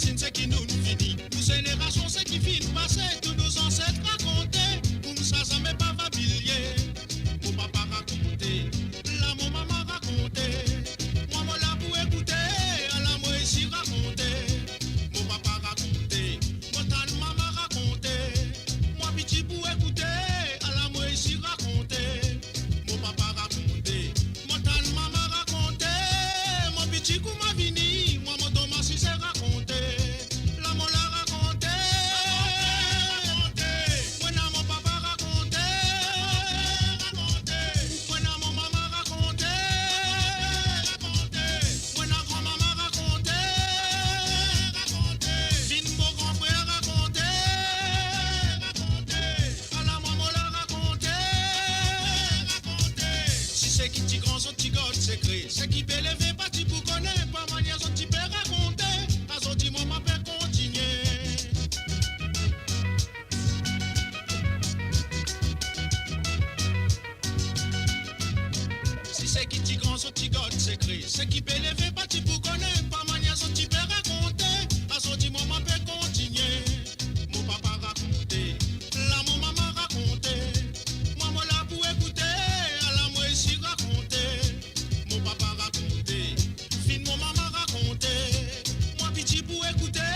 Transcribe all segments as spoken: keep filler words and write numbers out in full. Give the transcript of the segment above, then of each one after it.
Tinn seki nou'nn fini, nou zenerasion seki finn pase, tou nou zanset rakonte, koumsa zame pa va bliye. Mo papa rakonte, la mo mama rakonte, mwa mo la pou ekoute, ala mo isi rakonte. Mo papa rakonte, mo tann mama rakonte, mwa piti pou ekoute, ala mo isi rakonte. Mo papa rakonte, mo tann mama rakonte, mo piti kouma vini, mwa mo tom asize rakonte. La mo la rakonte, rakonte. Mo ena mo papa rakonte, rakonte. Mo ena mo mama rakonte, rakonte. Mo ena granmama rakonte, rakonte. Vinn mo gran frer rakonte, rakonte. Ala mwa mo la rakonte, rakonte. Si seki ti gran zot ti gard sekre, seki pe leve pa ti pou kone, pa manier zot ti pe rakonte, azordi mwa mo pe kontinie. Si seki ti gran zot ti gard sekre, seki pe leve pa ti pou kone, pa manier zot ti pe rakonte, azordi mwa mo pe kontinie. Mo papa rakonte, la mo mama rakonte, mwa mo la pou ekoute, ala mo isi rakonte. Mo papa rakonte, finn mo mama rakonte, mwa piti pou ekoute,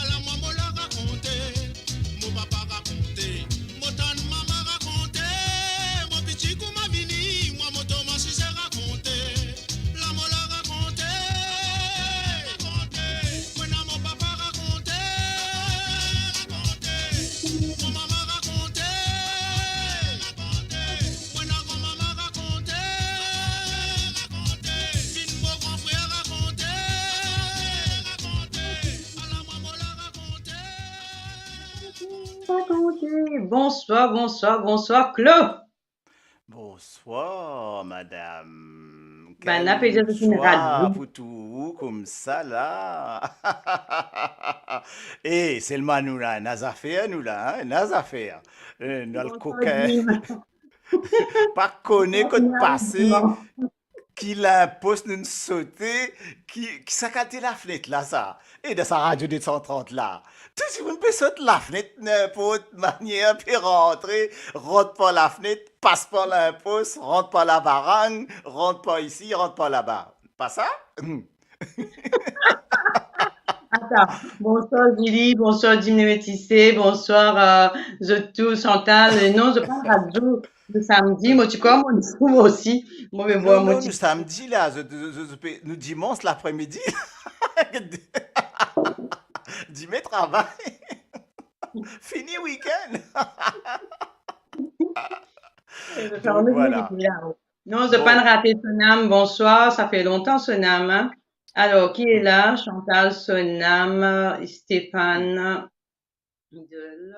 ala mwa mo la rakonte. Mo papa rakonte, mo tann mama rakonte, mo piti kouma vini, mwa mo tom asize rakonte. La mo la rakonte, rakonte. Mo ena mo papa rakonte, rakonte. Mo mama rakonte, rakonte. Mo ena granmama rakonte, rakonte. Vinn mo gran frer rakonte, rakonte. Ala mwa mo la rakonte, rakonte. Bonswar, bonswar, bonswar, Claude. Bonswar, madam. Bann la pe dir zot inn rat vi. Bonswar pou tou koumsa la. Eh, selman nou la, ena zafer nou la, hein, ena zafer. Eh, nou al kokin. Pa kone kot pase, ki linpos nou'nn sote, ki, ki sa kalite lafnet la sa? E dan sa Radio deux cent trente la, tou dimoun pe sot lafnet, ninport manier, pe rantre, rant par lafnet, pas par linpos, rant par labarang, rant par isi, rant par laba. Pa sa? Atann, bonswar Julie, bonswar Dim Lemetise, bonswar, euh, zot tou, Chantal. Euh, non, zot pa radio. Nou samdi, mo ti krwar mo osi, mo pe vwar mo ti... Non, non, nou samdi la, zot, zot, zot, zot pe, nou dimans lapremidi. Dime travay. Fini weekend. Donk, vwala. Non, zot pa'nn rate Sonam, bonswar, sa fer lontan Sonam, hein. Alor, ki est là? Chantal, Sonam, Stéphane, Idole.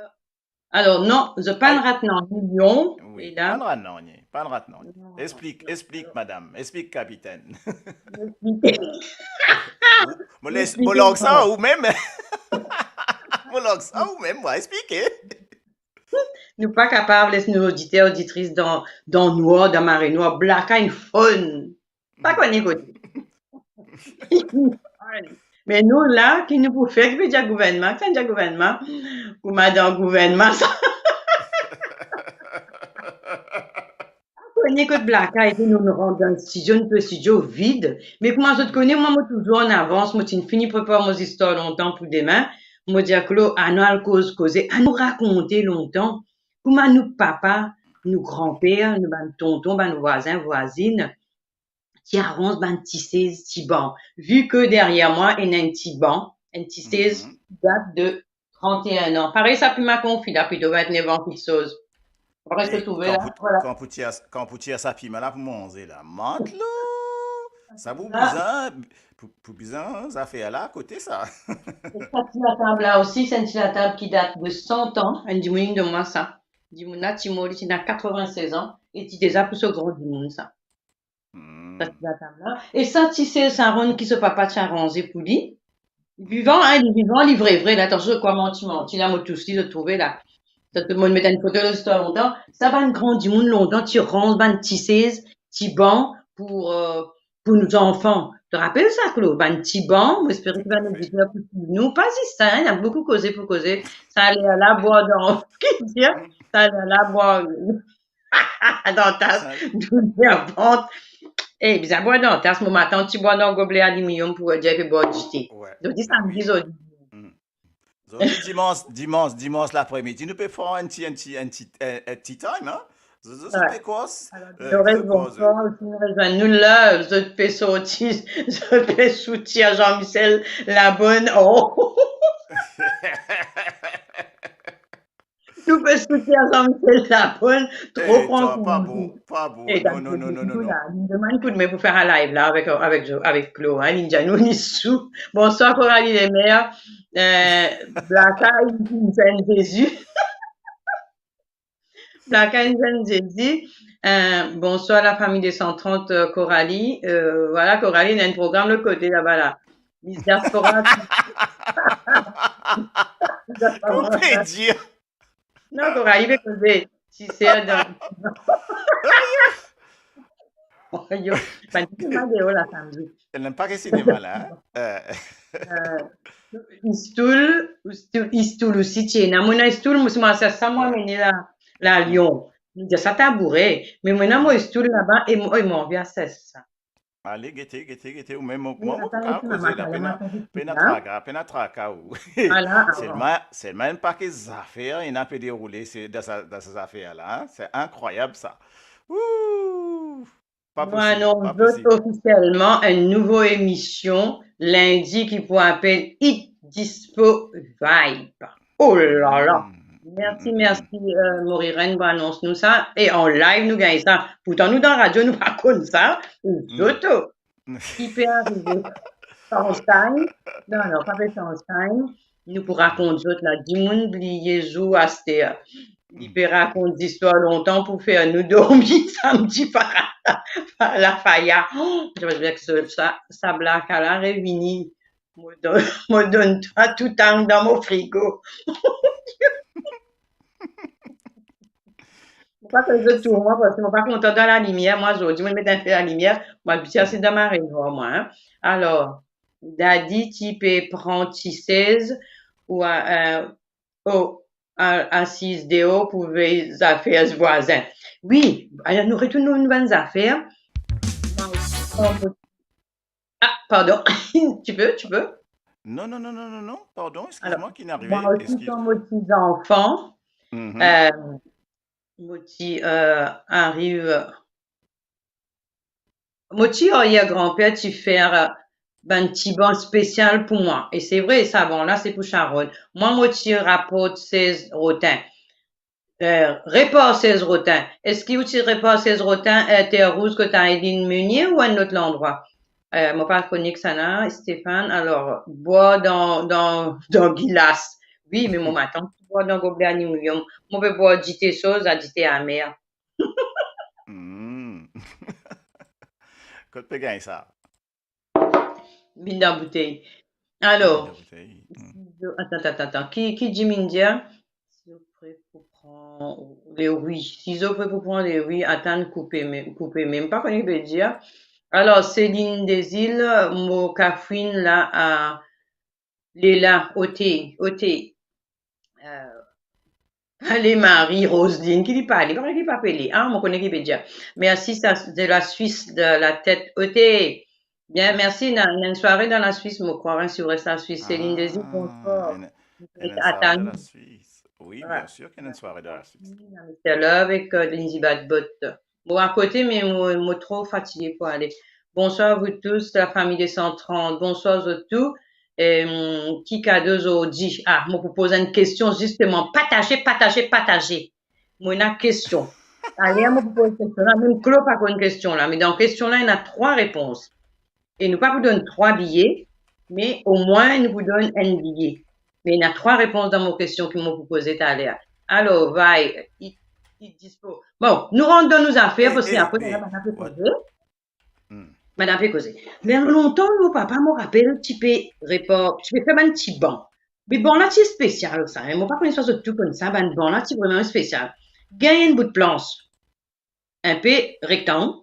Alor, non, zot pa'nn rat nanye, Lyon, wi, est là. Pa'nn rat nanye, pa'nn rat nanye. Non. Explik, explik, madam, explik, kapitenn. Explik. Mo les, mo lans sa, ou mem. Mo lans sa, ou mem, mwa, explike. Nou pa kapav les nou oditer, oditris dan, dan nwar, dan mare nwar, blakay enn fonn. Pa kone kote. Me nou la, ki nou pou fer, ki pe dir gouvernman, ki sa dir gouvernman, kouma dan gouvernman sa. Pa kone kot blakay, epi nou, nou rant dan studio, nou trouv studio vid. Me kouma zot kone, mwa, mo touzour an avans, mo ti fini prepar mo zistwar lontan pou demin. Mo dir Claude, anou al koz, koze, anou rakonte lontan kouma nou papa, nou granper, nou bann tonton, bann vwazin, vwazinn, ti aranz bann ti sez, ti ban. Vi ke deryer mwa, ena enn ti ban, enn ti sez ki dat de trente et un an. Parey sa pima konfi la, plito vintnef an kiksoz. Parey sa trouve la, vwala. Kan pou tir, kan pou tir sa pima la pou manze la. Mantlo! Sa pou bizin, pou, pou bizin zafer la, kote sa? E sa ti latab la osi, se enn ti latab ki dat de san an, enn dimoun inn donn mwa sa. Dimoun la ti mor, li ti ena katrevin-sez an, e ti deza pou so gran dimoun sa. Hmm. Sa ti latab la. E sa ti sez sa ronn ki so papa ti aranze pou li. Vivan, hein, li vivan, li vre, vre, la, atansion, zot krwar manti, manti, la, mo tous li, zot trouve la. Sa, tou dimoun met enn foto la, zot lontan. Sa, bann gran dimoun lontan, ti ranz bann ti sez, ti ban pou, euh, pou nou zanfan, To rapel sa, Klo? Bann ti ban, mo espere ki bann oditer pou swiv nou. Pa zis sa, hein, ena boukou koze pou koze. Sa ler la bwar dan, ki dir, sa ler la bwar dan tas, sa douler vant. Eh, bizin bwar dan tas, mo matant ti bwar dan goble aliminyom pou dir pe bwar dite. Wi. Zot dir samdi, zot dir. Mm. Zot dir dimans, dimans, dimans lapremidi, nou pe fer enn ti, enn ti, enn ti, eh, eh, tea time, hein? Zot, zot, zot pe koz, alor, eh, Dolores, zot koz, bonsoir, zot finn rezwenn nou la, zot pe sorti, zot pe soutir Jean-Michel Labonne. Oh! Nou pe soutir Jean-Michel Labonne, tro pran kour. Eh, pa bon, pa bon. Eh, non, non, non, non, non, non. Linn demann koudme pou fer a live la avek, avek, avek Klo, hein, linn dir nou li sou. Bonsoir, Coralie Lemaire. Eh, Blaka, li, li fer enn zezi. Blaka, li fer enn zezi. Eh, bonsoir, la famille des cent trente, euh, Coralie. Euh, voilà, Coralie, ena enn program lot kote laba la. Miss Diaspora. Kouma dir? Non, Coralie pe koze, ti ser dan. Ayo, bann sinema deor la samdi. Ena pa ke sinema la, hein? Eh. Eh, Istoul, Istoul, Istoul osi ti ena. Mo ena Istoul, mo, mo, sa, sa mo amene la, la Lyon. Nou dir sa taboure, me mo ena mo Istoul laba e mo, e mo anvi asiz sa. Ale, gete, gete, gete, ou mem, mwa, mwa, mwa, pa kapav koze la, pena, pena traka, pena traka ou. Ala, alor. Selman, selman enn pake zafer ena pe deroule, se, dan sa, dan sa zafer la, hein. Se inkrwayab sa. Ouh! Pa posib, pa posib. Nou anons ofisielman enn nouvo emision lindi ki pou apel Hit Dispo Vibe. Oh la la. Mm, mm, mm, mm. Mersi, mersi, euh, Moriren pou anons nou sa. E an live nou gagn sa. Pourtan nou dan radio, nou pa konn sa. Mm. Zot, oh. Ki pe arive. Sunshine. Non, non, pa pe Sunshine. Nou pou rakont zot la. Dimoun bliye zour aster. Li pe rakont zistwar lontan pou fer nou dormi samdi par, par lafaya. Oh, j'espère que sa, sa, sa blaka la revini. Mo donn, mo donn twa tou tang dan mo frigo. Mo pa konn zot tour mwa, parski mo pa kontan dan lalimier. Mwa, zordi, mo met enpe lalimier. Mwa, bien, se dan marenwar, mwa, hein. Alor, Dadi ti pe pran ti sez ou, euh, oh, a-, asiz deor pou vey zafer vwazin. Wi, alor nou retourn nou bann zafer. Ah, pardon. Tu peux, tu peux? Non, non, non, non, non, non. Pardon, excuse-moi, alor, qui n'arrivait, mwa osi, excuse. Kan mo ti zanfan, mhm, euh, mo ti, euh, ariv, mo ti arier granper ti fer, euh, bann ti ban spesial pou mwa. E se vre, sa ban la, se pou Sharon. Mwa, mo ti raport sez rotin. Euh, repar sez rotin. Eski ou ti repar sez rotin, euh, Terre Rouge kot Aileen Meunier ou enn lot landrwa? Euh, mo pa kone kisannla, Stéphane. Alor, bwar dan, dan, dan gilas. Wi, me mo matant ti bwar dan goble aliminyom. Mo pe bwar dite soz, a dite amer. Hmm. Kot pe gagn sa? Vinn dan boutey. Alor, vinn dan boutey. Hmm. Si zot, atann, atann, atann. Ki, ki dimoun dir? Si zot pre pou pran lerwi. Si zot pre pou pran lerwi, atann koupe mem, koupe mem. Pa kone ki pe dir. Alor, Céline Desil, mo kafwinn la a Lela, ote, ote. Euh, pale Marie Roseline, ki li pale, pa ki pa pale. Ah, mo kone ki pe dir. Merci, sa, de la Suisse, de la tête, ote. Bien, merci. Ena, ena enn sware dan la Suisse, mo krwar, hein, si ou res la Suisse. Céline Desil, bonsoir. Ena, ena enn sware dan la Suisse. Wi, bien sûr ki ena enn sware dan la Suisse. Mister Love avek, euh, Lindsay Badbot. Mo akote, me mo, mo tro fatige pou ale. Bonsoir vous tous, la famille des cent trente. Bonsoir zot tou. Em, ki kado zordi? Ah, mo pou poz enn kestion, zisteman. Pataze, pataze, pataze. Mo ena kestion. Ayer, mo pou poz kestion la. Mem Klo pa konn kestion la. Me dan kestion la, ena trwa repons. E nou pa pou donn trwa biye, me omwin nou pou donn enn biye. Me ena trwa repons dan mo kestion ki mo pou poze taler. Alor, Vay, Hit, Hit Dispo. Bon, nou rant dan nou zafer, parski apre, bann la pe koze. Hmm. Bann la pe koze. Me lontan, mo papa, mo rapel, ti pe repar, ti pe fer bann ti ban. Me ban la ti spesial sa, hein. Mo pa kone si zot tou konn sa, bann ban la ti vreman spesial. Gagn enn bout plans. Enpe rektang,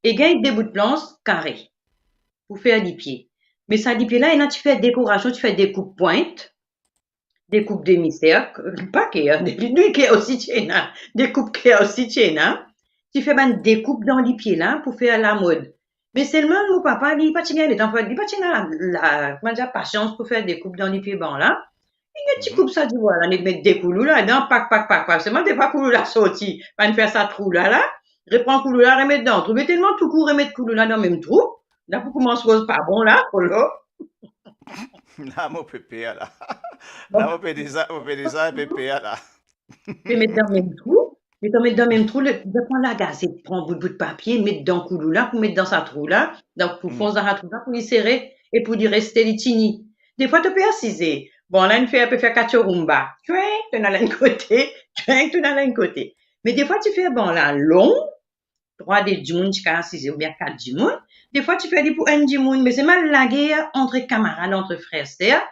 e gagn de bout plans kare. pou fer lipie. Me sa lipie la, ena ti fer dekorasion, ti fer dekoup pwint, dekoup demi serk, pa ker, de, de ker osi ti ena, dekoup ker osi ti ena. Ti fer bann dekoup dan lipie la pou fer lamod. Me selman mo papa, li pa ti gagn letan fer, li pa ti ena la, la, kouma dir, pasians pou fer dekoup dan lipie banla. Li net ti koup sa dibwa la, net met de koulou ladan, pak, pak, pak, pak. Selman defwa koulou la sorti, bann fer sa trou la, la, repran koulou la, remet dan trou. Me telman tou kour remet koulou la dan mem trou, la pou koumans koz pa bon la, olo. La, mo pe per la. La, mo pe deza, mo pe deza inpe per la. Pe met dan mem trou, letan met dan mem trou, le, li pran lagazet, pran bout, bout papie, met dan koulou la, pou met dan sa trou la, dan, pou fons dan sa trou la, pou li sere, e pou li reste, li tini. Defwa, to pe asize, banla enn fer, pe fer katchoroumba. Twink, tourn al enn kote, twink, tourn al enn kote. Me defwa, ti fer banla long, trwa de dimoun ti kav asize, oubien kat dimoun. Defwa, ti fer li pou enn dimoun, me selman lager ant kamarad, ant frer, ser,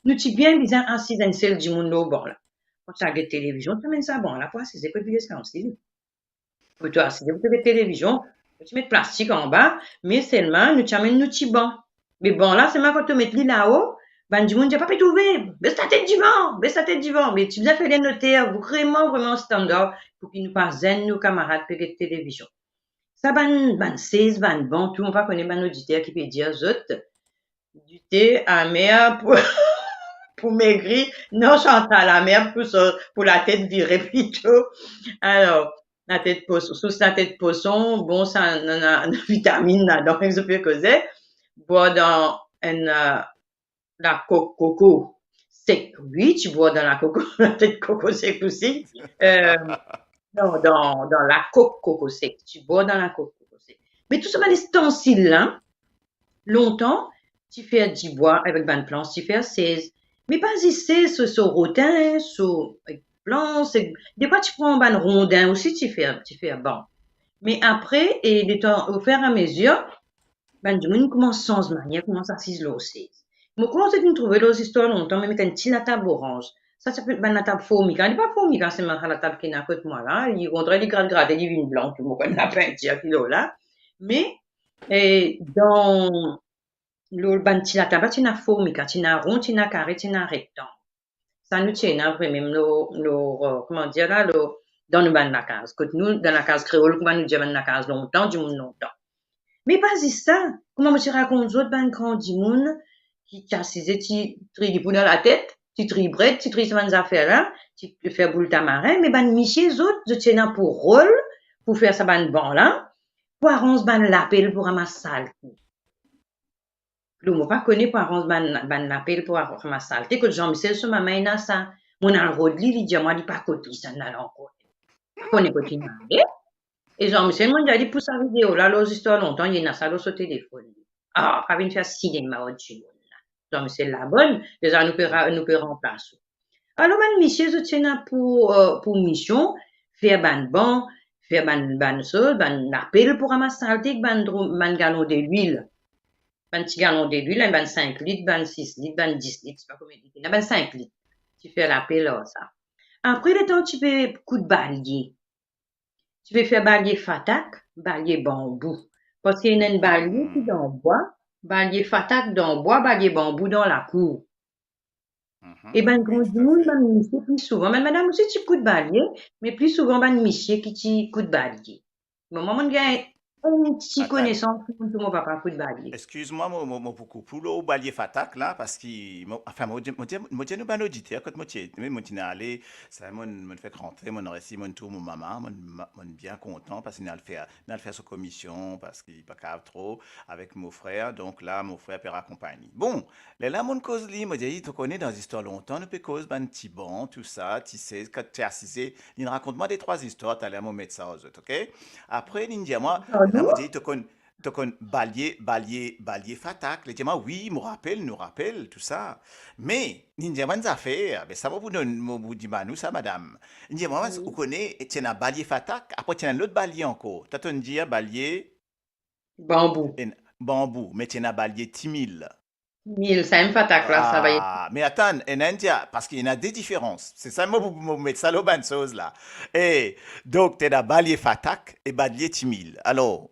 nou ti bien bizin asiz enn sel dimoun lor banla. Kan ti al get televizion, ti amenn sa banla pou asize kot Vilez Kansil. Pou to asize, pou to get televizion, nou ti met plastik anba, me selman nou ti amenn nou ti ban. Me banla, selman kan to met li lao, bann dimoun dir, "Pa pe trouve, bes latet divan, bes latet divan." Me ti bizin fer li enn loter vreman, vreman standar, pou ki nou pa zenn nou kamarad pe get televizion. Sa bann, bann sez, bann ban, tou, mo pa kone bann oditer ki pe dir zot, dite amer pou, pou megri, non, Chantal, amer pou so, pou latet vire plito. Alor, latet pos-, sous latet poson, bon, sa, nana, nana vitaminn ladan, zot pe koze. Bwar dan enn, eh, lakok koko sek, wi, ti bwar dan lakoko, latet koko sek osi. Eh, non, dan, dan lakok koko sek, ti bwar dan lakok koko sek. Me tou sa bann istansil la, lontan, ti fer dibwa avek bann plans, ti fer sez. Me pa zis sez, so, so rotin, so, ek plans, ek, defwa ti pran bann rondin osi, ti fer, ti fer ban. Me apre, e letan, ofiramezir, bann dimoun koumans sanz manier, koumans asiz lor sez. Mo koumans finn trouve lor zistwar lontan, me met enn ti latab oranz. Sa, sa pe bann latab formiga. Li pa formiga, selman sa latab ki ena kot mwa la. Li, okontrer, li grat, grate, li vinn blan, tou mo konn lapintir ki lor la. Me, eh, dan, lor bann ti latab la, ti ena formiga, ti ena ron, ti ena kare, ti ena rektang. Sa nou ti ena vremem lor, lor, eh, kouma dir la, lor, dan nou bann lakaz. Kot nou, dan lakaz kreol, kouma nou dir, bann lakaz lontan, dimoun lontan. Me pa zis sa, kouma mo ti rakont zot, bann gran dimoun ki ti asize, ti triy dipou dan latet, ti triy bred, ti triy sa bann zafer la, ti fer boul tamarin, me bann misie zot, zot ti ena pou rol pou fer sa bann ban la, pou aranz bann lapel pou ramas salte. Lor mo pa kone pou aranz bann, bann lapel pou ar-, ramas salte, kot Jean Michel so mama ena sa. Mo'nn al rod li, li dir mwa li pa kot li sa, li al ankor. Pa kone kot li ale. E Jean Michel, mo'nn dir li pou sa video la, lor zistwar lontan, li ena sa lor so telefonn. Ah, pa vinn fer sinema ar dimoun la. Jean Michel Labonne, deza nou pe ra-, nou pe ranplas ou. Alor, bann misie, zot ti ena pou, eh, pou mision, fer bann ban, fer bann, bann soz, bann lapel pou ramas salte, ek bann dro-, bann galon delwil. Bann ti galon delwil, bann sink lit, bann sis lit, bann dis lit, sipa konbien lit ena, bann sink lit. Ti fer lapel ar sa. Apre, letan ti pe kout balie, ti pe fer balie fatak, balie banbou. Parski ena enn balie ki dan bwa, balie fatak dan bwa, balie banbou dan lakour. E bann gran dimoun, bann misie pli souvan, bann madam osi ti kout balie, me pli souvan bann misie ki ti kout balie. Bon, mwa, mo'nn gagn enn ti konesans ki mo papa kout balie. Eskiz mwa, mo, mo, mo pou koup ou lor balie fatak la, parski mo, anfin, mo dir, mo dir, mo dir nou bann oditer, kot mo ti, me mo ti ena ale, sa, mo'nn, mo'nn fek rantre, mo'nn resi, mo'nn trouv mo mama, mo'nn, mo'nn bien kontan, parski nou al fer, nou al fer so komision, parski pa kav tro, avek mo frer, donk la, mo frer pe akonpagn li. Bon, lerla mo'nn koz li, mo dir li, to kone, dan zistwar lontan, nou pe koz bann ti ban, tou sa, ti sez, kot ti asize, li'nn rakont mwa de trwa zistwar, taler mo met sa ar zot, ok? Apre, li'nn dir mwa, la, mo dir, to konn, to konn balie, balie, balie fatak? Li dir mwa, wi, mo rapel, nou rapel, tou sa. Me, li'nn dir mwa enn zafer, be sa mo pou donn, mo pou dimann ou sa, madam. Li'nn dir mwa, ou kone, ti ena balie fatak, apre ti ena enn lot balie ankor. To tonn dir balie banbou. Enn, banbou, me ti ena balie timil. Mil, sa enn fatak la, sa va. Ah, me atann, ena enn dir, parski ena de diferans. Se sa mo, mo met sa lor bann soz la. E, donk, ti ena balie fatak e balie timil. Alor,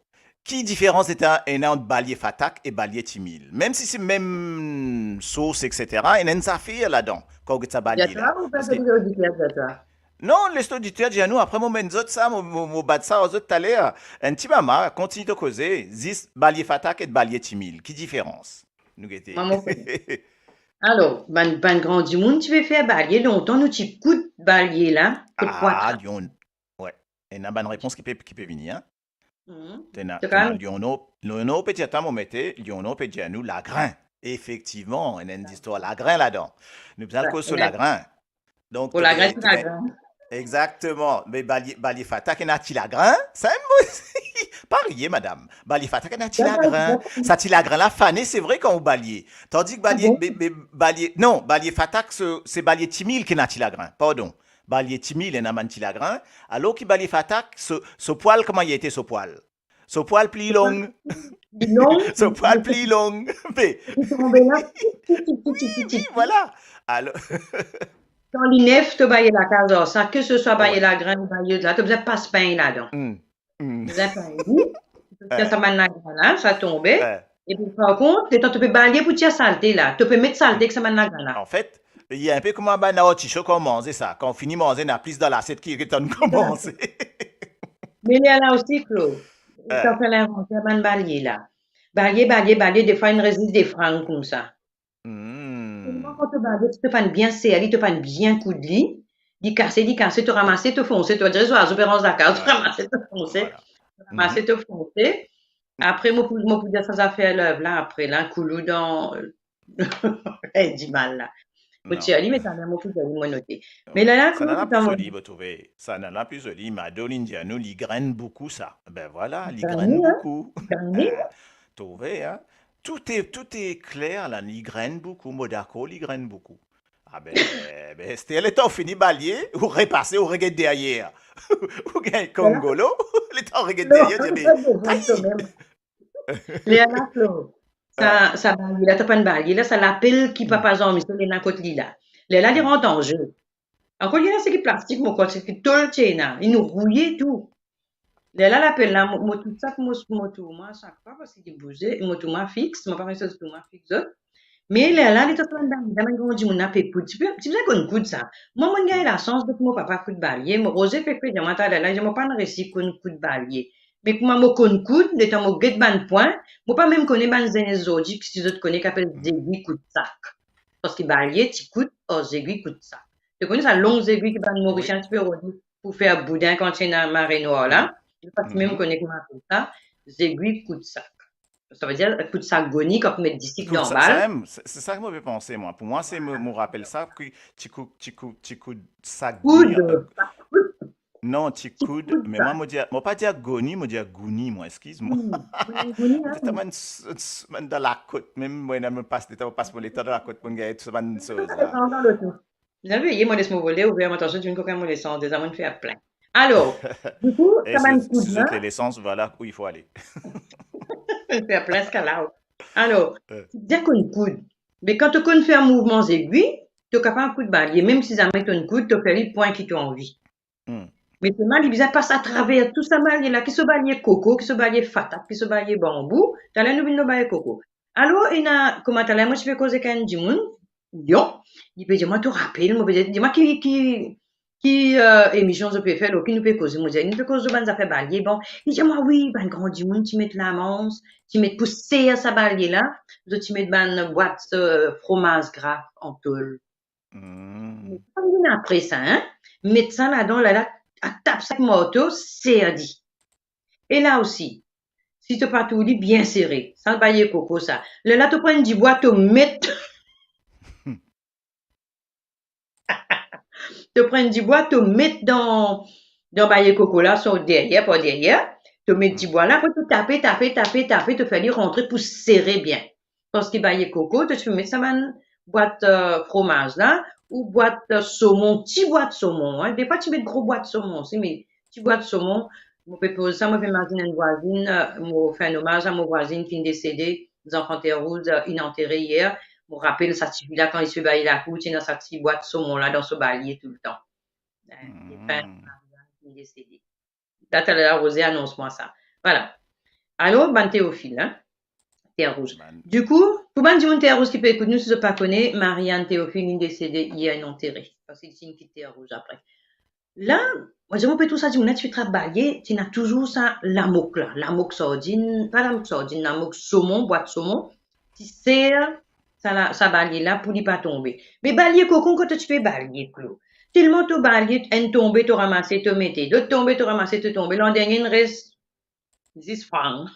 Ki diferans ena, ena ant balie fatak e balie timil? Mem si se mem sours, et cetera, ena enn zafer ladan, kan ou get sa balie la. Dir twa ou pa dir oditer, dir twa? Non, les oditer dir nou, apre mo amenn zot sa, mo, mo, mo bat sa ar zot taler. Enn ti mama, kontign to koze, zis balie fatak e balie timil. Ki diferans? Nou gete. Mama, alor, bann, bann gran dimoun ti pe fer balie, lontan nou ti koud balie la, kot pwat la. Ah, li ena, wi. Ena bann repons ki pe, ki pe vini, hein? Mhm. Ena, ena Lionel, Lionel pe dir twa, mo mete, Lionel pe dir nou lagrin. Efektivman, ena enn zistwar lagrin ladan. Nou bizin al koz so lagrin. Donk, lagrin, exakteman. Me balie, balie fatak ena ti lagrin, sa enn mo. Pa riye, madam. Balie fatak ena ti lagrin. Sa ti lagrin la fane, se vre, kan ou balie. Tandis ki balie, be, be, balie, non, balie fatak, se, se balie timil ki ena ti lagrin. Pardon. Balie timil ena bann ti lagrin, alor ki balie fatak, so, so pwal, kouma li ete so pwal? So pwal pli long. Pli long. So pwal pli long. Me li tonbe la, piti, piti, piti, piti. Vwala. Alor. Kan li nef, to balie lakaz ar sa, ke se swa balie lagrin, balie la, to bizin pas pegn ladan. Hmm. Hmm. Bizin pegn li. Tir sa bann lagrin la, sa tonbe. Epi par kont, letan to pe balie pou tir salte la, to pe met salte ek sa bann lagrin la. Anfet, li enpe kouma bann artiso kan ou manze sa. Kan ou fini manze, ena plis dan lasiet ki, ki letan ou koumans manze. Me lerla osi, Claude, kan fer linventer bann balie la. Balie, balie, balie, defwa inn res zis de frang koumsa. Hmm. Selman kan to balie, si to pa'nn bien ser li, to pa'nn bien koud li, li kase, li kase, to ramase, to fonse, to dir zwazo pe ranz lakaz, to ramase, to fonse, to ramase, to fonse. Apre, mo pou, mo pou dir sa zafer lev la, apre la, koulou dan dimal la. Mo tir li, me sa, mo pou dir li, mo note. Me la, la, sa nala pli zoli, mo trouve. Sa nala pli zoli. Mado, linn dir nou, li grenn boukou, sa. Ben vwala, li grenn boukou. Trouve, hein? Tout est, tout est clair la, li grenn boukou, mo dakor, li grenn boukou. Ah ben, ben, Esther, letan ou fini balie, ou repase, ou reget deryer. Ou gagn kongolo, letan ou reget deryer, ou dir, me, ayi! Lerla, Claude, sa, sa balie la, to pa'nn balie la, sa lapel ki papa Jean-Michel ena kot li la. Lerla, li rant an ze. Ankor, li ena seki plastik, mo krwar, seki tol ti ena, inn rouye tou. Lerla lapel la, mo, mo tou sak, mo, mo tourmwar sak fwa, parski li bouze, mo tourmwar fix, mo pa resi tourmwar fix zot. Me lerla, letan sa bann dam, bann gran dimoun la pe koud, ti pe, ti bizin konn koud sa. Mwa, mo'nn gagn lasans, donk mo papa koud balie, mo, Roze fek pe dir mwa taler la, li dir mo pa'nn resi konn koud balie. Me kouma mo konn koud, letan mo get bann pwin, mo pa mem kone bann zenes zordi, ki si zot kone, ki apel zegwi koud sak. Parski balie ti koud ar zegwi koud sak. To kone sa long zegwi ki bann Morisien ti pe rod li pou fer boudin kan ti ena mare nwar la? Mo pa ti mem kone kouma apel sa, zegwi koud sak. Savedir koud sak goni kan pou met disik dan bal. Koud sa, sa mem, se, se sa ki mo pe panse, mwa. Pou mwa, se, mo, mo rapel sa, ki ti kou, ti kou, ti koud sak goni, euh, non, ti koud, me mwa, mo dir, mo pa dir goni, mo dir gouni, mwa, eskiz mwa. Mo dir, bann s-, s-, bann dan lakot, mem mwa, mo pas, letan mo pas mo letan dan lakot, mo'nn gagn tou sa bann soz la. Zame, ye, mo les mo vole ouver, mo atansion, dimoun kokin mo lesans, deza mo'nn fer plin. Alor, dikou, sa bann koud la. Si zot les lesans, vwala, où il faut aller. Fer plin, ska la. Alor, bien konn koud. Me kan to konn fer mouvman zegwi, to kapav koud balie, mem si zame to'nn koud, to fer li pwin ki to anvi. Me selman li bizin pas atraver tou sa balie la, ki so balie koko, ki so balie fatak, ki so balie banbou, taler nou vinn lor balie koko. Alor, ena, kouma taler mo ti pe koz ek enn dimoun, Lyon, li pe dir mwa, to rapel, mo pe dir, dir mwa ki, ki, ki, euh, emision zot pe fer, lor ki nou pe koze, mo dir, nou pe koz lor bann zafer balie, bon, li dir mwa, wi, bann gran dimoun ti met lamans, ti met pou ser sa balie la, zot ti met bann bwat, euh, fromaz gra an tol. Hmm. Kan vinn apre sa, hein, met sa ladan, lerla, atap sa ek marto, ser li. E la osi, si to pa tour li bien sere, sa balie koko sa. Lerla to pran enn dibwa, to met, to pran enn dibwa, to met dan, dan balie koko la, so deryer, par deryer, to met dibwa la, apre to tape, tape, tape, tape, to fer li rantre pou sere bien. Parski balie koko, to ti pe met sa bann bwat, euh, fromaz la, ou bwat, euh, somon, ti bwat somon, hein. Defwa ti met gro bwat somon osi, me ti bwat somon, mo pe poz sa, mo pe imazinn enn vwazinn, euh, mo fer enn omaz a mo vwazinn ki finn desede, Zanfan Terrouz, euh, inn antere yer. Mo rapel sa tifi la, kan li ti pe balie lakour, ti ena sa ti bwat somon la dan so balie toultan. Euh, li finn desede. Taler la, Roze anons mwa sa. Vwala. Alor, bann Teofil, hein, Terrouz. Dikou, pou bann dimoun Terrouz ki pe ekout nou, si zot pa kone, Marianne Teofil, li desede, li antere, parski li ti kit Terrouz apre. La, mo dir, mo pe trouv sa dimoun la ti pe trap balie, ti ena touzour sa lamok la, lamok sardinn, pa lamok sardinn, lamok somon, bwat somon, ti ser sa la, sa balie la pou li pa tonbe. Me balie koko, kan to ti pe balie, Klo, telman to balie, enn tonbe, to ramase, to mete, lot tonbe, to ramase, to tonbe, landernie inn res zis frang.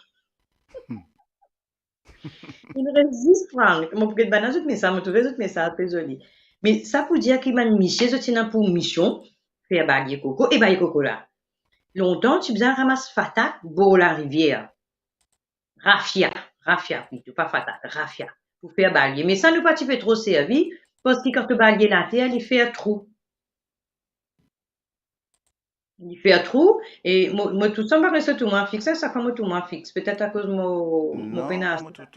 Inn res zis frang. Mo pou get bann zot mesaz, mo trouve zot mesaz pe zoli. Me sa pou dir ki bann misie, zot ti ena pou mision fer balie koko, e balie koko la, lontan ti bizin ramas fatak bor larivier. Rafia, rafia plito, pa fatak, rafia, pou fer balie. Me sa nou pa ti pe tro servi, parski kan to balie later, li fer trou. Li fer trou, e mo, mo tou sa, mo pa kone si to trouv mwa fix, sa, sa fwa mo trouv mwa fix. Petet akoz mo, mo Non, pena mo tou,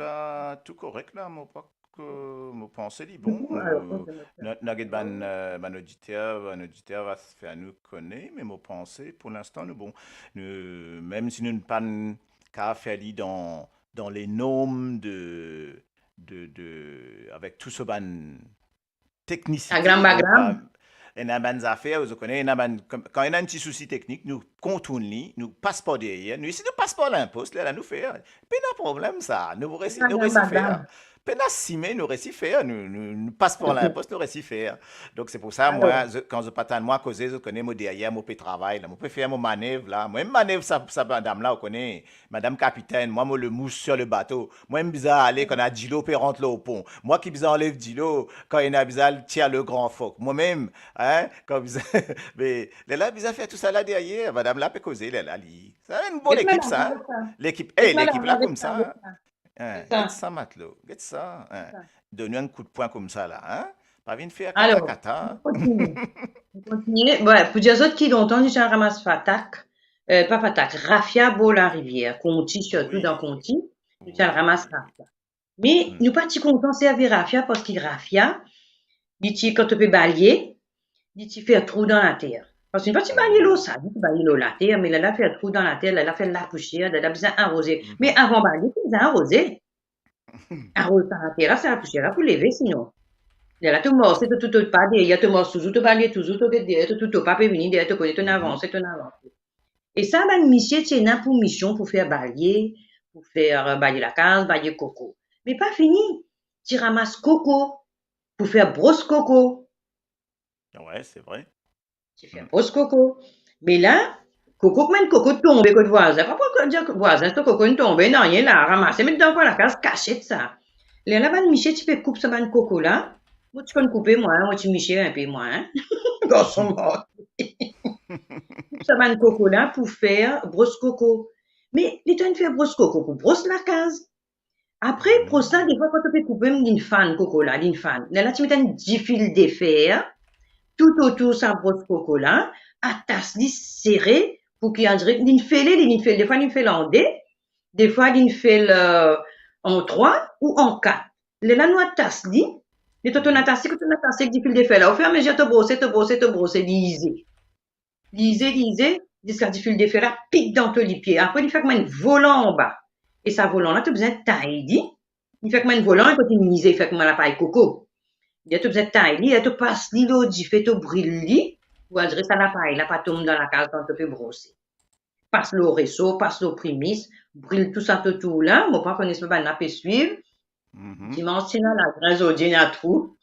tou korek la, mo pa ke, mo panse li bon. Bon, alor, Mo, ok, mo na, na get bann, euh, bann oditer, bann oditer va fer nou kone, me mo panse, pou linstan, nou bon. Nou, mem si nou pa kapav fer li dan, dan le norm de, de, de, avek tou so bann teknisite, Agram, nou bagram. pa, ena bann zafer, ou kone, ena bann, kan, kan ena enn ti sousi teknik, nou kontourn li, nou pas par deryer, nou isi nou pas par linpos, lerla nou fer. Pena problem sa, nou resi, nou Agram, resi fer. bagram. Pena sime, nou resi fer, nou, nou, nou pas par linpos, nou resi fer. Donk se pou sa, Alor. mwa, zot, kan zot pa tann mwa koze, zot kone mo deryer, mo pe travay la, mo pe fer mo manev la. Mwa, manev sa, sa madam la, ou kone, Madam kapitenn, mwa, mo le mousse sur le bateau. Mwa, mo bizin ale kan ena dilo pe rant lor pon. Mwa ki bizin anlev dilo kan ena bizin al tir le gran fok. Mwa mem, hein, kan bizin, me, lerla bizin fer tou sa la deryer. Madam la pe koze, lerla li. Sa enn bon Get lekip sa, madam hein? sa. Lekip, Get eh, madam lekip la la, get koumsa, sa, hein? get sa. Hein, Get sa. get sa, matlo. Get sa, hein? Get sa. Donn li enn kout pwin koumsa la, hein? Pa vinn fer Alor, katakata. nou kontinie. Nou kontinie. Bon, pou dir zot ki lontan nou ti al ramas fatak, euh, pa fatak, rafia bor larivier, Konti, sirtou Wi. dan Konti, nou ti al Wi, ramas wi. rafia. Me Hmm. nou pa ti kontan servi rafia, parski rafia, li ti, kan to pe balie, li ti fer trou dan later. Parski nou pa ti balie lor sa, nou ti balie lor later, me lerla fer trou dan later, lerla fer lapousier, lerla bizin aroze. Mhm. Me avan balie, to bizin aroze. Aroz sa later la, sa lapousier la pou leve, sinon. Lerla to marse, to, to, to pa deryer, to mars touzour, to balie touzour, to get deryer, to, to, to pa pe vini deryer, to kone to inn Mhm. avanse, to inn avanse. E sa, bann misie ti ena pou mision pou fer balie, pou fer, euh, balie lakaz, balie koko. Me pa fini, ti ramas koko, pou fer bros koko. Wi, se vre. Ti fer Hmm. bros koko. Me la, koko, kouma enn koko tonbe kot vwazin. Pa pou dir vwazin, to koko inn tonbe, nanye la, ramase, met dan kwi lakaz, kasiet sa. Lerla bann misie ti pe koup sa bann koko la. Mo ti konn koupe mwa, mo ti misie inpe mwa, hein. Garson mwa. Koup sa bann koko la pou fer bros koko. Me li ti inn fer bros koko pou bros lakaz. Apre, Hmm. bros la, defwa kan to pe koupe, linn fann koko la, linn fann. Lerla ti met enn difil de fer toutotour sa bros koko la, atas li sere pou ki, on dirait, linn fele, linn fele, defwa linn fele an de, defwa linn fele, euh, an trwa ou an kat. Lerla nou atas li, letan to inn atas li, kan to inn atas li ek difil de fer la, ofiramezir to brose, to brose, to brose, li ize. Li ize, li ize, ziska difil de fer la pik dan to lipie. Apre, li fer kouma enn volan anba. E sa volan la, to bizin tay li. Li fer kouma enn volan, kot linn ize, li fer kouma lapay koko. Li, to bizin tay li, e to pas li lor dife, to bril li, pou on dirait sa lapay la pa tom dan lakaz kan to pe brose. Pas lor reso, pas lor primis, bril tou sa totour la, mo pa kone si bann la pe swiv. Mhm. Dimans ti ena lagrin, zordi ena trou.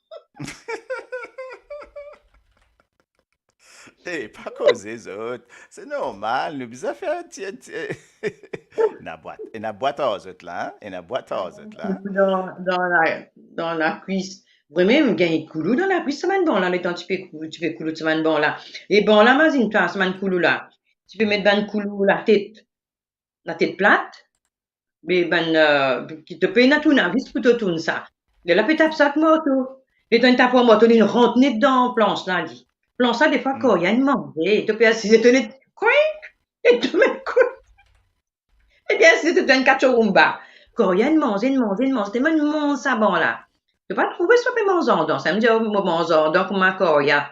Eh, pa koze zot. Se normal, nou bizin fer ti, ti, ena bwat, ena bwat ar zot la, hein? Ena bwat ar zot la. Dan, dan la, dan lakwis. Vremem, gagn koulou dan lakwis, sa bann ban la, letan ti pe kou-, ti pe koulou sa bann ban la. E ban la, mazinn twa, sa bann koulou la. Ti pe met bann koulou latet, latet plat, me bann, euh, ki to pena tournavis pou to tourn sa. Lerla pe tap sa ek marto. Letan li tap ar marto, linn rant net dan plans la, li. Plans la, defwa, Hmm. korya inn manze, to pe asize, to net, kwink, e to met kou-, e bien, asize, to ena enn katchoumba. Korya inn manze, inn manze, inn manze, telman inn manz sa ban la. To pa trouve sa pe manz andan, sa, mo dir, mo manz andan kouma korya.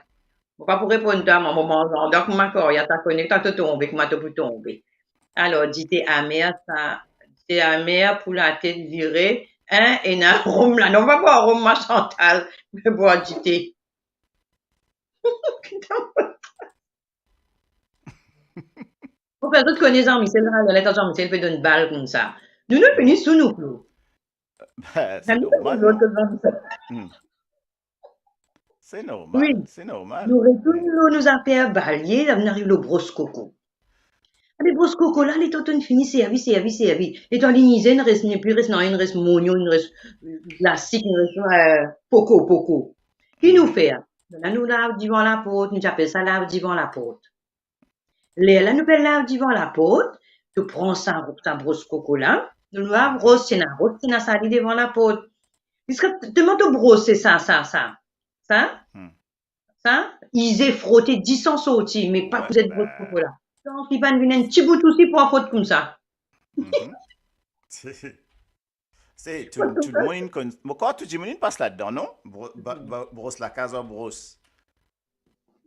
Mo pa pou reponn twa, mwa, mo manz andan kouma korya, ta kone kan to tonbe, kouma to pou tonbe. Alor, dite amer sa, Te amer pou latet vire, hein, ena rom la. Non, pa bwar rom, ma Chantal, me bwar dite. Pou fer zot kone Jean-Michel, la, la, Jean-Michel pe donn bal koumsa. Nou, nou fini sou nou, Flo. Be, se normal, non? Hmm. Se normal, wi, se normal. Nou retourn lor nou zafer balie, la nou ariv lor bros koko. Abe bros koko la, letan to'nn fini servi, servi, servi, letan li mize, inn res, nepli res nanye, inn res monyon, inn res, euh, lasik, inn res, euh, poko, poko. Ki nou fer? La nou lav divan laport, nou ti apel sa lav divan laport. Lerla nou pe lav divan laport, to pran sa, sa bros koko la, nou lav ros, ti ena ros, ti ena sali devan laport. Ziska telman to brose sa, sa, sa, sa, hmm, sa, ize, frote, disan sorti, me pa, wi, kouzet bros koko la. Tanki pa'nn vinn enn ti bout osi pou frot koumsa. Mhm. Se, tou, tou dimoun inn konn, mo krwar tou dimoun inn pas ladan, non? Bro-, ba-, ba-, bros lakaz ar bros.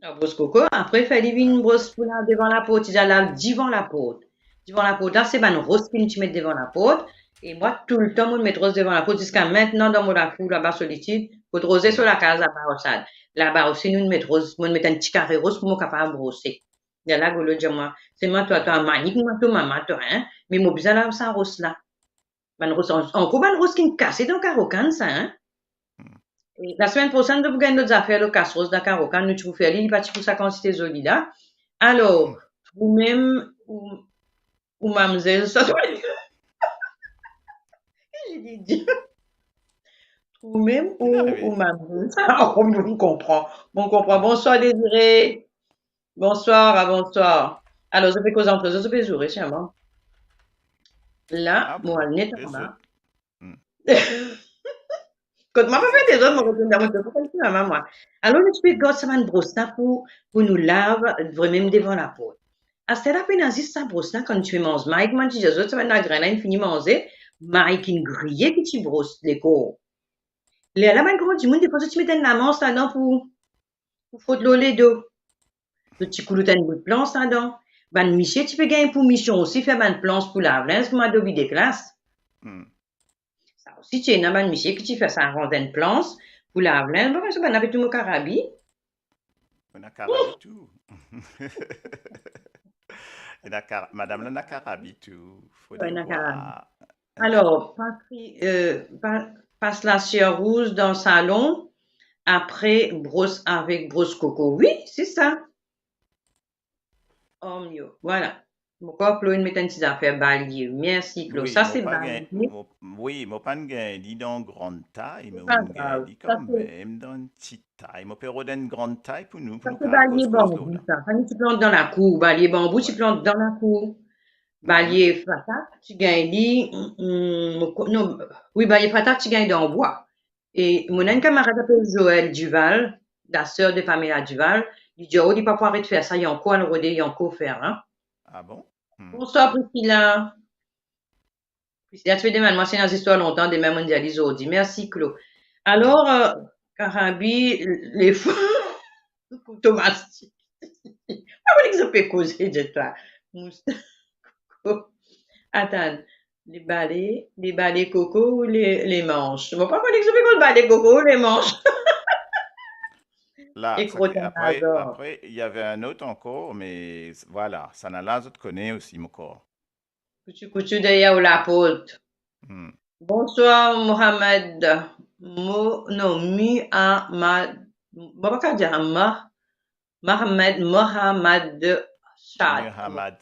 Ar bros koko, apre fer li vinn bros pou lav devan laport, ti deza lav divan laport. Divan laport la, se bann ros ki nou ti met devan laport. E mwa, toultan, mo'nn met ros devan laport, ziska mintenan dan mo lakour laba Solitid, kot roze so lakaz laba Arsad. Laba osi, nou met ros, mo'nn met enn ti kare ros pou mo kapav brose. Lerla Golo dir mwa, "Selman twa, twa manik mwa, to mama twa, hein? Me mo bizin lav sa ros la." Bann ros, an-, ankor bann ros ki'nn kase dan karokann sa, hein? Hmm. E lasemenn prosenn, nou pou gagn lot zafer lor kas ros dan karokann, nou ti pou fer li, li pa ti pou sa kantite zoli la. Alor, hmm, ou mem, ou, ou mamzel, sa, ki li dir? Ou mem, ou, ou mamzel, sa, oh, mo konpran, mo konpran. Bonswar, Désiré. Bonswar, ah, bonswar. Alor, zot pe koz antre zot, zot pe zoure, sirman. La, ah, mo al net anba. Hmm. Kot mwa pa fer dezord, mo retourn dan mo telefon, mama mwa. Alor, nou ti pe gard sa bann bros la pou, pou nou lav vremem devan laport. Aster la, pena zis sa bros la, kan nou ti pe manz may, kouma ti dir zot, sa bann lagrin la, inn fini manze, may ki'nn griye ki ti bros lekor. Lerla bann gran dimoun, defwa, zot ti met enn lamans ladan pou, pou frot lor ledo. Zot ti koulout enn bout plans ladan. Bann misie ti pe gagn pou mision osi fer bann plans pou lav linz kouma dobi deklas. Hmm. Sa osi ti ena bann misie ki ti fer sa, aranz enn plans pou lav linz. Bon, sa bann la pe touy mo karabi. Ena karabi tou. Ena kara-, madam la ena karabi tou. Fode ena karabi. Alor, Patri-, euh, pa-, pas lasier rouz dan salon, apre bros avek bros koko. Wi, se sa. Oh, mio. Vwala. Mo krwar Klo inn met enn ti zafer balie. Mersi, Klo. Wi, sa mo se pa gagn, balie. Mo, wi, mo pa'nn gagn li dan gran tay, me mo gagn li kanmem dan ti tay. Mo pe rod enn gran tay pou nou, pou nou kapav koz lor la. Sa se balie banbou, sa. Sa nou ti plant dan lakour. Balie banbou, ti plant dan lakour. Balie fatak, ti gagn li, mm, mm, mo ko-, non, wi, balie fatak, ti gagn dan bwa. E mo ena enn kamarad apel Joël Duval, la sœur de Pamela Duval, li dir, oh, li pa pou aret fer sa, li ankor al rode, li ankor fer, hein. Ah bon? Hmm. Bonswar, Priscilla. Priscilla, ti pe demann mwa si ena zistwar lontan, demin mo'nn dir li zordi. Mersi, Klo. Alor, euh, karabi, lefwa, kouto mastik. Mo pa kone ki zot pe koze de twa. Mous-, koko. Atann. Le bale, le bale koko ou le, le manch? Mo pa kone ki zot pe koz, bale koko ou le manch. La, e sa krot ki, apre, apre, il y avait un autre encore, mais voilà, sa ena la, zot kone osi, mo krwar. Kouti kouti deryer ou laport. Hmm. Bonswar, Mohamed. Mo, non, Muhammad. Mo pa kav dir Mah-, Mohamed, Mohamed Saad. Muhammad,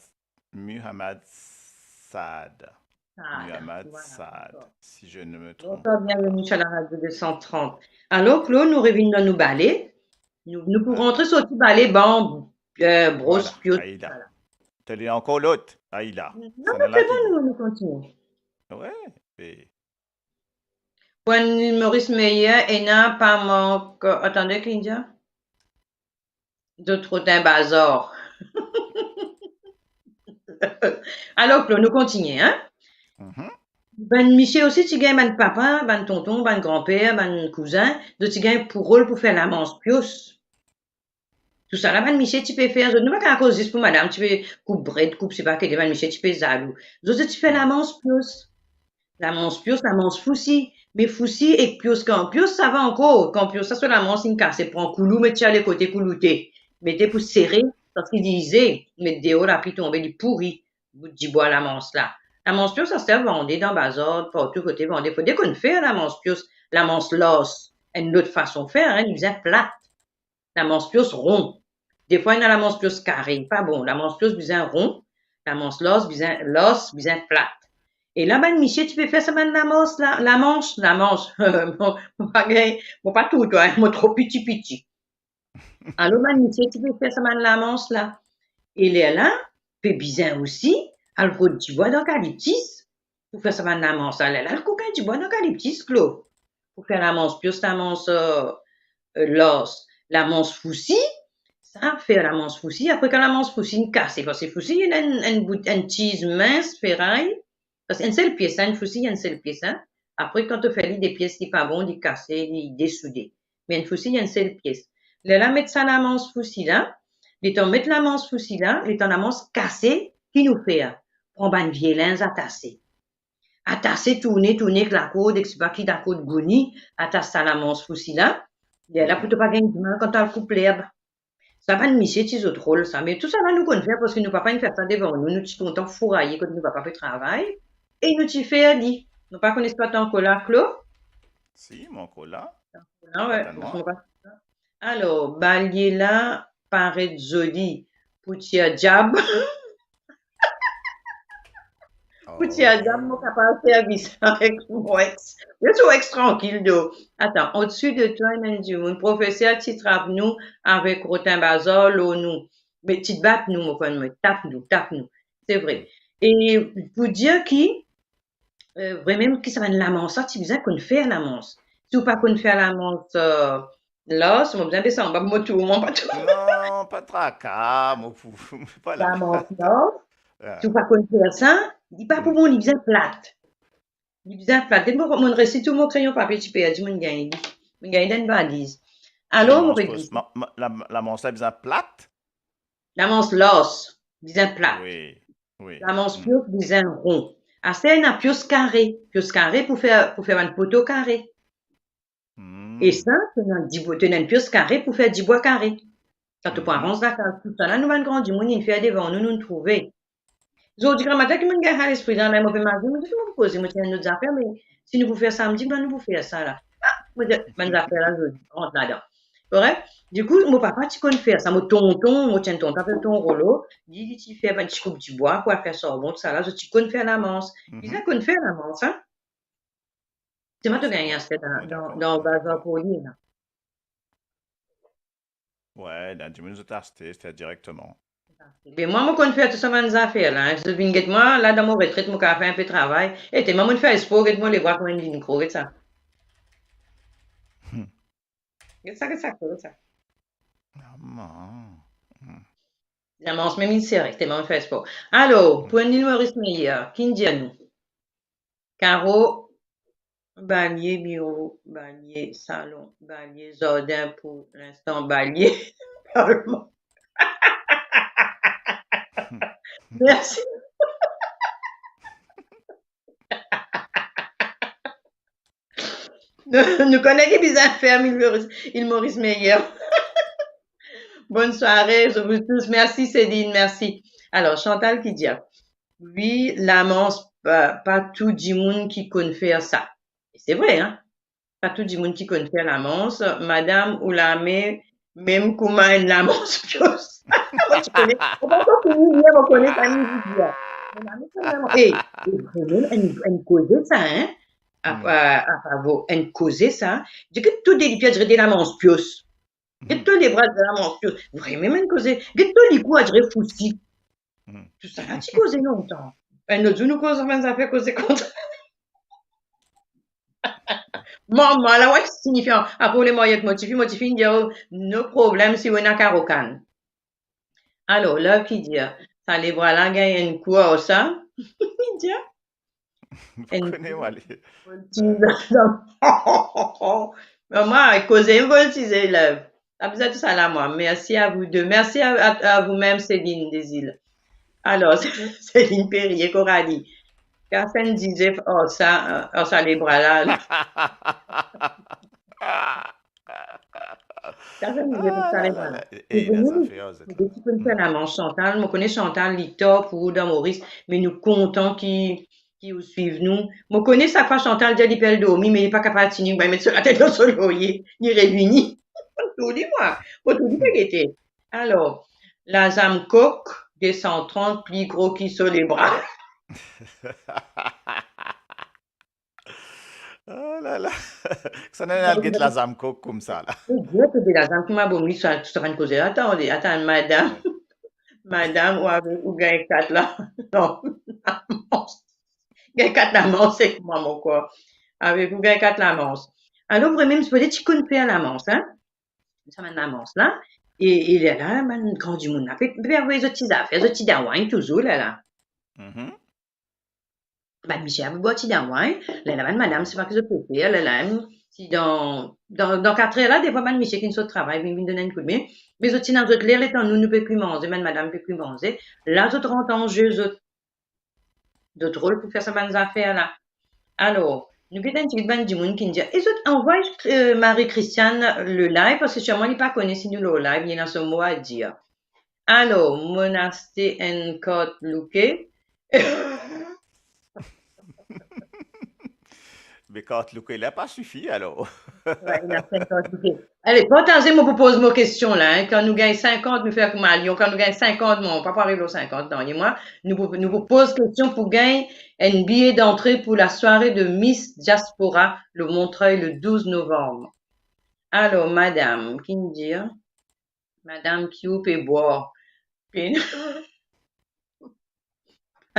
Muhammad Saad. Saad, Muhammad Saad, voilà, si je ne me trompe pas. Bonswar, bienveni sur la radio deux cent trente. Alor, Klo, nou revinn dan nou bale. Nou, nou pou rantre, sorti bale, banbou, euh, bros, pios, voilà. To ena ankor lot? Aida. Non, non, se bon, nou, nou kontinie. Wi, me pou enn imoris meyer, ena pa mank, atann, ki li dir? Zot rod enn bazar. Alor, Klo, nou kontinie, hein? Mhm. Bann misie osi ti gagn, bann papa, bann tonton, bann granper, bann kouzin, zot ti gagn pou rol pou fer lamans pios. Tousala bann misie ti pe fer, zot, nou pa kav koz zis pou madam ti pe koup bred, koup sepa ki, bann misie ti pe zalou. Zot, zot ti fer lamans pios. Lamans pios, lamans fousi. Me fousi ek pios, kan pios sava ankor, kan pios la so lamans inn kase, pran koulou, met li lekote kouloute, mete pou sere, parski li ize, met deor, lapli tonbe, li pouri, bout dibwa lamans la. Lamans pios aster vande dan bazar, partou kote vande. Fode konn fer lamans pios, lamans lars, enn lot fason fer, hein, li bizin plat. Lamans pios ron. Defwa ena lamans pios kare, pa bon. Lamans pios bizin ron, lamans lars bizin, lars bizin plat. E la bann misie ti pe fer sa bann lamans la, lamans, lamans. Mo, mo pa gagn, mo pa tour twa, mo tro piti piti. Alor bann misie ti pe fer sa bann lamans la. E lerla, pe bizin osi al rod dibwa dan kaliptis pou fer sa bann lamans la. Lerla, al kokin dibwa dan kaliptis, Klo, pou fer lamans pios, lamans, euh, euh, lars, lamans fousi. Sa, fer lamans fousi. Apre, kan lamans fousi inn kase, parski fousi, ena enn, enn bout, enn tiz mins, feray, parski enn sel pies, enn fousi, enn sel pies, hein. Apre, kan to fer li de pies, li pa bon, li kase, li desoude. Me enn fousi, enn sel pies. Lerla met sa lamans fousi la, letan met lamans fousi la, letan lamans kase, ki nou fer? Pran bann vie linz atase. Atase, tourne, tourne ek lakord, ek sipa ki lakord gouni, atas sa lamans fousi la. Lerla pou to pa gagn dimal kan to al koup lerb. Sa bann misie ti zwe rol sa, me tou sa la nou konn fer parski nou papa inn fer sa devan nou, nou ti kontan fouraye kot nou papa pe travay, e nou ti fer li. Mo pa kone si twa ankor la, Klo? Si, mo ankor la. Ah, ouais, certainement. Mo pa... Alor, balie la paret zoli pou tir diab. Pou tir diab, mo kapav servi sa avek mo ex. Mo ti ex trankil, do. Atann, odsi de twa, ena enn dimoun, profeser ti trap nou avek rotin bazar lor nou. Me ti bat nou, mo konn, me tap nou, tap nou. Se vre. E pou dir ki, euh, vremem ki sa bann lamans la, ti bizin konn fer lamans. Si ou pa konn fer lamans, euh, lars, mo bizin bes anba mo tour, mo pa tour. Non, pa traka, mo pou, pa la... Lamans lars, ah, si ou pa konn fer sa, li pa pou bon, li bizin plat. Li bizin plat. Get mo, mo resi tou mo kreyon papie ti perdi, mo gagn li. Mo gagn li dan enn valiz. Alor, mo pe dir, ma, ma, la, lamans la bizin plat? Lamans lars bizin plat. Wi, wi. Lamans pios bizin ron. Aster ena pios kare. Pios kare pou fer, pou fer bann poto kare. Hmm. E sa, to ena dibwa, to ena enn pios kare pou fer dibwa kare. Sa to pou aranz lakaz. Tou sa la, nou bann gran dimoun inn fer devan nou, nou trouve. Zordi gramatin ki mo'nn gagn sa lespri la, mo pe mazinn, mo dir, mo pou koze, mo ti ena enn lot zafer, me si nou pou fer samdi, kouma nou pou fer sa la? Ah, mo dir, bann zafer la, zordi, rant ladan. Korek? Dikou, mo papa ti konn fer sa, mo tonton, mo ti enn tonton apel Tonton Rolo, li, li ti fer bann ti koup dibwa pou al fer sarbon, tou sa la, zot ti konn fer lamans. Mhm. Bizin konn fer lamans, hein? Selman to gagn aste dan, dan, dan bazar pou li la. Wi, dan dimoun zot aste, se direkteman. Me mwa, mo konn fer tou sa bann zafer la, hein. Si zot vinn get mwa, la dan mo retret, mo kapav fer enpe travay. E telman mo'nn fer spor, get mo lebra kouma inn vinn gro, get sa. Hmm. Get sa, get sa, get sa. Mama. Hmm. Lamans mem inn sere, telman mo'nn fer spor. Alor, hmm, pou enn Ile Maurice meyer, ki'nn dir nou? Karo, balie biro, balie salon, balie zardin, pou linstan balie palman. Mersi. Nou, nou kone ki bizin fer, Ile Maurice, Ile Maurice meyer. Bonne soirée, je vous tous. Merci Céline, merci. Alor, Chantal ki dir, wi, lamans, pa, pa tou dimoun ki konn fer sa. E se vre, hein? Pa tou dimoun ki konn fer lamans. Madam, ou lame mem kouma enn lamans pios. Mo ti kone, mo pa ankor fini lir, mo kone sa, mo dir, ah. Mo lame kouma enn lamans. E, e vremem, enn, enn koze sa, hein? A, hmm, a, a favo, enn koze sa. Dir ki tou de lipie, dir de lamans pios. Get to lebra, dir lamans pios. Vremem enn koze. Get to likou, a dir fousi. Hmm. Tou sa la ti koze lontan. Enn lot zour nou koz bann zafer koze konsa. Mama, la, wi, signifian. Apre ou le marye ek mo tifi, mo tifi inn dir, oh, no problem si ou ena karokan. Alor, Love ki dir, sa lebra la gagn enn kou ar sa. Li dir, enn voltiz. Mama, koze voltize, Love. Sa bizin tou sa la, mwa. Merci à vous deux. Merci à, à, à vous-même, Céline des Îles. Alor, Céline Perrier, Coralie. Kas enn dizef ar sa, ar sa lebra la. Kas enn dizef ar sa lebra la. Ey, lazafer, zot la. Ki konn fer lamans, Chantal. Mo kone Chantal, li tar pou ou dan Moris, me nou kontan ki, ki ou swiv nou. Mo kone sak fwa Chantal dir li pe al dormi, me li pa kapav tini, li met so latet dan so lorye, li revini. Mo tourdi mwa, mo tourdi pe gete. Alor, lazam kok, de san trant, pli gro ki so lebra. Oh la la. Sa nana al get lazam kok koumsa la. Mo dir, to de lazam ki mo abonn li sa, tou sa bann koze la, atann, atann, madam. Madam, ou avek ou gagn kat la. Non, lamans. Gagn kat lamans ek mwa, mo krwar. Avek ou gagn kat lamans. Alor, vremem, sipoze ti konn fer lamans, hein? Sa bann lamans la. E, e lerla, bann gran dimoun la, pe, pe avoy zot ti zafer, zot ti dawagn touzour lerla. Mhm. Bann misie avoy bwar ti dawagn, lerla bann madam, sepa ki zot pe fer, lerla, si dan, dan, dan katrer la, defwa bann misie ki finn sort travay, vinn, vinn donn enn koudme, me zot ti ena zot ler, letan nou, nou pe kwi manze, bann madam pe kwi manze, la zot rant an ze, zot, zot rol pou fer sa bann zafer la. Alor, nou get enn tigit bann dimoun ki dir, e zot anvway, eh, Marie Christiane le live, parski sirman li pa kone si nou lor live, li ena so mo a dir. Alor, monn aste enn kart louke. Me kart louke la pa sifi, alor. Wi, ena enn kart louke. Ale, partaze, mo pou poz mo kestion la, hein. Kan nou gagn sinkant, nou fer kouma Lyon. Kan nou gagn sinkant, non, pa pou ariv lor sinkant, non. E mwa, nou pou, nou pou poz kestion pou gagn enn biye dantre pou lasware de Miss Diaspora, le Montreuil, le douz novanm. Alor, madam, ki'nn dir? Madam, ki ou pe bwar? Pe,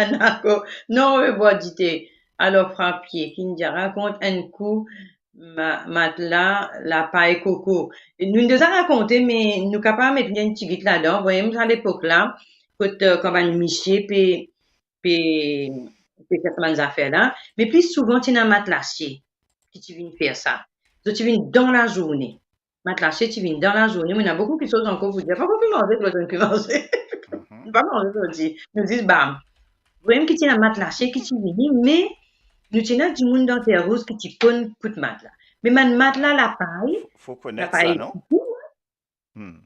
Anako, non, ou pe bwar dite. Alor, Frapie, ki'nn dir, rakont enn kou, ma-, matla lapay koko. E nou deza rakonte, me nou kapav met li enn tigit ladan. Vremem, sa lepok la, kot, eh, kan bann misie pe, pe, pe fer sa bann zafer la. Me pli souvan, ti ena matlasie ki ti vinn fer sa. Zot ti vinn dan lazourne. Matlasie ti vinn dan lazourne, mo ena boukou kiksoz ankor pou dir. Pa kwi manze, nou pa kwi manze. Mhm. Nou pa manze zordi. Nou zis bam. Vremem ki ti ena matlasie ki ti vini, me nou ti ena dimoun dan Terre Rouge ki ti konn kout matla. Me bann matla lapay, fo, fo konet lapay sa, non? Sikin, hein? Hmm.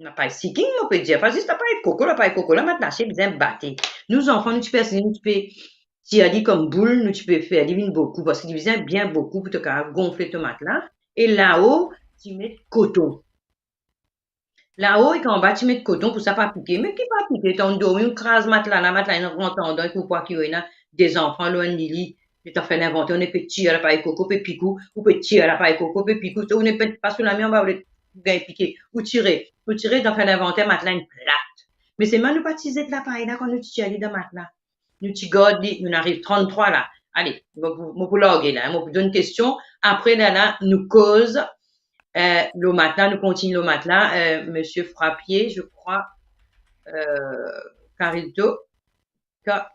Lapay sikin, mo pe dir, pa zis lapay koko, lapay koko la, matlasie bizin bate. Nou zanfan, nou ti pe, nou ti pe tir li kom boul, nou ti pe fer li vinn boukou, parski li bizin bien boukou pou to kapav gonfle to matla. E lao, ti met koton. Lao ek anba ti met koton pou sa pa pike. Me ki pa pike, tann dormi, ou kraz matla la, matla inn rant andan ek ou pwa ki ou ena, de zanfan lor enn lili, letan fer linvanter, ou ena pe tir lapay koko, pe pik ou, ou pe tir lapay koko, pe pik ou, ou ena pe pas ou lame anba, ou gagn pike, ou tire, ou tire, letan fer linvanter, matla inn plat. Me selman nou pa ti zet lapay la kan nou ti tir li dan matla. Nou ti gard li, nou ariv tranntrwa la. Ale, mo pou, mo pou large la, mo pou donn kestion. Apre la, la, nou koz, eh, lor matla, nou kontign lor matla. Eh, Misie Frapie, je crois, eh, Carilto, Ca-,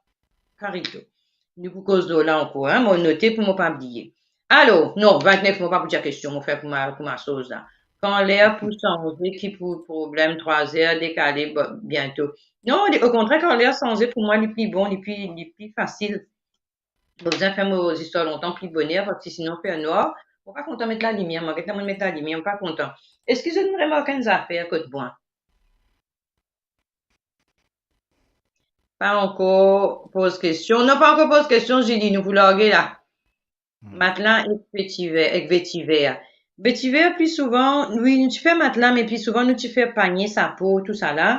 Carilto. Nou pou koz lor la ankor, hein, mo note pou mo pa bliye. Alor, non, vintnef, mo pa pou dir kestion, mo fer kouma, kouma soz la. Kan ler pou sanze, ki pou problem, trwa zer dekale, bo-, biento. Non, li, okontrer, kan ler sanze, pou mwa, li pli bon, li pli, li pli fasil. Mo bizin fer mo zistwar lontan pli boner, parski sinon fer nwar. Mo pa kontan met lalimier, mwa, get la, mo met lalimier, mo pa kontan. Eski zot inn remark enn zafer kot mwa? Pa ankor poz kestion. Non, pa ankor poz kestion, Julie, nou pou large la. Hmm. Matla ek vetiver, ek vetiver. Vetiver, pli souvan, wi, nou ti fer matla, me pli souvan, nou ti fer panie, sapo, tousala.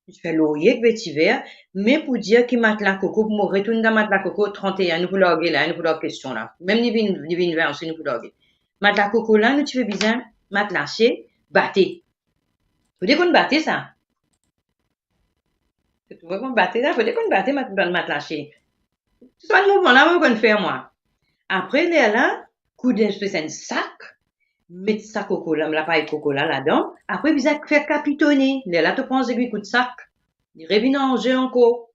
Nou ti fer lorye ek vetiver. Me pou dir ki matla koko, pou mo retourn dan matla koko, trannteen, nou pou large la, nou pou larg kestion la. Mem li vinn, li vinn vin osi, nou pou large. Matla koko la, nou ti pe bizin matlasie, bate. Fode konn bate sa. Fode konn bate sa, fode konn bate mat-, matlasie. Tou sa bann mouvman la, mo konn fer mwa. Apre, lerla, koud enn spe-, enn sak, met sa koko la, lapay koko la ladan. Apre, bizin fer kapitone. Lerla, to pran zegwi koud sak. Li revinn an ze ankor.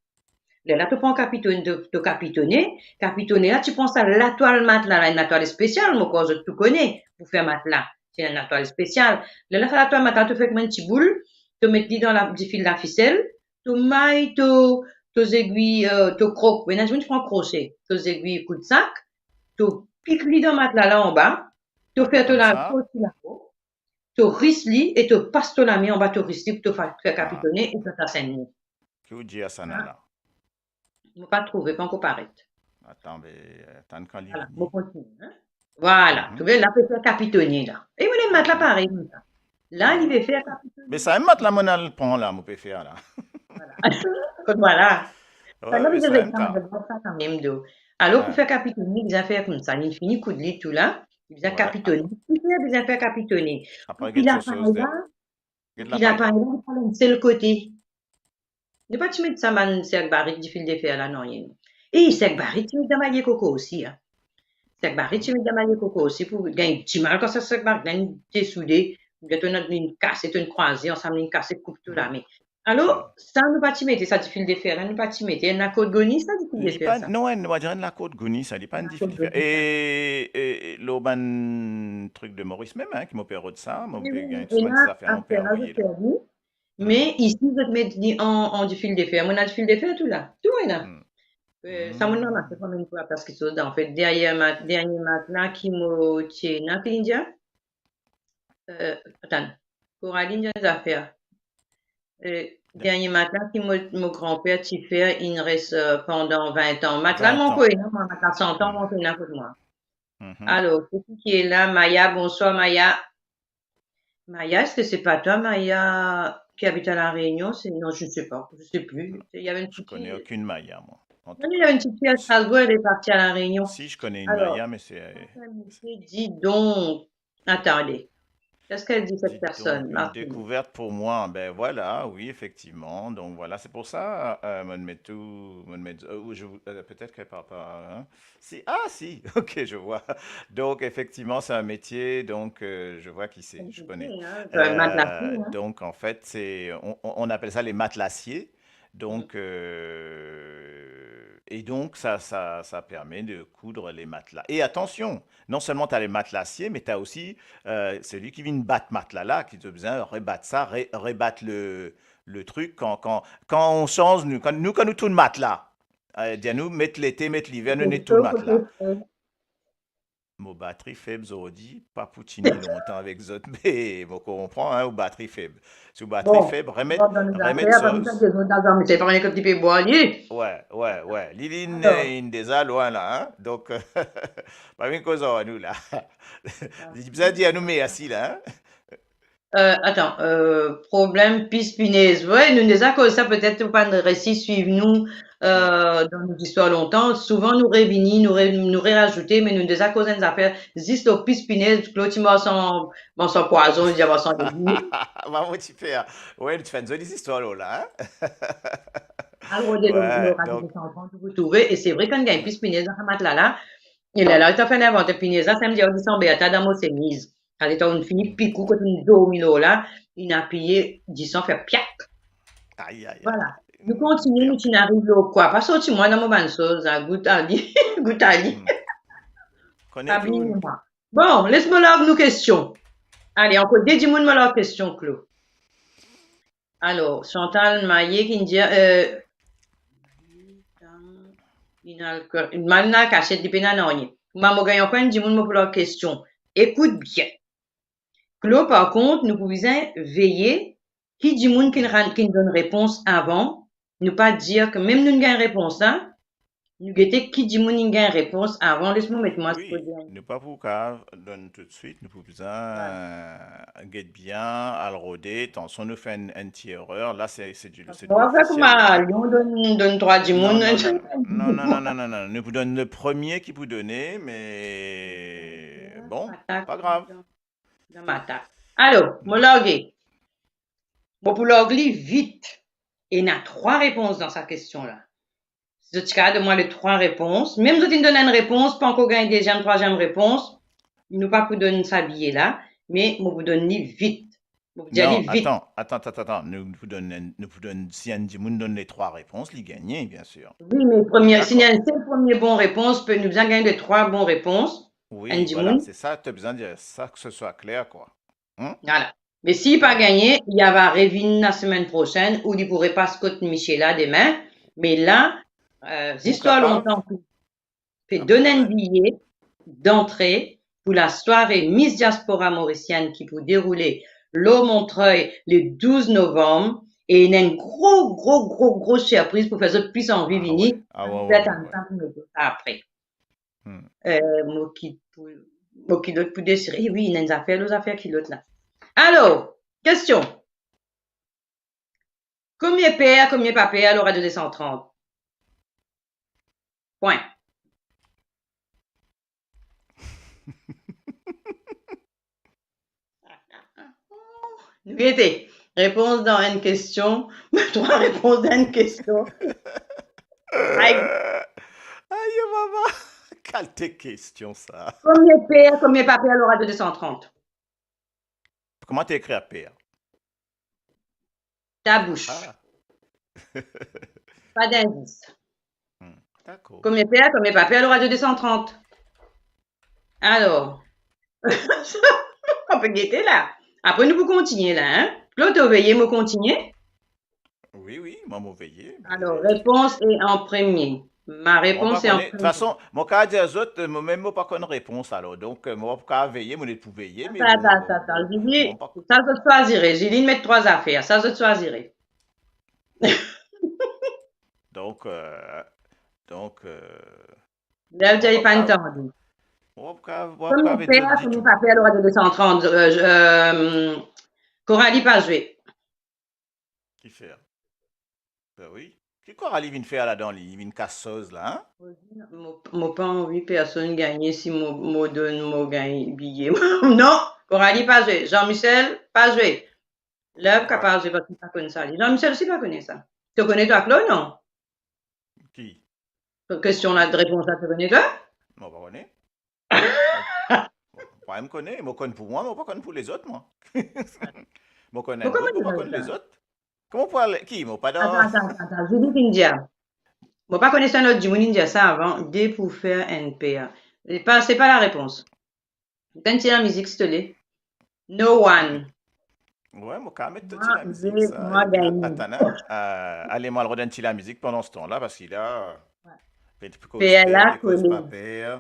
Lerla to pran kapitone, to, to kapitone, kapitone la, ti pran sa latwal matla la, enn latwal spesial, mo krwar zot tou kone, pou fer matla. Se enn latwal spesial. Lerla sa latwal matla, to fer kouma enn ti boul, to met li dan la, difil lafisel, to may to, to zegwi, euh, to krok, ena dimoun ki pran krose, to zegwi koudsak, to pik li dan matla la anba, to fer to la, to ti laro, to ris li e to pas to lame anba to ris li pou to fa-, fer kapitone e to tas enn mo. Ki ou dir sa la? Mo pa trouve, pa ankor paret. Atann, be, atann kan li vini. Vwala, mo kontinie, hein. Vwala, to trouve, la pe fer kapitone la. E mo ena matla parey koumsa. La, li pe fer kapitone. Me sa mem matla mo al pran la, mo pe fer la. Vwala. Vwala. Wi, sa mem, kanmem, do. Alor, pou fer kapitone, li bizin fer koumsa. Li fini koud li tou la, li bizin kapitone. Ki fer bizin fer kapitone? Apre, get so soz la. Get la, li pa enn sel kote. Nou pa ti met sa bann serk barik difil de fer la, nanye, non. E serk barik ti met dan malie koko osi, hein. Serk barik ti met dan malie koko osi pou gagn dimal kan sa serk barik la inn desoude, oubien to ena inn kase, to inn kraze ansam, inn kase, koup to lame. Alor, sa nou pa ti mete, sa difil de fer la, nou pa ti mete. Enn lakord goni sa, difil de fer sa? Non, enn, nou va dir enn lakord goni sa, li pa enn difil de fer. E, e, e lor bann trik de Moris mem, hein, ki mo pe rod sa, mo pe gagn sousman zafer, mo pe anvoye la. Me isi, zot met li an, an difil de fer. Mo ena difil de fer tou la. Tou ena. Euh, sa mo ranmase kanmem pou laplas kiksoz la, anfet. Dernie mat-, dernie matla ki mo ti ena, ki li dir? Euh, atann. Coralie dir enn zafer. Euh, dernie matla ki mo, mo granper ti fer, inn res, euh, pandan vin an. Matla mo ankor ena, mwa, matla san an mo ankor ena kot mwa. Alor, seki ki ena la? Maya, bonsoir Maya. Maya, est-ce que c'est pas toi, Maya, qui habite à La Réunion? C'est, non, je ne sais pas, je sais plus. Il y avait une petite fille. Je connais aucune Maya, moi. Non, il y avait une petite fille à Strasbourg, elle est partie à La Réunion. Si, je connais une Maya, mais c'est, euh, alors, c'est, dis donc, attendez. Qu'est-ce qu'elle dit, cette personne, Martine? Dis donc, une découverte pour moi. Ben voilà, oui, effectivement. Donc voilà, c'est pour ça, euh, mo met tou, mo met, euh, ou je, euh, peut-être qu'elle parle pas, hein. Si, ah si, ok, je vois. Donc, effectivement, c'est un métier, donc, euh, je vois qui c'est, je connais. Euh, donc, en fait, c'est, on, on, on appelle ça les matelassiers. Donc, euh, et donc, ça, ça, ça permet de coudre les matelas. Et attention, non seulement t'as les matelassiers, mais t'as aussi, euh, celui qui vient battre matelas là, qui a besoin de rebattre ça, re-, rebattre le, le truc. Quand, quand, quand on change, nous, quand, nous, quand nous tourne matelas, euh, dir nou, met lete, met liver, nou net tourn matelas. Mo batri feb zordi, pa pou tini lontan avek zot, me mo konpran, hein, ou batri feb. Si ou batri feb, remet, remet soz. Wi, wi, wi, li, li inn deza lwin la, hein. Donk, pa vinn koz ar nou la. Li bizin dir nou mersi la, hein. Euh, atann, euh, problem pis pinez. Wi, nou deza koz sa, petet ou pa'nn resi swiv nou, euh, dan nou zistwar lontan. Souvan nou revini, nou re-, nou rerazoute, me nou deza koz enn zafer zis lor pis pinez, Claude ti mars an, mars an pwazon, li dir mars an legim. Bravo, ti fer. Wi, nou ti fer enn zoli zistwar lor la, hein? Al rode lor, lor Radio Santan, ou pou trouve, e se vre, kan gagn pis pinez dan sa matla la, e lerla, li ta fer invant pinez la, sa vinn dir, li sanble ata dan mo semiz. Kan li tann fini pik ou kot ou dormi lor la, inn apiye disan fer piak. Ay, ay, ay. Vwala. Nou kontinie, nou ti ariv lor kwa? Pa sorti mwa dan mo bann soz la, gout ali, gout ali. Hmm. Kone pa bliye mwa. Bon, les mo larg nou kestion. Ale, ankor de dimoun mo larg kestion, Claude. Alor, Chantal Maye ki dir, euh, Manna Kasiet, li pena nanye. Kouma mo gagn ankor enn dimoun, mo pou larg kestion. Ekout bien. Claude, par kont, nou pou bizin veye ki dimoun ki rann, ki donn repons avan. Nou pa dir ke mem nou gagn repons la, nou gete ki dimoun inn gagn repons avan. Les mo met mwa, wi, nou pa pou kav donn toutswit, nou pou bizin, euh, get bien, al rode, atansion nou fer enn, enn ti erer. La, se, se di, se di lofisiel la. Mwa, kouma Lyon donn, donn trwa dimoun. Non, non, non, non, non, non, non. Nou pou donn le premie ki pou done, me bon, pa grav. Dan matak. Alor, mo large. Mo pou larg li vit. Ena trwa repons dan sa kestion la. Si zot ti kav donn mwa le trwa repons, mem zot inn donn enn repons, pa ankor gagn deziem, trwaziem repons, nou pa pou donn sa biye la, me mo pou donn li vit. Mo pou dir li vit. Non, atann, atann, atann, atann. Nou, nou pou donn enn, nou pou donn, si enn dimoun donn le trwa repons, li gagne, bien sir. Wi, me premie, si ena enn sel premie bon repons, pe nou bizin gagn le trwa bon repons. Wi, enn dimoun. Vwala, se sa, to bizin dir sa, ke se swa kler, kwa. Hmm? Vwala. Me si li pa gagne, li ava revinn lasemenn prosenn ou li pou repas kot misie la demin. Me la, euh, zistwar lontan, pe donn enn biye dantre pou lasware Miss Diaspora Mauricienne ki pou deroule lor Montreuil le douz novam, e ena enn gro, gro, gro, gro sirpriz pou fer zot plis anvi vini. Ah, wi, ah, wi, wi, wi. Apre. Hmm. Euh, mo kit pou, mo kilot pou desire. Eh wi, ena enn zafer, lor zafer kilot la. Alor, kestion. Komie per, komie pa per lor Radio deux cent trente? Pwin. Nou gete. Repons dan enn kestion. Trwa repons dan enn kestion. Ay. Ayo, mama. Kalte kestion sa. Komie per, komie pa per lor Radio deux cent trente? Kouma to ekrir per? Ta bouch. Ah. Pa dindis. Hmm, dakor. Komie per, komie pa per lor Radio deux cent trente? Alor, nou pe gete la. Apre nou pou kontinie la, hein? Claude, to veye mo kontinie? Wi, wi, mwa mo veye, mo veye. Alor, repons e an premie. Mo pa kone, de tout fason, mo kav dir zot, mo mem mo pa konn repons, alor. Donk, euh, mo pa pou kav veye, mo net pou veye, me... Atann, atann, atann. Julie, sa zot swazire. Julie met trwa zafer, sa zot swazire. Donk, euh, donk, euh, Lev dir li pa enn tande. Mo pa pou kav, mo pa pou kav... Komie per, komie pa per lor Radio deux cent trente, euh, euh, Coralie pa zwe. Ki fer? Ben wi. Ki Coralie vinn fer ladan li? Li vinn kas soz la, hein? Mo, mo pa anvi personn gagne si mo, mo donn, mo gagn biye. Non, Coralie pa zwe. Jean-Michel pa zwe. Love kapav zwe parski li pa konn sa. Jean-Michel osi pa kone sa. To kone twa, Claude, non? Ki? Kestion la, repons la, to kone twa? Mo pa kone. Mo pa mem kone, mo konn pou mwa, mo pa konn pou lezot, mwa. Mo konn enn bout, mo pa konn lezot. Kouma pou ale, ki, mo pa dan... Atann, atann, atann, atann. Julie finn dir. Mo pa kone si enn lot dimoun inn dir sa avan, de pou fer enn per. Se pa, se pa larepons. Met enn ti lamizik, silteple. No one. Wi, mo kav met enn ti lamizik, sa. Mwa, mwa gagn. Atann, hein. Euh, ale, mo al rod enn ti lamizik pandan se tan la, parski la, wi, pe koz per, pe koz pa per.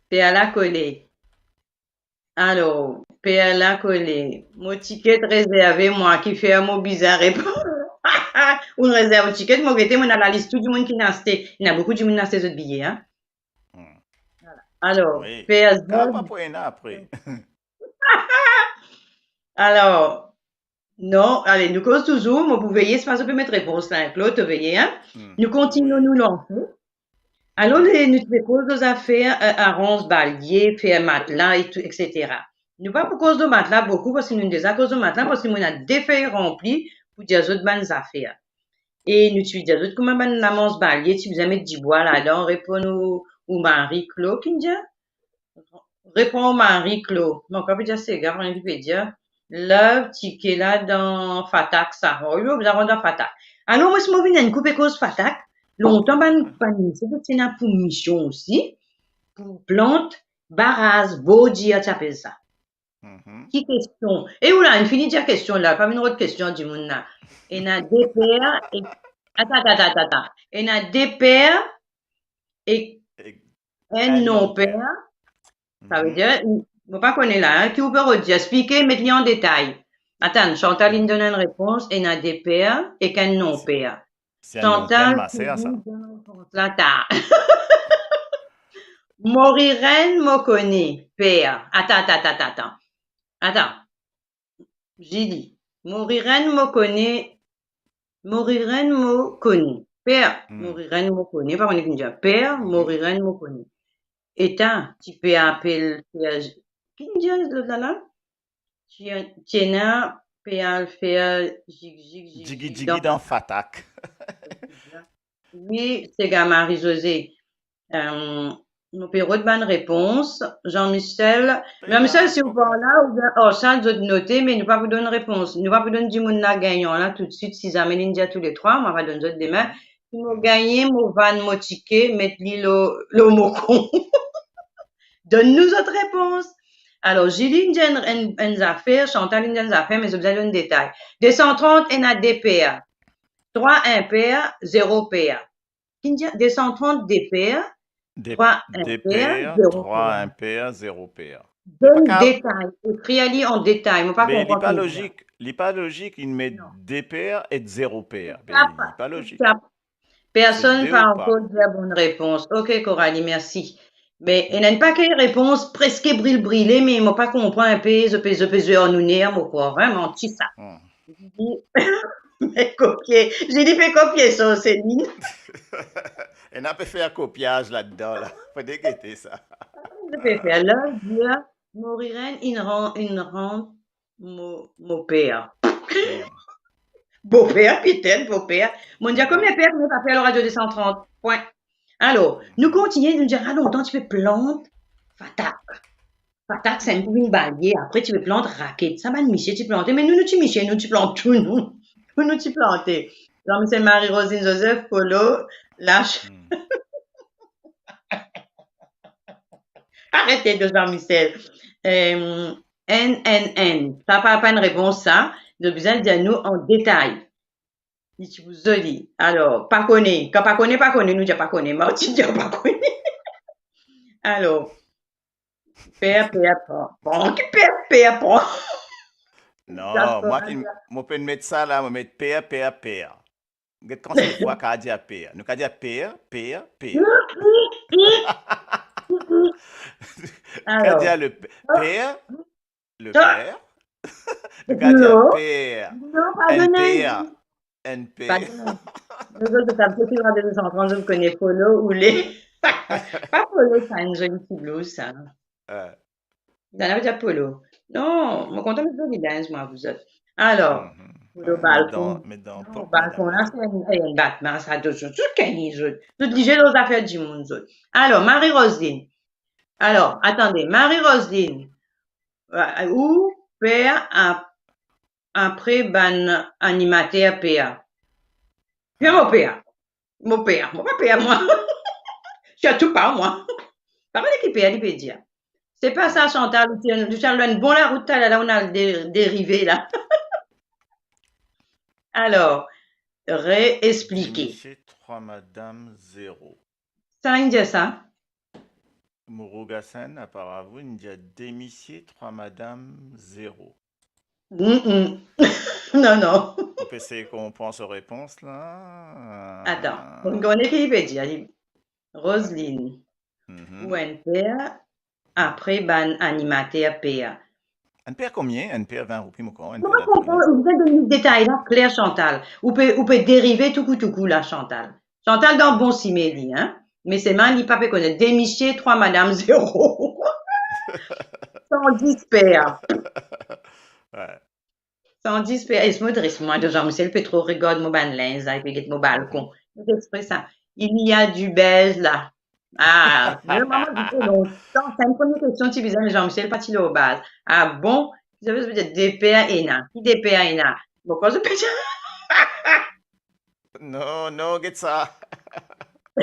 Per la kole. Alor, per la kole. Mo tiket rezerve, mwa ki fer mo bizin repons. Ou rezerv tiket, mo gete, mo ena lalis tou dimoun ki inn aste. Ena boukou dimoun inn aste zot biye, hein. Hmm. Vwala. Alor, wi, per zot, pa pou ena apre. Alor, non, ale, nou koz touzour, mo pou veye, se pa zot pe met repons la, Claude, to veye, hein? Hmm. Nou kontinie, wi, nou lanse. Alor, le, nou ti pe koz lor zafer, euh, aranz balie, fer matla e tou, et cetera. Nou pa pou koz lor matla boukou, parski nou deza koz lor matla, parski mo ena de fey ranpli pou dir zot bann zafer. E nou ti dir zot kouma bann lamanz balie ti bizin met dibwa ladan, reponn ou, ou mari Claude, ki dir? Reponn ou mari Claude. Mo pa pe dir sega, nanye ki pe dir. Love, tike la dan fatak sa. Oh, yo, bizin rant dan fatak. Alor, mwa, si mo vinn enn kou pe koz fatak, lontan bann, bann misie, zot ti ena pou mision osi, pou plant baraz, bordir, ti apel sa. Mhm. Ki kestion? E oula, inn fini dir kestion la, pa vinn rod kestion dimoun la. Ena de per e, atann, atann, atann, atann. Ena de per e enn nonper. Sa ve dir, mo pa kone la, hein, ki ou pe rod dir, explike, met li an detay. Atann, Chantal inn donn enn repons, ena de per ek enn nonper. Se enn nonper, Chantal, ma ser, sa. Donn repons la, ta. Morirenn mo kone, per. Atann, atann, atann, atann. Atann. Julie. Morirenn mo kone, Morirenn mo kone. Per, hmm, Morirenn mo kone, pa kone ki'nn dir. Per, hmm, Morirenn mo kone. Eta, ti pe apel, ki'nn dir lot la la? Ti, ti ena pe al fer zig, zig, zig, zig dan fatak. Wi, sega Marie-Josée. Euh, nou pe rod bann repons. Jean-Michel. Jean-Michel, si ou pa la, oubien, oh, sa, zot note, me nou pa pou donn repons. Nou pa pou donn dimoun la gagnan la toutswit. Si zame li'nn dir touletrwa, mo va donn zot demin. Si mo gagne, mo vann mo tike, met li lor, lor mo kont. Donn nou zot repons. Alor, Julie inn dir enn, enn, enn zafer, Chantal inn dir enn zafer, me zot bizin donn detay. De san trant, ena de per. trwa inper, zero per. Ki'nn dir de san trant de per, de, trwa inper, zero per. Donn detay, ekrir li an detay. Mo pa konpran. Li pa lozik, li pa lozik, inn met de per e zero per. Li pa lozik. Personn pa ankor dir bonn repons. Ok, Coralie, mersi. Me ena enn pake repons preske bril brile, me mo pa konpran inpe, zot pe, zot pe zwe ar nou ner, mo krwar, vre, manti sa. Li kopie. Zili pe kopie sa, Céline. Ena pe fer kopiaz ladan la. Fode gete sa. Li pe fer la, dir, mo rirenn inn ran, inn ran mo, mo per. Boper, petet, boper. Mo dir komie per, komie pa per lor Radio de san trant. Pwin. Alor, nou kontinie, nou dir, a lontan ti pe plant fatak. Fatak, sa enn pou vinn balye, apre ti pe plant raket. Sa bann misie ti plante, me nou, nou ti misie, nou ti plant tou, nou. Nou, nou ti plante. Jean-Michel, Marie-Rosine Joseph, Polo, Lash. Aret de Jean-Michel. Em, N N N. Sa pa, pa enn repons, sa. Zot bizin dir nou an detay. Li ti pou zoli. Alor, pa kone. Kan pa kone, pa kone, nou dir pa kone. Martin dir pa kone. Alor, per, per, pran. Pran ki per, per, pran. Non, mwa ki, mo pena met sa la, mo met per, per, per. Get kan se fwa ka dir per. Nou ka dir per, per, per. Ka dir le p-, per, le per. Nou ka dir per. Enn per. Enn per. Zot, zot, zot kone Polo oule. Pa Polo, sa enn zoli ti blouz, sa. Nana pe dir Polo. Non, mo kontan met zoli linz, mwa, pou zot. Alor, Polo, balkon. Non, balkon la, se enn, enn batman, sa, zot, zot, zot kone zot. Zot lizie lor zafer dimoun, zot. Alor, Marie-Roseline. Alor, atande, Marie-Roseline. Ou per ap-, apre bann animater per. Per mo per. Mo per, mo pa per mwa. Sirtou pa mwa. Pa kone ki per li pe dir. Se pa sa, Chantal, ou ti, ou ti al lor enn bon larout talala, ou'nn al de-, derive la. Alor, reexplike. Misie trwa madam zero. Sa inn dir sa? Mourougasenn, aparavan, inn dir de misie, trwa madam, zero. Mm, mm. Non, non. Ou pe esey konpran so repons la. Atann, mo kone ki li pe dir, li, Roseline, ou enn per, apre bann animater per. Enn per komie? Enn per vin roupi, mo krwar, enn per vin roupi. Mo pa konpran, ou bizin donn li detay la kler, Chantal. Ou pe, ou pe derive toukou toukou la, Chantal. Chantal dan bon sime li, hein. Me selman li pa pe kone. De misie, trwa madam, zero. San dis per. Wi. San dis per. Es mo dres mwa, Jean-Michel pe tro regard mo bann linz la, li pe get mo balkon. Li fer expre sa. Il y a du buzz là. Ah, mwa, mwa, depi lontan, sa enn premie kestion ti bizin, Jean-Michel pa ti lor baz. Ah bon? Ki sa ve dir de per ena? Ki de per ena? Bon, kan zot pe dir Non, non, get sa.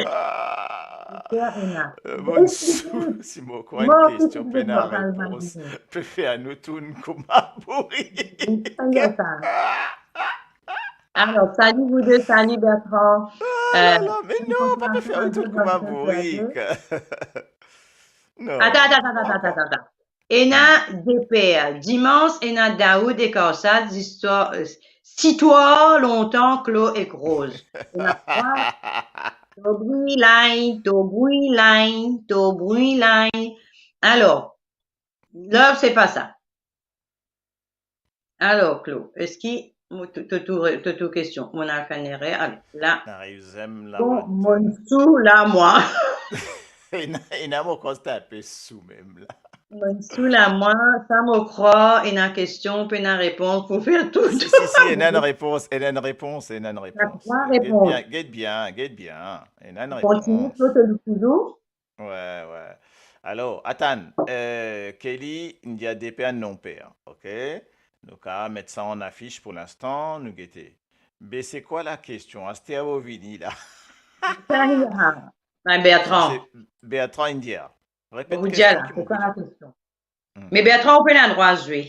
Ah, de per ena. Eh, mo sou, si mo krwar enn kestion pena repons, pe fer nou tourn kouma bourik. Alor, salut vous deux, salut Bertrand. Ah, euh, la, la, me non, pa pe fer nou tourn kouma bourik. Non. Atann, atann, atann, atann, atann. Ena de per. Dimans, ena Daoud ek Arsad, zistwar, euh, sitwar lontan Klo ek Roz. Ena trwa. To brilay, to brilay, to brilay. Alor, la, se pa sa. Alor, Klo, eski mo, to, to, to, to, to kestion, mo al fer enn erer, ale, la. Bon, mo sou la, mwa. Ena, ena mo krwar ti enpe sou mem la. Mo sou la, mwa, sa mo krwar, ena kestion, pena repons, pou fer tou. Si, si, si, ena enn repons, ena enn repons, ena enn repons. Ena trwa repons. Get bien, get bien, get bien. Ena enn repons. Kontinie, Klo, to lis touzour. Wi, wi. Alor, atann, euh, Kelly, inn dir de per, non per, ok? Nou kav met sa an afis pou linstan, nou gete. Be, se kwa lakestion? Aster mo vini la. Sa, ah, Bertrand. Se Bertrand inn dir. Repet kestion ki mo poze. Pou dir la, se kwa lakestion? Hmm. Me Bertrand, ou pena drwa zwe.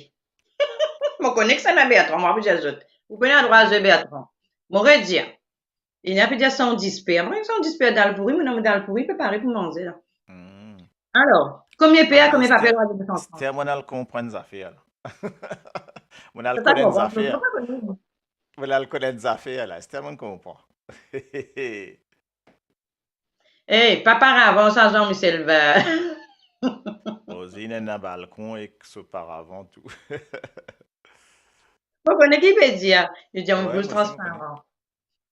Mo kone ki sa ena Bertrand, mo pou dir zot. Ou pena drwa zwe, Bertrand. Mo redir. Ena pe dir san dis per. Apre san dis per dal pouri, mo dan dal pouri, pe pare pou manze la. Hmm. Alor, komie per, komie paper, Esther, mo al konprann zafer la. Mo al konn enn zafer. Mo al konn enn zafer la, Esther, mo konpran. Ey, pa paravan sa, Jean-Michel Ver. Rosine ena balkon ek so paravan tou. Mo kone ki pe dir, li dir enn bous transparan.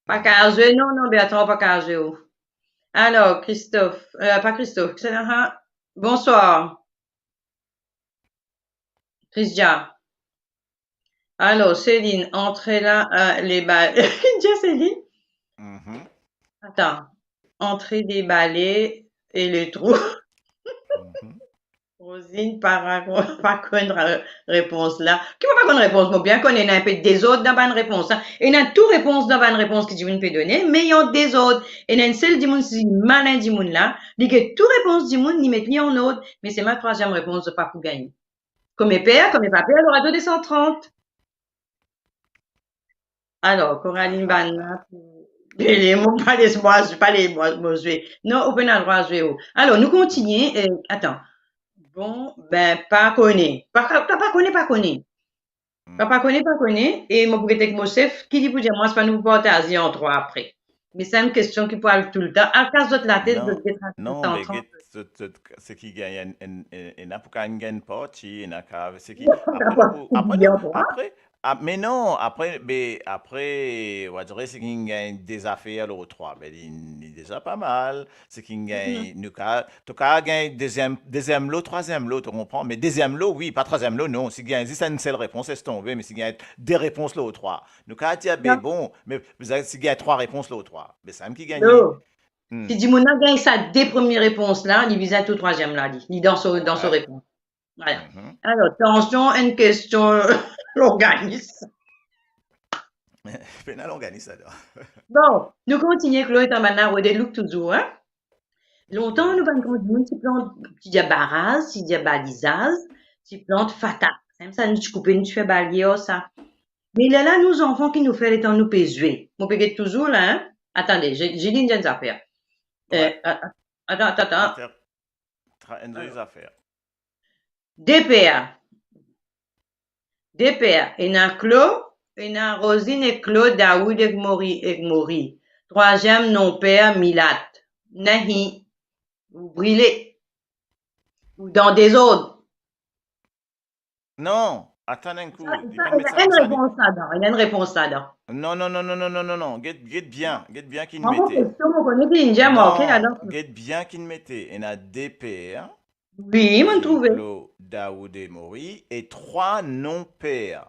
Pa kapav zwe, non, non, Bertrand, pa kapav zwe ou. Alor, Christophe, euh, pa Christophe, ki sa la, hein? Bonsoir. Christian. Alor, Céline, antre la, euh, le ba-, Christian, Céline? Mhm. Attends. Antre le bale e le trou. Mhm. Rosine, pa rakon-, pa konn ra-, repons la. Ki mo pa konn repons? Mo bien konn ena enpe dezord dan bann repons la. Ena tou repons dan bann repons ki dimoun pe done, me ena dezord. Ena enn sel dimoun, se malin dimoun la, li get tou repons dimoun, li met li an ord, me selman trwaziem repons, zot pa pou gagne. Komie per, komie paper, lor radio de san trant. Alor, Coraline Banna, pou, mo pa les mwa, pa les mwa, mo zwe. Non, ou pena drwa zwe ou. Alor, nou kontinie, euh, attends. Bon, ben, pa kone. Pa, pa, pa kone, pa kone. Hmm. Pa, pa kone, pa kone. E mo pou get ek mo sef, ki li pou dir mwa, si pa nou pou partaze an trwa apre. Me sa enn kestion ki pou al toultan. Al kas zot latet, non, zot get non, me get, zot, zot, seki gagn enn, enn, enn, ena pou gagn, gagn parti, ena ka, seki, apre, apre, apre, ah, me non, apre, be, apre, on va dire, seki gagn de zafer lor trwa, be, li, li deza pa mal, seki gagn, nou ka, to ka gagn deziem, deziem lo, trwaziem lo, to konpran? Me deziem lo, wi, pa trwaziem lo, non. Si gagn zis enn sel repons, les tonbe, me si gagn de repons lor trwa, nou ka dir, be, bon, me, me si gagn trwa repons lor trwa, be, sa mem ki gagne. Non. Hmm. Si dimoun la gagn sa de premie repons la, li bizin tou trwaziem la, li, li dan so, dan so repons. Vwala. Mhm. Alor, tansion, enn kestion lorganis. Pena lorganis ladan. Bon, nou kontinie, Chloé, tann bann la rode look touzour, hein? Lontan, nou bann gran dimoun ti plant, ti dir baraz, ti dir balizaz, ti plant fatak. Mem sa, nou ti koupe, nou ti fer balie ar sa. Me lerla nou zanfan, ki nou fer letan nou pe zwe? Mo pe get touzour la, hein? Atande, Zi-, Ziline, enn zafer. Eh, a-, a-, atan, atan, atan. Inter-, tra-, enn zafer. De per. De per. Ena Klo, ena Rozinn ek Klo, Daoud ek Mori, ek Mori. Trwaziem non per, Milat. Nahi. Ou brile. Ou dan dezord. Non, atann enn kou. Sa, li sa, pa met ena sa enn repons ladan, ena enn repons ladan. Non, non, non, non. Get, get bien, get bien ki mete. Mo kone ki inn dir, mo, ok, non, alor. Get bien ki mete. Ena de per. Wi, mo trouve. Klo, Daoud e Mori, e trwa non per.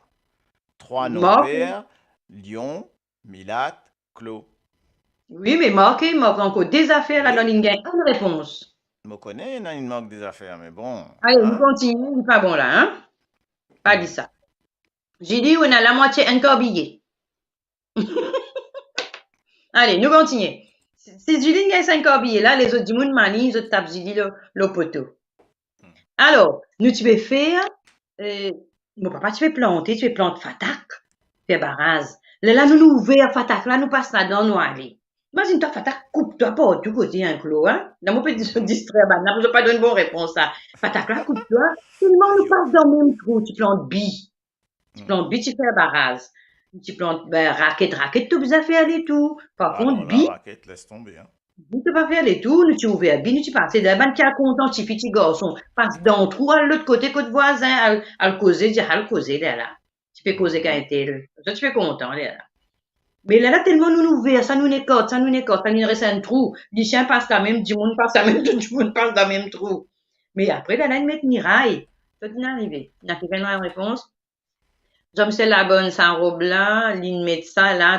Trwa non per, Lion, Milat, Klo. Wi, me marke, marke ankor de zafer ladan, li gagn enn repons. Mo kone, ena inn mark de zafer, me bon. Ale, nou kontinie, li pa bon la, hein? Pa dir sa. Zili, ou ena lamwatie enn kar biye. Ale, nou kontinie. Si, si Zili gagn sa enn kar biye la, lezot dimoun, mani, zot tap Zili lor, lor poto. Alor, nou ti pe fer, eh, mo papa ti pe plante, ti pe plant fatak, fer baraz. Lerla nou, nou ouver fatak la, nou pas ladan, nou ale. Imazinn twa, fatak koup twa partou kote, hein, Klo, hein? La mo pe dis-, distrer bann la, pou zot pa donn bon repons la. Fatak la koup twa, telman nou pas dan mem trou, ti plant bi. Ti plant bi, ti fer baraz. Ti plant, be, raket, raket, to bizin fer letour. Par kont, non, la, bi, raket, les tonbe, hein. Bi, to pa fer letour, nou ti ouver bi, nou ti pase. Lerla bann ti al kontan, tifi, ti garson, pas dan trou, al lot kote, kot vwazin, al, al koze, dir, al koze lerla. Ti pe koze ek entel. Sa ti pe kontan lerla. Me lerla telman nou, nou ouver sa, nou ekart sa, nou ekart sa, li res enn trou. Lisien pas lamem, dimoun pas lamem, tou dimoun pas lamem trou. Me apre, lerla inn met miray. Sa ki inn arive? Ena kikenn repons? Zom se labonn sa rob la, li met sa la.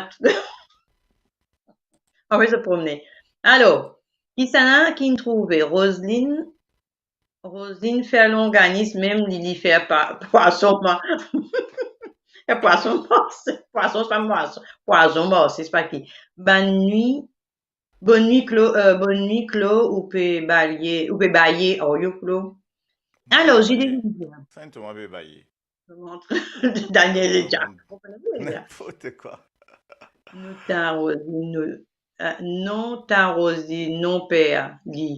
Anvoy zot promne. Alor, kisannla ki inn trouve? Roseline, Roseline fer longanis, mem li, li fer pa-, pwason ma-, fer pwason marse, pwason sa pwason, pwazon marse, se pa ki. Bonn nwi, bonn nwi Klo, euh, bonn nwi Klo, ou pe baye, ou pe baye, oh yo Klo. Alor, Zili, sa enn touma pe baye. Daniel e Jack. N'importe quoi. Nou tann Rosi, nou, eh, non, tann Rosi, non per li.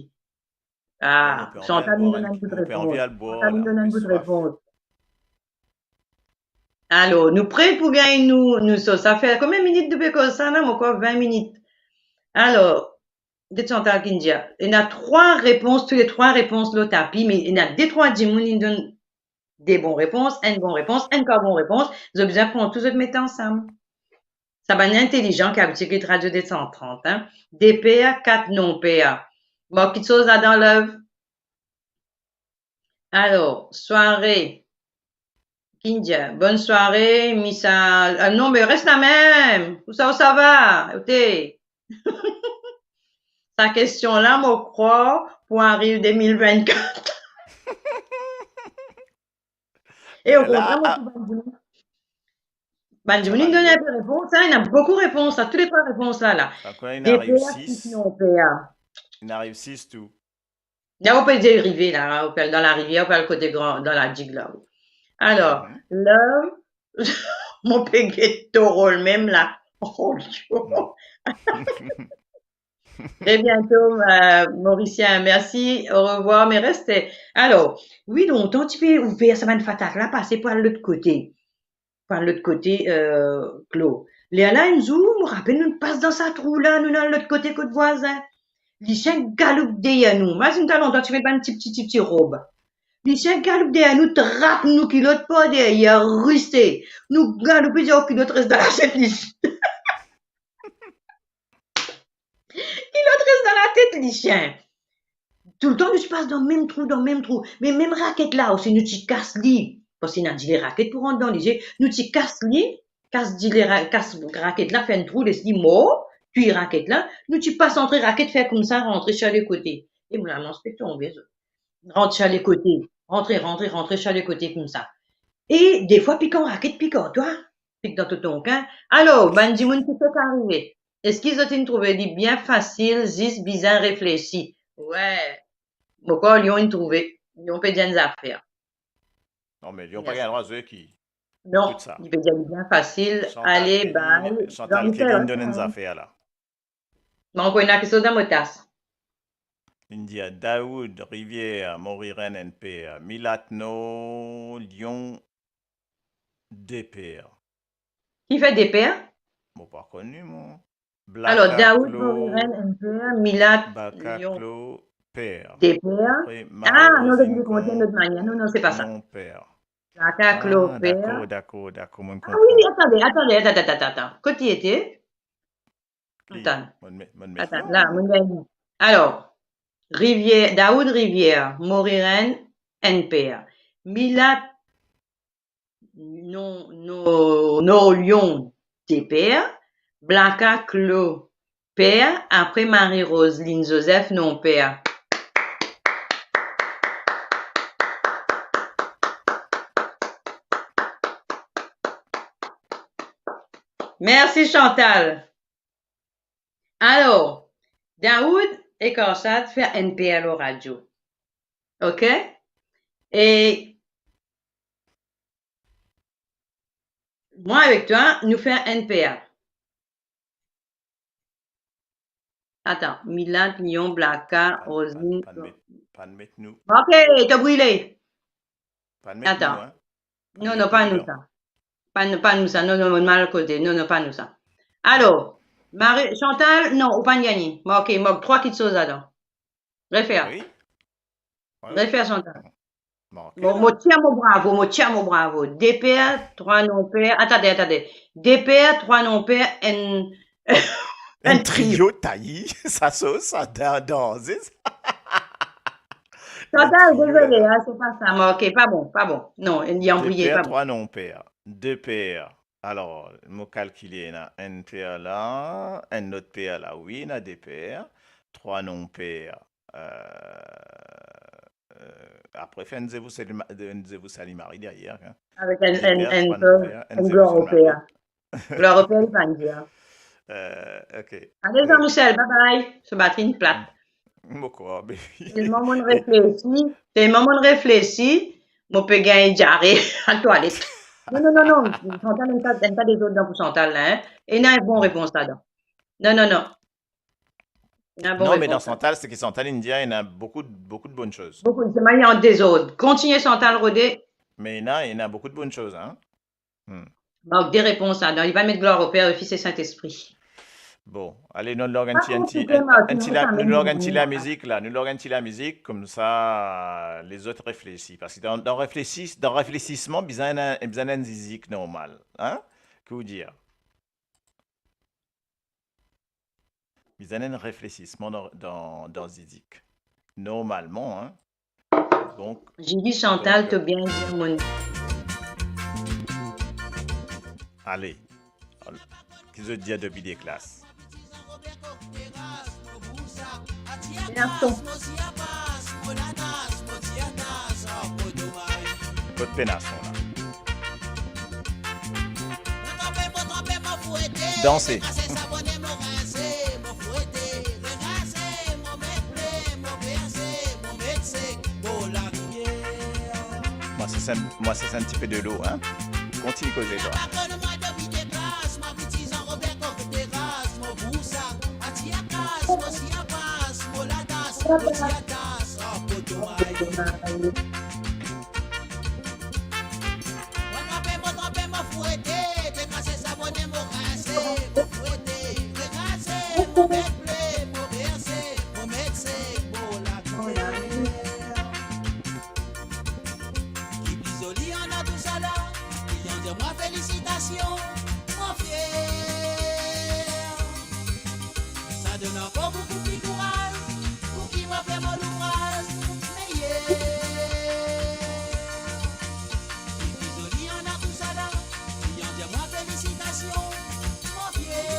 Ah, Chantal, nou donn enn bout repons. Chantal, nou donn enn bout repons. Alor, nou pre pou gagn nou, nou sos. Sa fer konbien minit nou pe koz sa la? Mo krwar vin minit. Alor, get Chantal ki dir. Ena trwa repons, tou le trwa repons lor tapi, me ena de trwa dimoun inn donn de bon repons, enn bon repons, enn pa bon repons, zot bizin pran tou zot met ansam. Sa bann intelizan ki abitie get Radio de san trant, hein. De per, kat non per. Bon, kiksoz ladan, love? Alor, sware. Kindia, bonn sware, Michel. Ah, non, me res lamem. Ou sa, ou sa va? Ote. Sa kestion la, mo krwar, pou ariv de mil vinn-kat. E o kontrer, mo trouv bann dimoun, bann dimoun inn donn enpe repons, hein, ena boukou repons la, tou le trwa repons la, la. Ankor inn ariv sis. De per, sis non per. Inn ariv sis tou. La, ou pe dir rivier la, ou pe al dan larivier, ou pe al kote gran, dan ladig la. Alor, mhm, la, mo pe get toro lamem la. Oh, yo. Très bientôt, euh, Mauricien. Merci, au revoir, me res. Alor, wi, lontan ti pe ouver sa bann fatak la, pase par lot kote. Par lot kote, euh, Klo. Lerla, enn zour, mo rapel, nou pas dan sa trou la, nou al lot kote kot vwazin. Lisien galoup deryer nou. Mazinn twa, lontan ti met bann tipti, tipti rob. Lisien galoup deryer nou, trap nou kilot par deryer, rise. Nou galoupe, dir, oh, kilot res dan latet lisien. Kilot res dan latet lisien. Toultan nou ti pas dan mem trou, dan mem trou. Me mem raket la osi, nou ti kas li. Parski ena dile raket pou rant dan lizie. Nou ti kas li, kas dile ra-, kas raket la, fer enn trou, les li mor, touy raket la. Nou ti pas antre raket, fer koumsa, rantre sa lekote. E mo lamans pe tonbe, zot. Rant sa lekote, rantre, rantre, rantre sa lekote koumsa. E defwa, pik an raket, pik an twa, pik dan to tonkin. Alor, bann dimoun, ki fek arive? Eski zot inn trouve li bien fasil, zis bizin reflesi? Wi. Mo krwar Lion inn trouve. Lion pe dir enn zafer. Non, me Lion pa gagn drwa zwe ki. Non, li pe dir li bien fasil. Ale, bye. Chantal, ki inn donn enn zafer la? Bon, ankor ena kiksoz dan mo tas. Inn dir Daoud, rivier, Morirenn, enn per, milat, nor, Lion, de per. Ki fer de per? Mo pa kone, mo. Alor, Daoud, Morirenn, enn per, milat, Lion. Klo, per. De per. Ah, non, zot inn konte enn lot manier. Non, non, se pa sa. Non, per. Blaka, Klo, per. Ah, dakor, dakor, dakor, mo konpran. Ah wi, wi, atann, atann, atann, atann, atann. Kot li ete? Atann. Atann, la, mo gagn li. Alor, rivier, Daoud, rivier, Morirenn, enn per. Milat, non, non, nor, Lion, de per. Blaka, Klo, per. Apre Marie-Roseline Joseph, non, per. Mersi, Chantal. Alor, Daoud ek Arshad fer enn per lor radio. Ok? E mwa avek twa, nou fer enn per. Atann, milat, Lion, Blaka, Roseline. Pa'nn met, pa'nn met nou. Ok, to brile. Pa'nn met nou, hein? Non, non, pa nou sa. Pa nou, pa nou sa. Non, non, mo mal koze. Non, non, pa nou sa. Alor, Marie, Chantal, non, ou pa'nn gagne. Bon, ok, mank trwa kiksoz ladan. Refer. Wi. Refer, Chantal. Bon, ok. Bon, mo tir mo bravo, mo tir mo bravo. De per, trwa non per. Atann, atann. De per, trwa non per, enn, enn trio. Enn trio tayi, sa sos, sa dan-, danze, sa. Chantal, dezole, hein, se pa sa. Bon, ok, pa bon, pa bon. Non, li anvwaye pa bon. De per, trwa non per. De per. Alor, mo kalkile, ena enn per la, enn lot per la, wi, ena de per, trwa non per, euh, euh, apre fer enn ze pou sali ma-, enn ze pou sali mari deryer, hein. Avek enn, enn, enn, enn glwar o per. Glwar o per, li pa'nn dir. Euh, ok. Ale, Jean-Michel, bye bye. So batri inn plat. Mo krwar, be wi. Telman mo reflesi, telman mo reflesi, mo pe gagn diare al twalet. Non, non, non, non. Chantal, ena pa, ena pa dezord dan pou Chantal la, hein. Ena bon repons ladan. Non, non, non. Ena bon repons. Non, me dan Chantal, seki Chantal inn dir, ena boukou, boukou de bonn soz. Boukou, se manier an dezord. Kontigne Chantal, rode. Me ena, ena boukou de bonn soz, hein. Hmm. Bon, de repons ladan. Li va met glwar o Per, o Fis e Sintespri. Bon, ale, nou larg enn ti, enn ti, enn ti la, nou larg enn ti lamizik la, nou larg enn ti lamizik, koumsa lezot reflesi. Parski dan, dan reflesi, dan reflesisman, bizin ena, bizin ena enn zizik normal, hein? Ki ou dir? Bizin ena enn reflesisman dan, dan, dan zizik. Normalman, hein? Donk, Gigi Chantal, donk, to bien dir, mon. Ale. Ki zot dir depi de klas? Pena son. Kot pena son la? Danse. Mwa, se, se, mwa, se, se enn tipe delo, hein. Kontign koze, twa. Ki pli zoli andan tousala, li dir mwa felisitasion, mo fier. Sa donn ankor boukou pli kouraz, pou ki mo fer mo louvraz meyer. Ki pli zoli andan tousala, li dir mwa felisitasion, mo fier.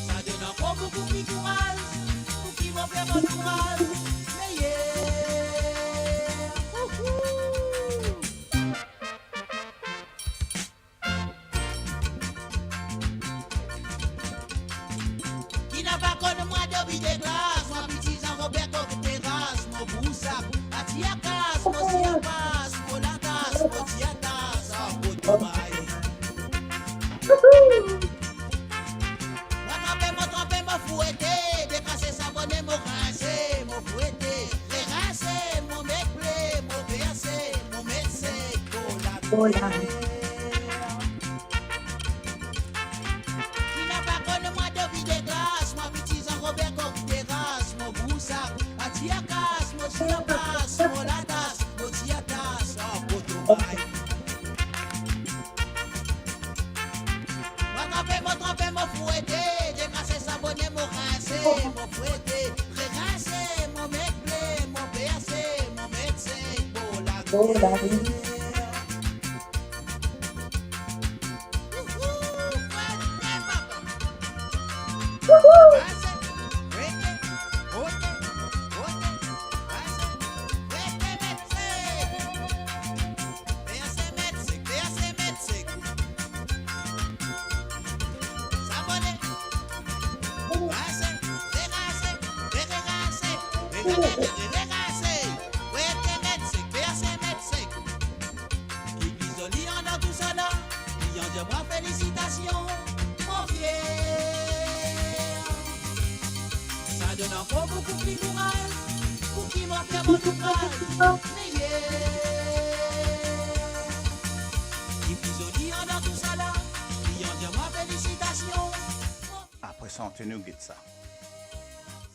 Sa donn ankor boukou pli kouraz, pou ki mo fer mo louvraz meyer. Wouhou! Ki napa konn mwa depi de klas, mwa piti Zan Rober kot teras, mo bousa, ati akas, mo si apas, mo latas, mo ti atas, a mo tomay. Mo tranpe, mo tranpe, mo fwete, dekase sa bone, mo rinse, mo fwete, rerense, mo met ple, mo verse, mo met sek, mo lave. Ki napa konn mwa depi de klas, mwa piti Zan Rober kot teras, mo bousa, ati akas, mo si akas, mo latas, mo ti atas, a mo tomay. Mo tranpe, mo tranpe, mo fwete, dekase sa bone, mo rinse, mo fwete, rerense, mo met ble, mo verse, mo met sek, mo lave. Mo lave. Wouhou, fwete, papa. Wouhou. Rinse, fwete, fwete, fwete, rinse, fwete, met sek. Verse, met sek, verse, met sek. Sa bone. Rinse, rerense, rerense, rerense, rerense. Fwete, met sek, verse, met sek. Ki pli zoli andan tousala, li andir mwa felisitasion, mo fier. Sa donn ankor boukou pli kouraz, pou ki mo fer mo louvraz meyer. Ki pli zoli andan tousala, li andir mwa felisitasion, mo fier. Apre sa, annou get sa.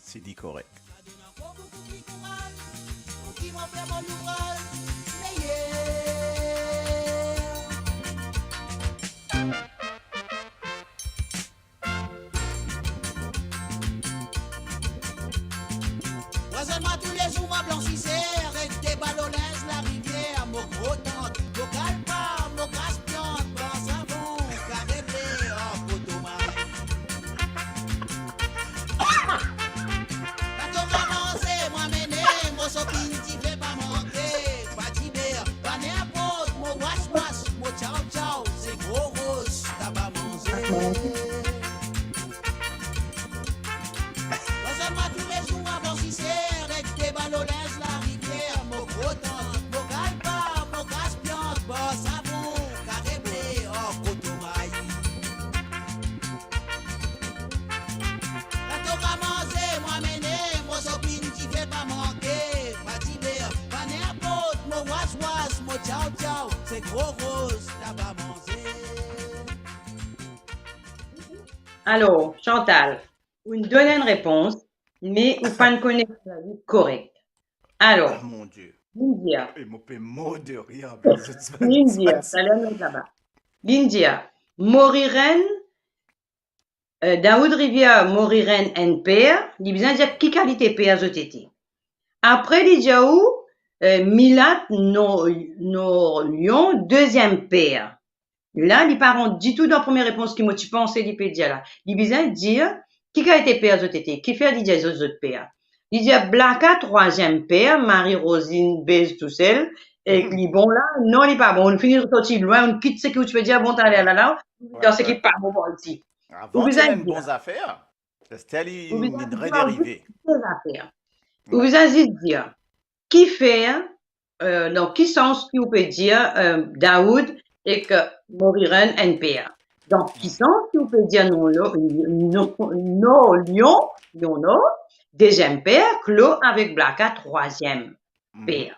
Si li korek. Sa donn ankor boukou pli kouraz, pou ki mo fer mo louvraz meyer. Pwazonn mwa toulezour, mwa blansiser, ek debal o linz larivier, mo gro tant, mo kalpa, mo kras pyant, mo savon, kare ble, a mo tomay. Kato ramanse, mwa mene, mo sopin dife pa manke, pa Diler, pa ninport, mo was was, mo tchaw tchaw, se gro roz, taba manze. Alor, Chantal, ou donn enn repons, me ou pa'nn kone li korek. Alor, Ah, mon Dieu. vinn dir, Et mon père mort de rire. vinn dir, taler nou laba. Vinn dir, Morirenn, euh, Daoud Rivière, Morirenn enn per, li bizin dir ki kalite per zot ete. Apre, li dir ou, euh, Milat, non, non, Lion, deziem per. La, li pa rant ditou dan premie repons ki mo ti panse li pe dir la. Li bizin dir ki kalite per zot ete, kifer li dir zot, zot per. Li dir Blaka, trwaziem per, Marie Rosine bez tousel, ek li bon la? Non, li pa bon. Nou fini sorti lwin, nou kit seki ou ti pe dir bon taler la la, dan seki pa bon parti. Ou Avant, bizin ti ena enn dir. Bon zafer. Esther, li, Ou bizin li dir rederive. Bon zafer. Ou bizin zis dir kifer, euh, dan ki sans ki ou pe dir, euh, Daoud ek, euh, Morirenn enn per. Dan ki sans ki ou pe dir non, lo, non, non, Lion, Lion non, deziem per, Klo avek Blaka, trwaziem per.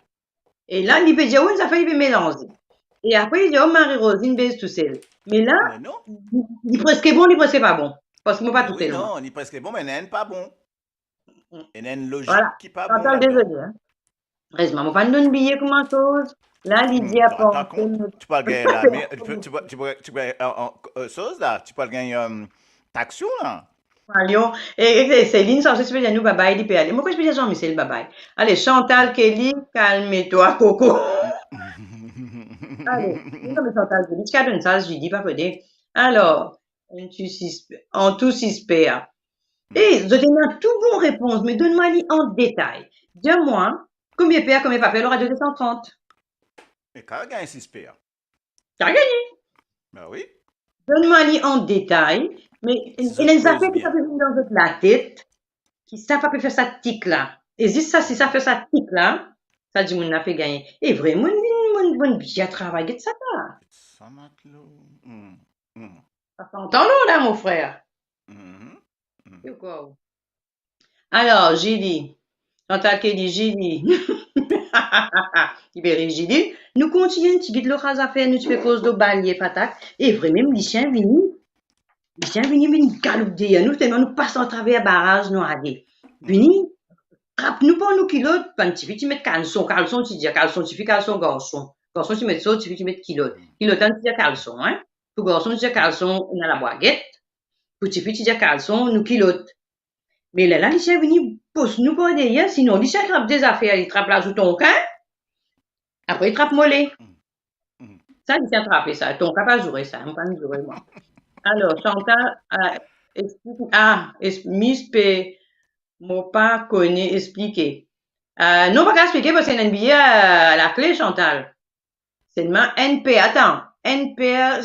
E la, li pe dir ou enn zafer, li pe melanze. E apre, li dir ou Marie Rosine bez tousel. Me la, Mais non. li, li preske bon, li preske pa bon. Parski mo pa Mais oui, tousel, mwa. Non, li preske bon, me ena enn pa bon. Ena enn lojik Voilà. ki pa bon Chantal, ladan. dezole, hein. Erezman, mo pa'nn donn biye kouma soz. La, li Hmm, dir tu rends pas panse compte. mo Tu peux gagner la mer, tu peux, tu peux, tu peux, tu peux, euh, en, euh, soz la, tu peux gagner euh, taxation là. Alon, e, e, e Céline, sa osi, ti pe dir nou babay, li pe ale. Mo krwar ti pe dir Jean-Michel babay. Ale, Chantal Kelly, kalme twa, koko. Ale, non, me Chantal Kelly, ti kapav donn sa, Judy, pa kode. Alor, an tou sis, an tou sis per. E, zot ena tou bon repons, me donn mwa li an detay. Dir mwa, konbien per, konbien pa per, lor Radio deux cent trente. E kapav gagn sis per. Kapav gagne. Ben oui. Donn mwa li an detay, me Si ena enn zot zafer koz ki pa bien. vinn dan zot latet, ki sa pa pe fer sa tik la. E zis sa, si sa fer sa tik la, sa dimoun la pe gagne. E vre, mo vinn, mo, mo bien travay, get sa la. Sa matlo. Hmm, hmm, Sa santan lor la, mo frer. hmm, hmm. Yo, kor. Alor, Julie, Chantal Kelly, Julie. Li pe rir, Julie. Nou kontigne enn tigit lor sa zafer, nou ti pe koz lor balie fatak. E vremem, lisien vini. Lisien vini, vinn galoup deryer nou, telman nou pas atraver baraz, nou ale. Vini, trap nou par nou kilot, bann tifi ti met kalson, kalson ti dir, kalson tifi, kalson garson. Garson ti met sort, tifi ti met kilot. Kilot la, nou ti dir kalson, hein. Pou garson, nou ti dir kalson, ena labwaget. Pou tifi, ti dir kalson, nou kilot. Me lerla, lisien vini pous nou par deryer, sinon lisien trap de zafer, li trap lazour tonka, apre li trap mole. Mm. Sa, lisien trape sa, tonka pa zoure sa, mo pa'nn zoure mwa. Alor, Chantal, ah, explike, ah, es-, Miss pe, mo pa kone explike. Ah, non, pa kapav explike, parski ena enn biye, ah, lakle, Chantal. Selman enn per, atan, enn per.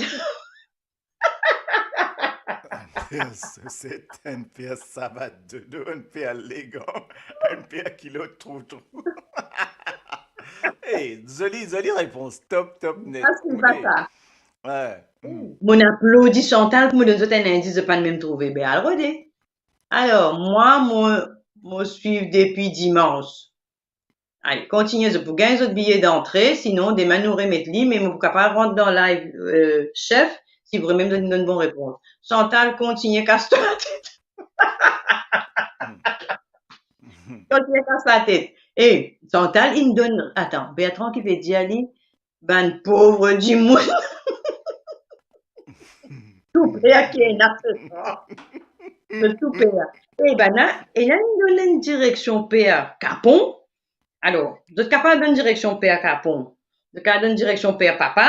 Enn per soset, enn per sabat dodo, enn per legan, enn per kilot troutrou. Hey, zoli, zoli repons. Top, top, net. Ah, se pa Ok. sa. Ouais. Hmm. Mo aplodi Chantal pou mo donn zot enn indis, zot pa'nn mem trouve. Be al rode. Alor, mwa, mo, mo swiv depi dimans. Ale, kontigne, zot pou gagn zot biye dantre, sinon demin nou remet li, me mo pou kapav rant dan live, euh, chef, si vremem zot donn bon repons. Chantal, kontigne kas twa latet. Kontigne kas latet. E, Chantal, inn donn, atan, Bertrand ki pe dir li, bann pov dimoun. Tou per ki ena se sa. Tou per. E bann la, ena inn donn enn direksion per Kapon. Alor, zot kapav donn direksion per Kapon. Zot kapav donn direksion per Papa.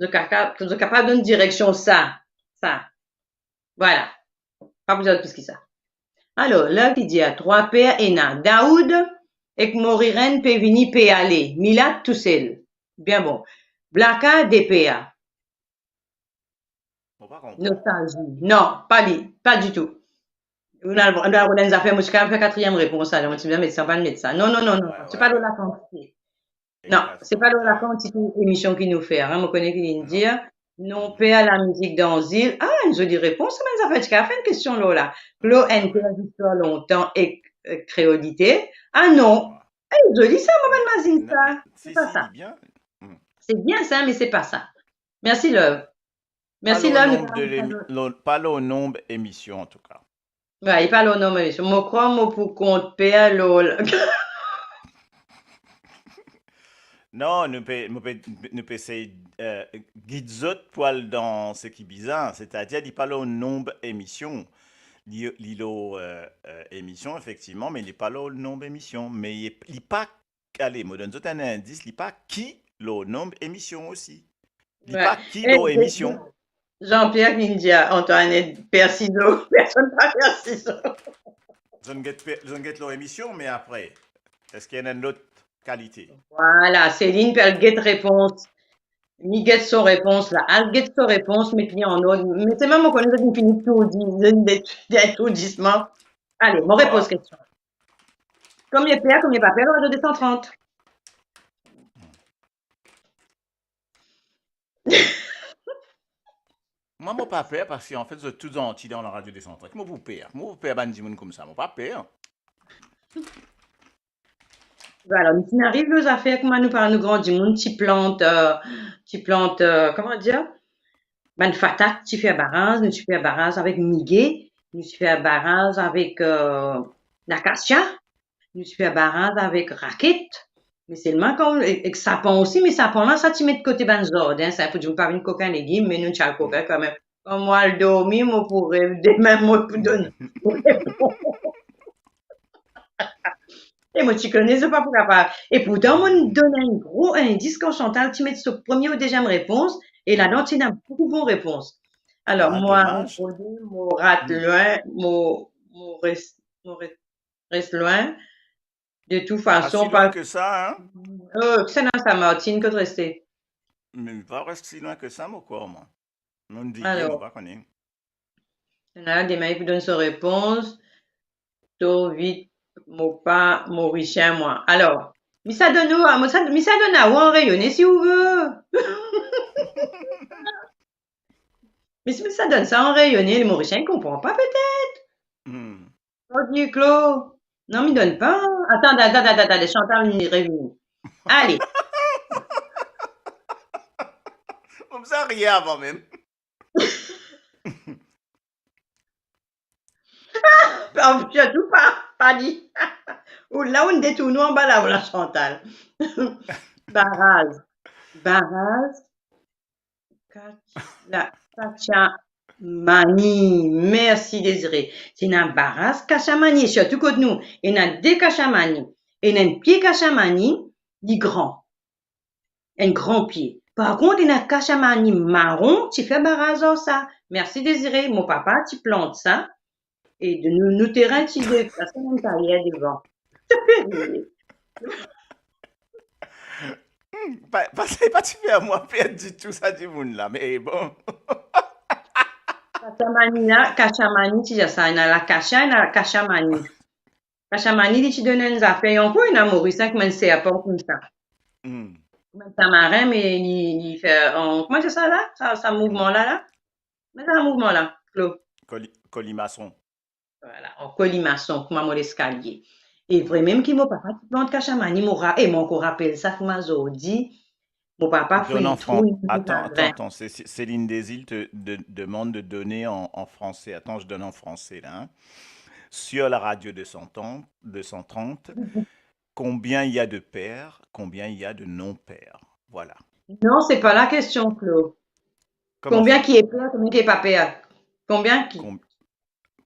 Zot kapav, zot kapav donn direksion sa. Sa. Vwala. Pa pou dir plis ki sa. Alor, la ki dir, trwa per ena. Daoud ek Morirenn pe vini, pe ale. Milat tousel. Bien bon. Blaka, de per. Mo pa konpran. Nostalzi. Non, pa li. Pa ditou. Nou al, nou al rod enn zafer, mo ti kapav fer katriem repons la, mo ti bizin met sa, pa met sa. Non, non, non, non. Ouais, Se ouais, pa lor ouais. lakantite. E Non, kas se pa lor twa. Lakantite emision ki nou fer, hein, mo kone ki li'nn dir. Non, per lamizik dan zil. Ah, enn zoli repons, sa bann zafer ti kapav fer enn kestion lor la. Klo, enn per zistwar lontan ek, ek kreolite. Ah non, Eh, zoli sa, mo pa imazinn sa. Se pa sa. Se bien sa, me se pa sa. Mersi, love. Mersi, love. Pa lor nonb emisyon, antouka. Wi, pa lor nonb emisyon. Mo krwar mo pou kont per lor la. Non, nou pe, nou pe, nou pe esey, eh, gid zot pou al dan seki bizin, setadir li pa lor nonb emisyon. Li, li lor, eh, eh, emisyon, efektivman, me li pa lor nonb emisyon. Me li, li pa, ale, mo donn zot enn indis, li pa ki lor nonb emisyon osi. Li pa ki lor emisyon. Jean-Pierre vinn dir, Antoinette, per sizo, personn pa per sizo. Zot get, zot get lor emisyon, me apre, eski ena enn lot kalite? Vwala, Céline pe al get repons. Mi get so repons la. Al get so repons, met li an ord. Me selman mo kone zot inn fini tourdi, zot inn de, de tourdisman. Ale, mo repoz kestion. Komie per, komie pa per, Radio deux cent trente. Mwa, mo pa per, parski anfet, zot tou zanti dan la Radio deux cent trente. Mo pou per? Mo pou per bann dimoun koumsa? Mo pa per. Vwala, nou finn ariv lor zafer kouma nou par nou gran dimoun ti plant, eh, ti plant, eh, kouma dir? Bann fatak ti fer baraz, nou ti fer baraz avek mige, nou ti fer baraz avek, eh, lakasia, nou ti fer baraz avek raket. Me selman kan, e, ek sapan osi, me sapan la, sa ti met kote bann zardin, sa, pou dimoun pa vinn kokin legim, me nou ti al kokin kanmem. Kan mo al dormi, mo pou rev demin, mo pou donn. E mo ti kone zot pa pou kapav. E pourtan, mo donn enn gro indis kan Chantal ti met so premie ou deziem repons, e ladan ti ena boukou bon repons. Alor, mo, mo rat lwin, mo, mo res, mo res, res lwin. De tout fason, pa si lwin ke sa, hein? Oh, se dan Saint-Martin kot reste. Me pa res si lwin ke sa, mo krwar, mwa. Mo dir, mo pa kone. Alor, ena demin, li pou donn so repons. Tro vit, mo pa Morisien, mwa. Alor, mi sa donn ou, mo sa, mi sa donn ou an reyone, si ou ve. Me si mi sa donn sa an reyone, le Morisien, li konpran pa, petet. Hmm. Ou dir, Clo, non, mi donn pa. Atann, atann, atann, atann, Chantal, li revini. Ale. Koumsa, riye avan mem. Ah, sirtou pa, pa li. Ou la, ou detourn ou anba la, la, Chantal. Baraz. Baraz. Kach-, la, kachamani. Mersi, Désiré. Ti ena baraz kachamani, sirtou kot nou. Ena de kachamani. Ena enn pie kachamani, li gran. Enn gran pie. Par kont, ena kachamani maron, ti fer baraz ar sa. Mersi, Désiré. Mo papa ti plant sa. E de nou, nou terin ti de, la semenn dernie devan. Hmm, pa, pa, sa pa ti fer mwa per ditou sa dimoun la, me bon. Kachamani la, kachamani ti dir sa, ena lakasia, ena kachamani. Kachamani, li ti donn enn zafer, ankor ena Moris, kouma enn serpan koumsa. Hmm. Kouma enn tamarin, me li, li fer, an, kouma dir sa la? Sa, sa mouvman la, la? Me sa mouvman la, Clo. Koli-, kolimason. Vwala, an kolimason, kouma mo leskalie. E vremem ki mo papa ti plant kachamani, mo ra-, e mo ankor rapel sa kouma zordi, mo papa fouy trou, li atann, atann, atann, Céline Desilles te de-, demande de donner en, en français. Attends, je donne en français, là, hein. Sur la radio deux cent trente, deux cent trente, combien il y a de pères, combien il y a de non-pères? Voilà. Non, se pa la kestion, Clo. Koman sa? Konbien ki e per, konbien ki e pa per? Konbien ki? Kom-,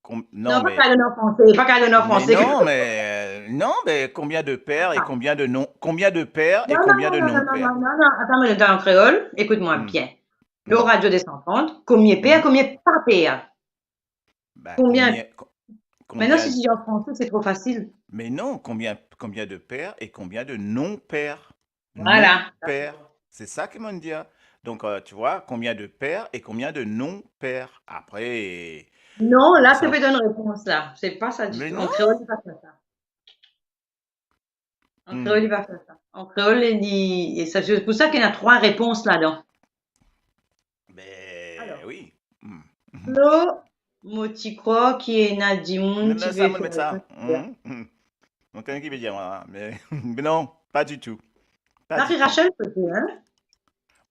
kom-, non, non, pa me, pa donn an franse, pa donn an franse. Me non, me, euh, non, me combien de pères et combien de non, combien de pères et combien de non-pères? Non, non, non, non, non, non, non, atann, mo donn an kreol, ekout mwa bien. Hmm. Lor Radio deux cent trente, komie per, hmm, komie pa per? Ben, konbien, konbien, ko-, me non, konbien, si ti dir an franse, se tro fasil. Me non, combien, combien de pères et combien de non-pères? Vwala. Non-pères. Se sa ki mo dir. Donc, euh, tu vois, combien de pères et combien de non-pères? Apre, non, la, sa, to pe donn repons la. Se pa sa ditou. Me non. An kreol, li pa fer sa. An kreol, li pa fer sa. An kreol, li, e sa, se pou sa ki ena trwa repons ladan. Be, alor, wi. Hmm. Flo, mo ti krwar ki ena dimoun ti ve fer sa. Hmm, hmm. Mo kone ki pe dir mwa, me, me non, pa ditou. Pa ditou. Marie Rachel pe dir, hein?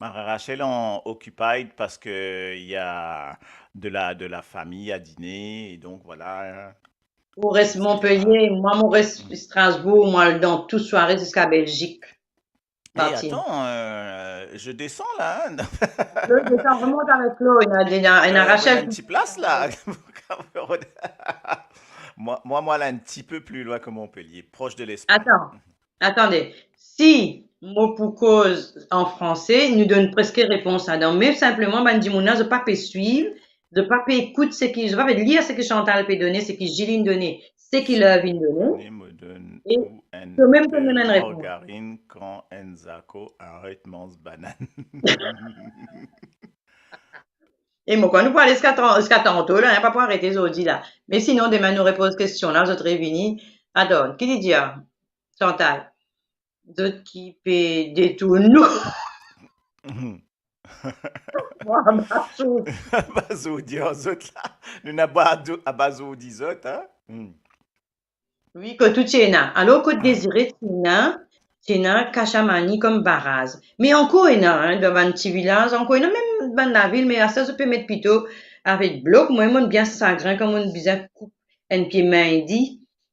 Marie Rachel est occupied parce que il y a de la, de la famille à dîner, et donc voilà, hein. Ou res Montpellier, mwa mo res Strasbourg, mwa al dan tou sware ziska Belzik. Martine. Eh, attends, euh, je descends là, hein. Claude, desann, remont avek Claude, ena, ena, ena Rachel. Euh, enn ti plas la. Mwa, mwa, mwa la, un petit peu plus loin que Montpellier, proche de l'Espagne. Attends, attendez. Si mo pou koz an franse, nou donn preske repons ladan. Me sinpleman, bann dimoun la, zot pa pe swiv, zot pa pe ekout seki, zot pa pe lir seki Chantal pe done, seki Giline done, seki Love inn done. Mo donn ou enn pe margarin kan enn zako aret manz banann. E mo krwar nou pou ale ziska tan-, ziska tanto la, hein, pa pou arete zordi la. Me sinon, demin nou repoz kestion la, zot revini. Atann, ki li dir, Chantal? Zot ki pe detourn nou. Mwa, abazourdi. Abazourdi ar zot la. Nou ena ba-, abazourdi zot, hein? Hmm. Wi, kot tou ti ena. Alor, kot Dezire ti ena, ti ena Kashamani kom baraz. Me ankor ena, hein, dan bann ti vilaz, ankor ena, mem bann lavil, me aster zot pe met plito avek blok. Mwa, mo bien sagrin kan mo bizin koup enn pie mindi,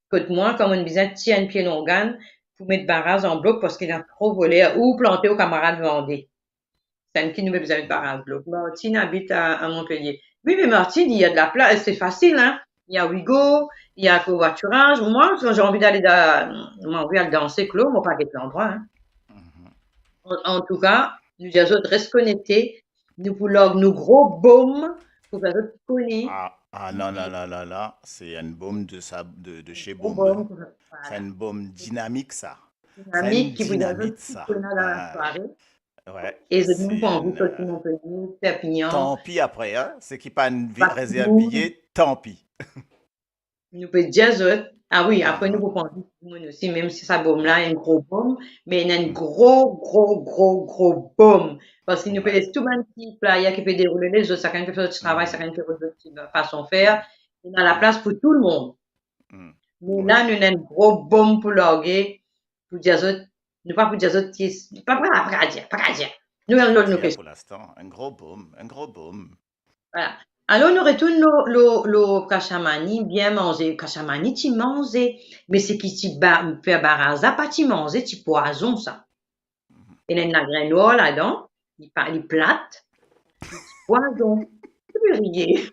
kot mwa, kan mo bizin tir enn pie longann pou met baraz an blok, parski ena tro voler, ou plante ou kamarad vande. Sa enn ki nou pe bizin met baraz blok. Martine abit a, a Montpellier. Wi, me Martine, il y a de la place, c'est facile, hein. Il y a Ouigo, il y a covoiturage. Moi, quand j'ai envie d'aller dans, moi, anvi al danse, Claude, mo pa get landrwa, hein. Mhm. An, antouka, nou dir zot res konekte, nou pou larg nou gro bom pou fer zot kone. Ah, ah, la, la, la, la, la, c'est un baume de sa, de, de chez Baume, hein. C'est un baume dynamique, ça. Dinamik, ki pou dir zot tou kone dan la sware. Ouais, e zot mem pou anvi sorti Montpellier, Perpignan. Tanpi apre, hein, seki pa inn rezerv biye, tanpi. Nou pe dir zot, ah wi, apre nou pou panse dimoun osi, mem si sa bom la, enn gro bom, me ena enn gro, gro, gro, gro bom. Parski nou pe les tou bann ti playa ki pe deroule lezot, sakenn pe fer zot travay, sakenn pe fer zot ti fason fer, ena laplas pou tou lemonn. Me la, nou ena enn gro bom pou large, pou dir zot, nou pa pou dir zot ki, pa, pa, pa dir, pa dir. Nou, nou, nou, pou linstan, enn gro bom, enn gro bom. Voilà. Alor, nou retourn lor, lor, lor Kashamani, bien manze. Kashamani ti manze, me seki ti ba-, fer baraz la, pa ti manze, ti pwazon sa. Ena enn lagrin nwar ladan, li pa, li plat, li ti pwazon. Ki pe riye?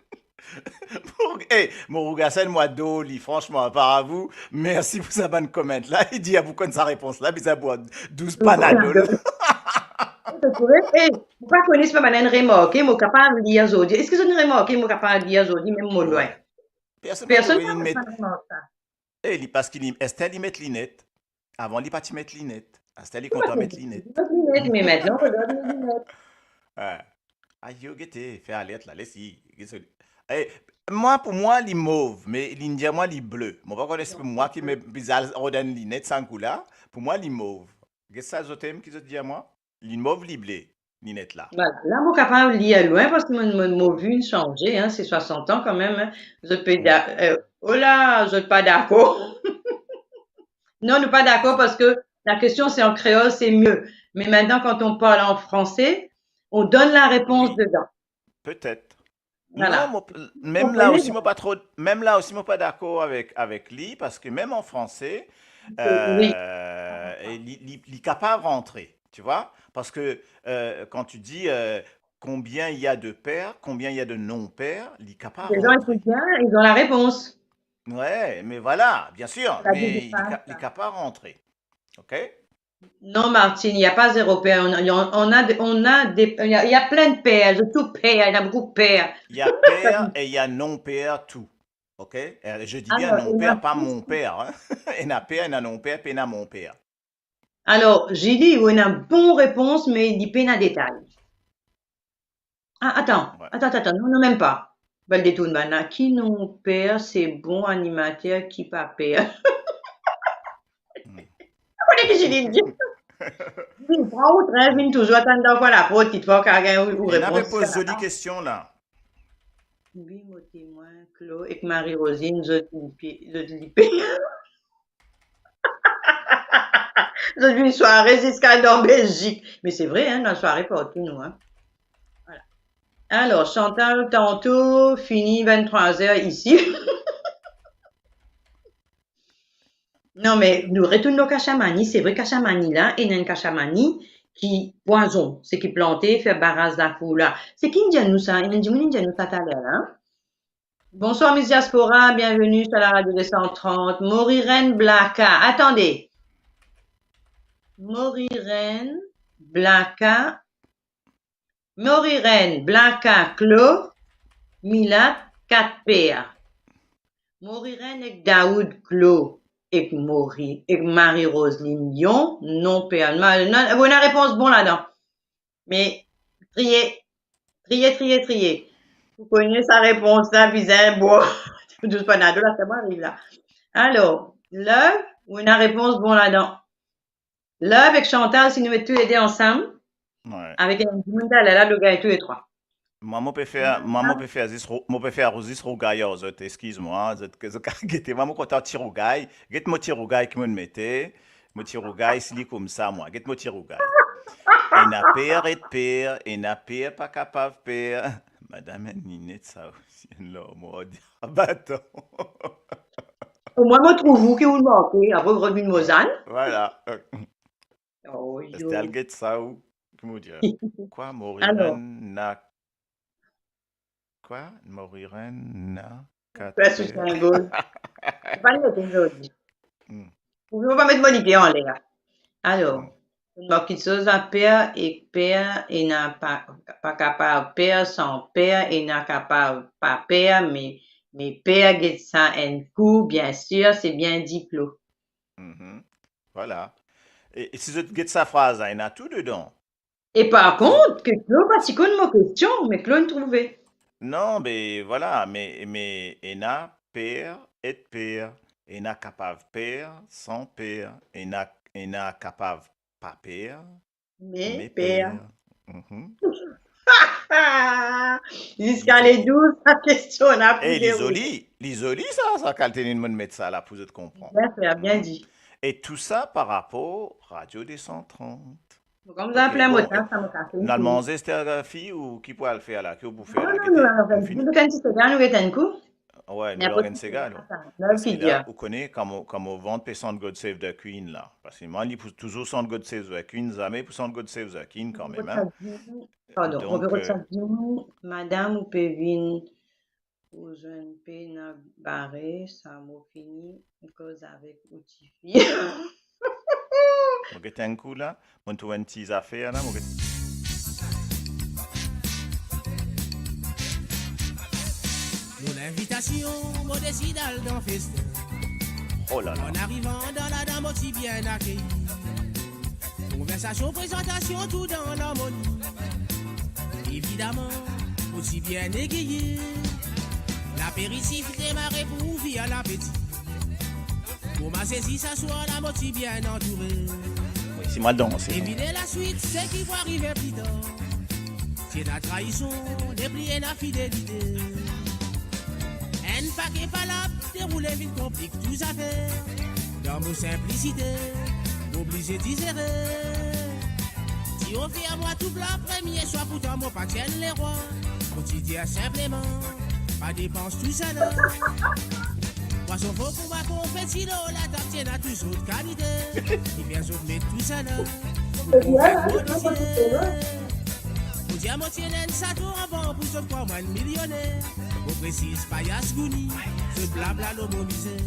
Mo, eh, mo regard sa, mo ador li, fransman, apar a vou, mersi pou sa bann comment la. Li dir, ah, pou konn sa repons la, bizin bwar douz Panadol. Ou trouve? Eh, mo pa kone si bann bann inn remarke, mo kapav lir zordi. Eski zot inn remarke, mo kapav lir zordi, mem mo lwin? Personn pa trouve, personn pa remark sa. Eh, li, parski li, aster li met linet. Avan, li pa ti met linet. Aster li kontan met linet. Li met linet, me aster, regard li met linet. Ah. Ayo, gete, fer alert la, les li, get so-, eh, mwa, pou mwa, li mov, me li dir mwa li ble. Mo pa kone si pou mwa ki me bizar rod enn linet sa kou la, pou mwa, li mov. Get sa zot mem ki zot dir mwa? Li mov, li ble, linet la. Voilà. La, mo kapav lir lwin parski mo, mo, mo vi inn sanze, hein, se swasant an kanmem, hein. Zot pe da-, euh, oh la, zot pa dakor. Non, nou pa dakor parski la kestion se an kreol, se mie. Me aster, kan nou parl an franse, nou donn larepons dedan. Petet. Voilà. Non, mo, mem la osi, mo pa tro, mem la osi, mo pa dakor avek, avek li, parski mem an franse, euh, li, li, li kapav rantre, tu vois? Parski, euh, quand tu dis, euh, combien il y a de pères, combien il y a de non-pères, li kapav rantre. Les gens écoutent bien, ils ont la réponse. Ouais, mais voilà, bien sûr, mais li ka-, li kapav rantre. OK? Non, Martine, il y a pas zéro père. On a, il y a, on a de, on a des, il y a, il y a plein de pères, de tout père, il y en a beaucoup de pères. Il y a père et il y a non-père, tout. OK? Euh, je dis bien non-père, pas mon père, hein. Ena père, ena non-père, pena mon père. Alor, Julie, ou ena bon repons, me li pena detay. Ah, attends, attends, attends, non, non, mem pa. Bal detourn bann la. Ki non-per, se bon animater ki pa per. Ou kone ki Julie dir? Li pran ou treize minit touzour, atann dan laport, kitfwa ou kapav gagn ou, ou repons. Ena pe poz zoli kestion la. Wi, mo temwin, Claude ek Marie Rosine, zot li pe, zot li pe. Zot vinn sware ziska dan Belzik. Me se vre, hein, nou al sware partou, nou, hein. Voilà. Alor, Chantal, tanto fini vinn trwa zer isi. Non, me nou retourn lor kasamani. Se vre, kasamani la, ena enn kasamani ki pwazon, seki plante, fer baraz lakour la. Seki inn dir nou sa? Ena enn dimoun inn dir nou sa taler la. Bonsoir, Miss Diaspora, bienvenue sur la radio deux cent trente. Morirenn Blaka. Attendez. Morirenn Blaka. Morirenn Blaka Klo, Milat, kat per. Morirenn ek Daoud Klo, ek Mori, ek Marie Roseline Lion, non per. Non, non, ena repons bon ladan. Me triye, triye, triye, triye. Pou kone sa repons la, bizin bwar dous Panadol, la, sa mwa ariv la. Alor, Love, ou ena repons bon ladan. Love ek Chantal, si nou met toulede ansam, wi, avek enn dimoun taler la, nou gagn touletrwa. Mwa, mo pe fer, mwa, mo pe fer zis rou-, mo pe fer zis rougay ar zot, eskiz mwa, zot, zot kapav gete mwa, mo kontan ti rougay, get mo ti rougay ki mo'nn mete, mo ti rougay, si li koumsa mwa, get mo ti rougay. Ena per et per, ena per pa kapav per. Madam enn linet sa osi, enn larmwar diab, atann. Omwin mo trouv ou ki ou marke, apre ou revinn mo zann. Voilà. Oh, yo. Esti al get sa ou, ki mo dir? Kwa, Morirenn na, kwa? Morirenn na kat per. Sou sinbol. Pa nou met zordi. Hmm. Ou pa met mo lide anler. Alor, hmm, mark kiksoz la, per ek per ena pa, pa kapav per san per, ena kapav pa per, me, me per, get sa enn kou, biensir, se bien di Klo. Mhm. Voilà. E, e si zot get sa fraz la, ena tou dedan. E par kont, ke Klo pa ti konn mo kestion, me Klo inn trouve. Non, be, voilà, me, me ena per et per, ena kapav per san per, ena, ena kapav pa per, me per. Me per. Mhm. Ziska le douz, sa kestion la pou... E li zoli, li zoli sa, sa kalite li'nn met sa la pou zot konpran. Bien fer, bien di. E tou sa par rapor Radio deux cent trente. Bon, kouma zot plin mo, sa, sa mo kafe. Nou al manze, Esther, fi, ou ki pou al fer la? Ki ou pou fer la? Non, non, nou al fer enn ti sega, nou get enn kou. Wi, nou al get enn sega, alor. Parski la, ou kone, kan mo, kan mo vant pe sant God Save the Queen la. Parski mwa, li pou touzour sant God Save the Queen, zame pou sant God Save the King kanmem, hein. Pardon, donk, on pe, euh, rod sa dimoun, madam, ou pe vinn, ou zwenn pena bare, sa mo fini, koz avek ou tifi. Mo get enn kou la, mo trouv enn ti zafer la, mo get... Mo linvitasion, mo desid al dan festen. Oh la la. An arivan dan la, dan mo ti bien akeyi. Konversasion, prezantasion, tou dan larmoni. Evidaman, mo ti bien egeye. Laperitif demare pou ouvrir lapeti. Kouma sezi, sa swar la mo ti bien antoure. Wi, si mal danse, non? Devine laswit, seki pou arive pli tar. Ti ena traizon, nepli ena fidelite. Enn pake palab deroule, vinn konplik tou zafer. Dan mo sinplisite, mo oblize dizere. Ti ofer mwa tou pla premie swar, pourtan mo pa ti enn lerwa. Mo ti dir sinpleman, pa depans tousala. Pwason fo kouma konfeti lor latab, ti ena tou sort kalite. Kifer zot met tousala? Pou konfet mo dizine. Pou dir mo ti ena enn sato anvan pou zot krwar mwa enn milioner. Mo presiz, payas gouni, zot blabla lor mo mizer.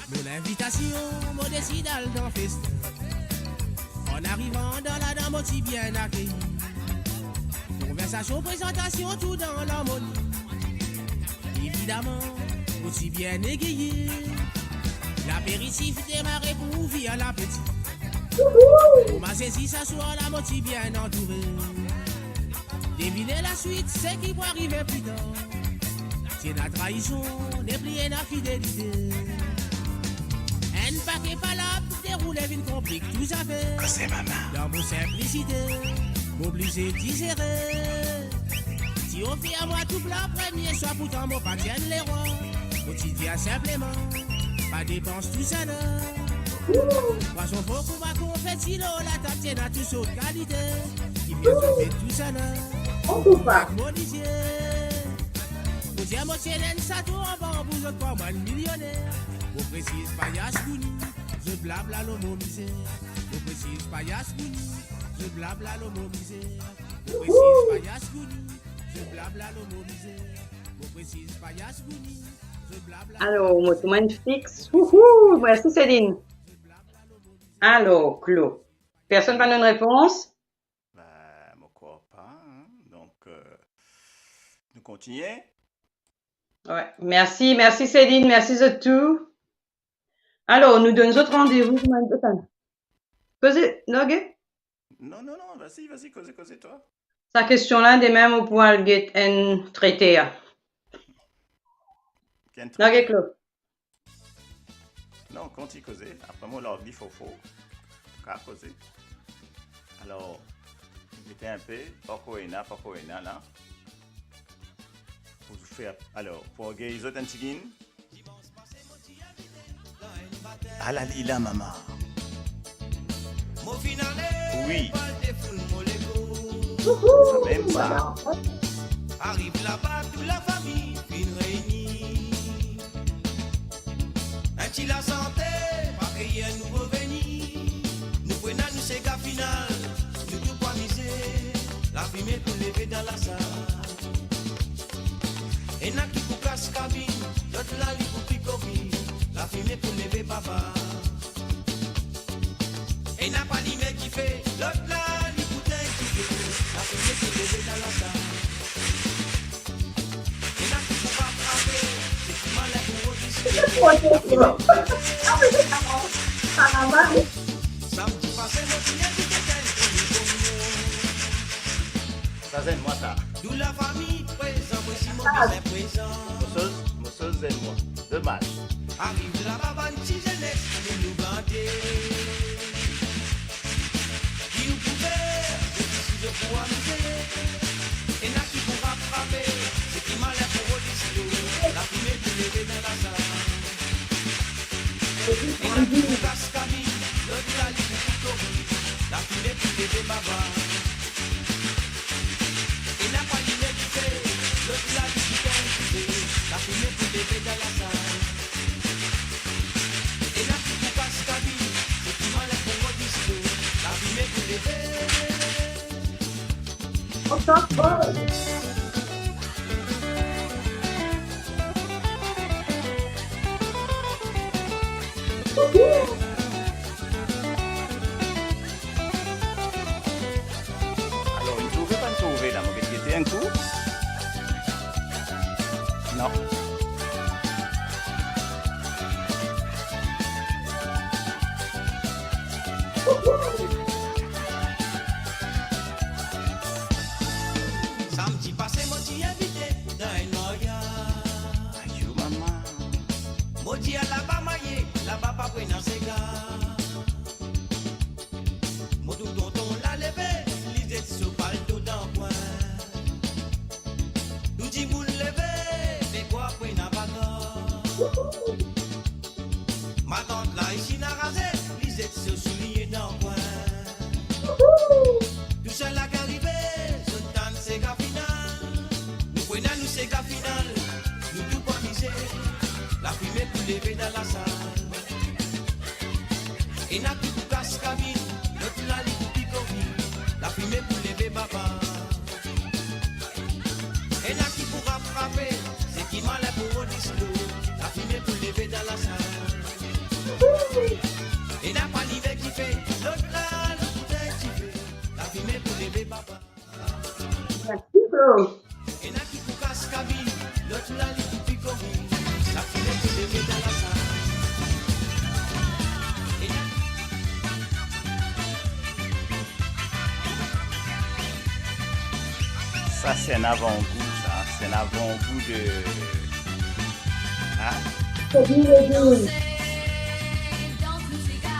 Mo linvitasion, mo desid al dan festen. An arivan dan la, dan mo ti bien akeyi. Konversasion, prezantasion, tou dan larmoni. Evidaman, mo ti bien egeye. Laperitif demare pou ouvrir lapeti. Kouma sezi, sa swar la mo ti bien antoure. Devine laswit, seki pou arive pli tar. Ti ena traizon, nepli ena fidelite. Enn pake palab, de Pou le vinn konplik tou zafer. Koze mama. Dan mo sinplisite, mo oblize dizere. Ti ofir mwa tou plan premie swa, pourtan mo pa ti enn lerwa. Mo ti dir sinpleman, pa depans tousala. Pwason, fok ou va konfeti lor latab, ti ena tou sort kalite. Ki vinn konfet tousala. Mo lizie. Mo dir mo ti ena enn sato anvan pou zot krwar mwa enn milioner. Mo presiz, payas gouni. Zot blabla lor mo mizer. Mo presiz, payas gouni. Zot blabla lor mo mizer. Mo presiz, payas gouni. Zot blabla lor mo mizer. Mo presiz, payas gouni. Zot blabla. Alor, mo trouv enn fix. Wouhou, mersi Céline. Alor, Claude, personn pa donn repons? Ben, mo krwar pa, hein. Donk, euh, nou kontigne. Wi, mersi, mersi Céline, mersi zot tou. Alor, nou donn zot randevou kouman, koze, non, ok? Non, non, non, vas-y, vas-y, koze, koze, twa. Sa kestion la, demin mo pou al get enn trete a. Ki enn trete? Non, ok, Claude. Non, kontign koze, apre mo larg li fofo, ka koze. Alor, mete inpe, poko ena, poko ena la. Pou fer, alor, pou orgey zot enn tigit. Ala li la, mama. Wi. Sa mem sa. Ariv laba, tou lafami finn reyni. Enn ti lasante, pa kreye nou reveni. Nou pou ena nou sega final, nou tou pou amize. Lafime pou leve dan lasal. Ena ki pou kas kabin, lot la li pou pikori. Lafime pou leve baba. Ena pa lime dife, lot la li pou tegn dife. Lafime pou leve dan lasal. Ena ki pou ratrape, se ki malin pou rod li. Samdi pase, mo ti invite enn komi komi. Sa zenn mwa sa. Tou lafami prezan, mo si mo bizin prezan. Mo soz, mo soz zenn mwa. Domaz. Ariv laba bann ti zenes, nou, nou gande. Ki ou pou fer, zot isi zot pou amize. Ena ki pou ratrape, se ki malin pou rod li sito. Lafime pou leve dan lasal. Ena ki pou kas kabin, lot la li pou pikori. Lafime pou leve baba. Ena pa lime dife, lot la li pou tegn dife. Lafime pou leve dan lasal. Ena ki pou kas kabin, se ki malin pou rod li sito. Lafime pou leve. Alor, inn trouve, pa inn trouve la, mo vinn gete enn kou. Non. Samdi pase, mo ti invite dan enn maryaz. Ayo, mama. Mo dir laba maye, laba pa pou ena sega. Mo trouv tonton la leve, li zet so palto dan kwin. Tou dimoun leve, me krwar pou ena bagar. Matant la isi ena raze, li zet so soulie dan kwin. Tou sala ki arive, zot tann sega final. Nou pou ena nou sega final, nou tou pou amize. Lafime pou leve dan lasal. Ena ki pou kas kabin, lot la li pou pikori. Lafime pou leve baba. Ena ki pou ratrape, se ki malin pou rod li sito. Lafime pou leve dan lasal. Ena pa lime dife, lot la li pou tegn dife. Lafime pou leve baba. Mersi, Claude. Ena ki pou kas kabin, lot la li pou pikori. Lafime pou leve dan lasal. Ena Sa, se enn avangou, sa. Se enn avangou de, hein? Se bien, bien. Dans nou sega,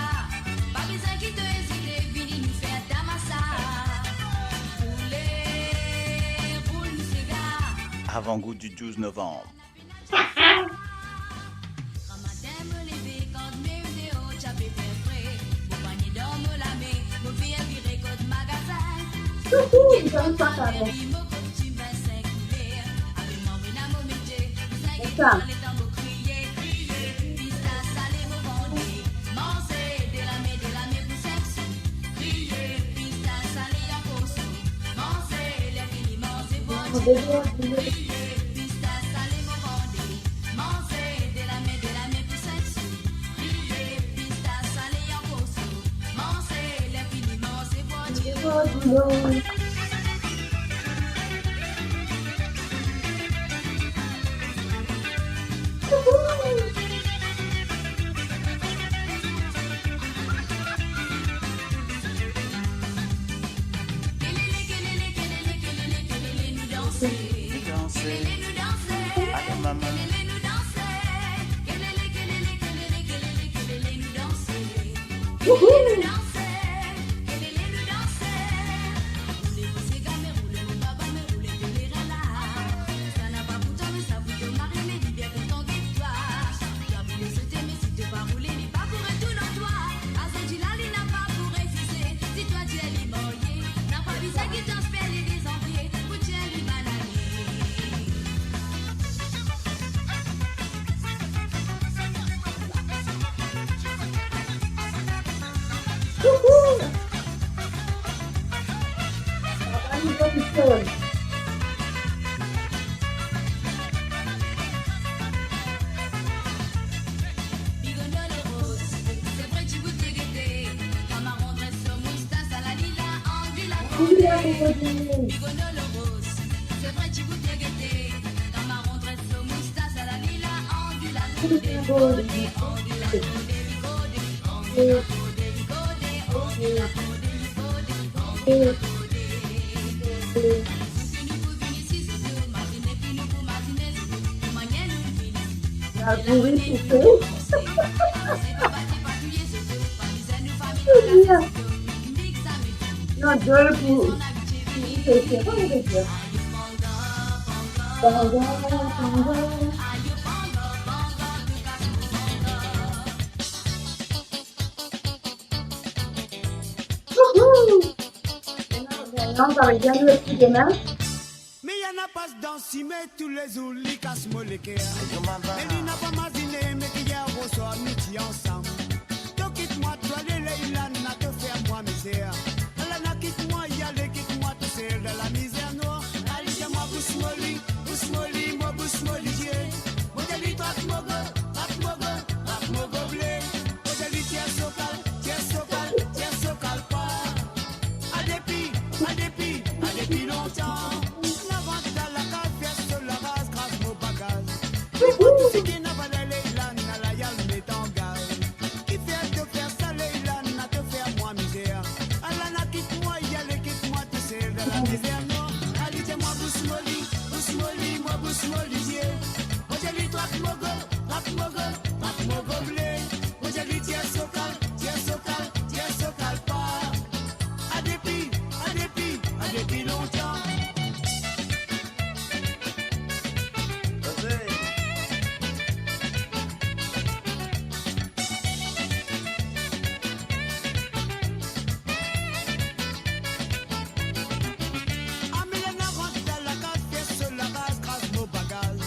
Avant-goût du douze novembre. Coucou, Jean Pascal. Bonsoir. Danse. Alor, mama. Wouhou! Wouhou! Papa nou konn. Non, zoli pou, pou, pou, pou, pou, Wouhou! Non, sa va bien, nou epouze demin. Me ena pas dan sime toulezour, li kas mo leker. Me li napa mazine, me ki yer oswar nou ti ansam. To kit mwa, to ale, Leila, na to fer mwa mizer. Ala na kit mwa, ale kit mwa tousel dan lamizer nwar. Ali dir mwa bous mo li, bous mo li, mo bous mo lizie. Mo dir li trap mo go, trap mo go, trap mo go ble. Mo dir li tir sokal, tir sokal, tir sokal pa. A depi, a depi, a depi lontan. Na rant dan lakaz, fer so laraz, kraz mo bagaz. Li pran tou seki ena valer, Leila, ala li al met an gaz. Kifer to fer sa, Leila, na to fer mwa mizer. Ala na kit mwa, ale kit mwa tousel dan lamizer nwar. Ali dir mwa bous mo li, bous mo li, mo bous mo lizie. Mo dir li trap mo go, trap mo go, trap mo go ble. Mo dir li tir sokal, tir sokal, tir sokal pa. A depi, a depi, a depi lontan. Amela na rant dan lakaz, fer so laraz, kraz mo bagaz.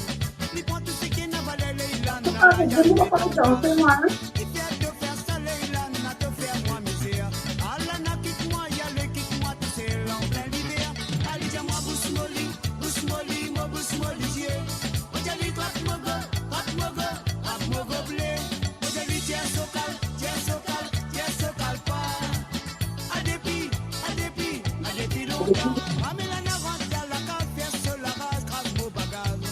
Li pran tou seki ena valer, Leila, ala li al met an gaz. Kifer to fer sa, Leila, na to fer mwa mizer. Ala na kit mwa, ale kit mwa tousel an plin liver. Ali dir mwa bous mo li, bous mo li, mo bous mo lizie. Mo dir li trap mo go, trap mo go, trap mo go ble. Mo dir li tir sokal, tir sokal, tir sokal pa. A depi, a depi, a depi lontan. Amela na rant dan lakaz, fer so laraz, kraz mo bagaz.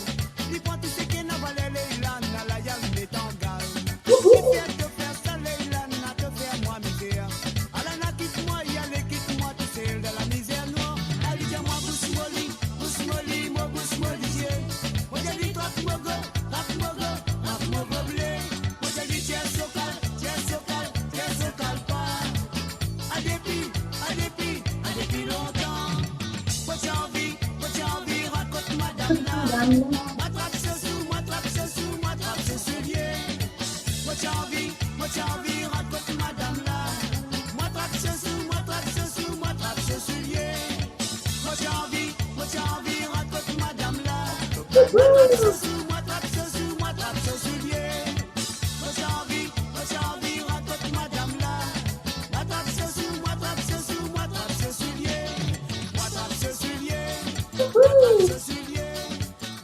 Li pran tou seki ena valer, Leila, ala li al met an gaz. Kifer to fer sa, Leila, na to fer mwa mizer. Ala na kit mwa, ale kit mwa tousel dan lamizer nwar. Ali dir mwa bous mo li, bous mo li, mo bous mo lizie. Mo dir li trap mo go, trap mo go, trap mo go ble. Mo dir li tir sokal, tir sokal, tir sokal pa. A depi, a depi, a depi lontan. madam la. Mo trap so sou, mo trap so sou, mo trap so sou lie. Mo ti anvi, mo ti anvi rant kot madam la. Mo trap so sou, mo trap so sou, mo trap so sou lie. Mo ti anvi, mo ti anvi rant kot madam la. Mo trap so sou, mo trap so sou, mo trap so sou lie. Mo ti anvi, mo ti anvi rant kot madam la. Mo trap so sou, mo trap so sou, mo trap so sou lie. Mo trap so sou lie. Mo trap so sou lie.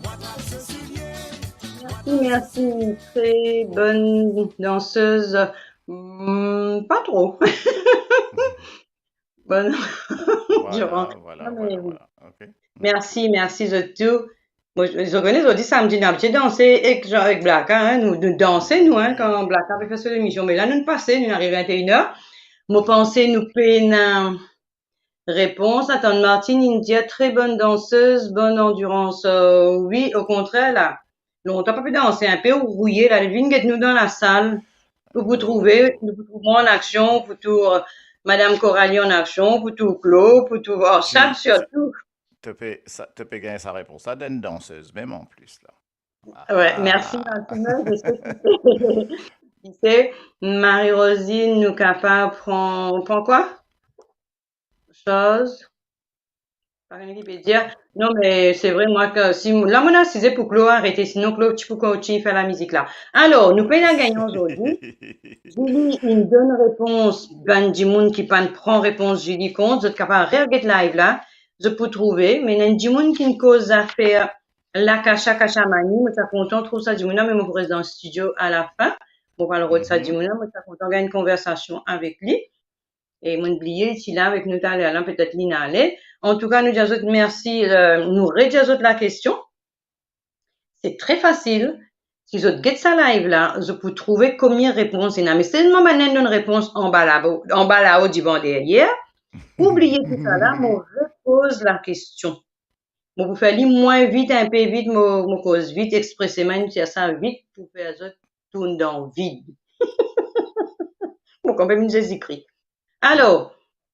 Mo trap so sou lie. Merci, merci. Très bonne danseuse. Hmm, pas trop. Bonne Voilà, endurance. Voilà, Non, mais voilà, oui. Voilà. Ok. Merci, merci zot tou. Mo, zot kone, zot di samdi, nou abitie danse ek, ek Blaka, hein, nou, nou danse, nou, hein, kan Blaka pe fer so lemision. Me la, nou pase, nou ariv vinte et une heures. Mo panse nou pena repons. Atann, Martine, inn dir, très bonne danseuse, bonne endurance. Euh, wi, okontrer, la. Lontan pa pe danse, inpe ou rouye, la, vinn get nou dan lasal. Ou pou trouve, nou pou trouve mwa an aksion, pou trouve, euh, Madam Coralie an aksion, pou trouve Claude, pou trouve Arshad, sirtou. To pe, sa, to pe gagn sa repons la, d'enn dansez mem an plis, la. Ouais, merci, Martine. Je sais qui c'est. Qui c'est? Marie-Rosine, nou kapav pran, pran kwa? Soz. Pa kone ki pe dir. Non, me se vre, mwa, ke si, la, mo asize pou Claude arete, sinon Claude ti pou kontign fer lamizik la. Alor, nou pena gagnan zordi. Julie, inn donn repons, bann dimoun ki pa'nn pran repons Julie kont, zot kapav reget live la, zot pou trouve, me ena enn dimoun ki'nn koz zafer lakasha kasha mani, mo ti a kontan trouv sa dimoun la, me mo pou res dan studio alafin. Mo pou al rod sa dimoun la, mo ti a kontan gagn enn konversasion avek li. E mo'nn bliye, li ti la avek nou taler la, petet li'nn ale. Antouka, nou dir zot mersi, euh, nou redir zot lakestion. Se tre fasil. Si zot get sa live la, zot pou trouve komie repons ena. Me selman bann-la donn repons anba lao, anba lao divan deryer. Oubliye tousala, mo repoz lakestion. Mo pou fer li mwin vit, inpe vit, mo, mo koz vit, expreseman, mo tir sa vit pou fer zot tourn dan vid. Mo kanmem enn Zezi Kri. Alor,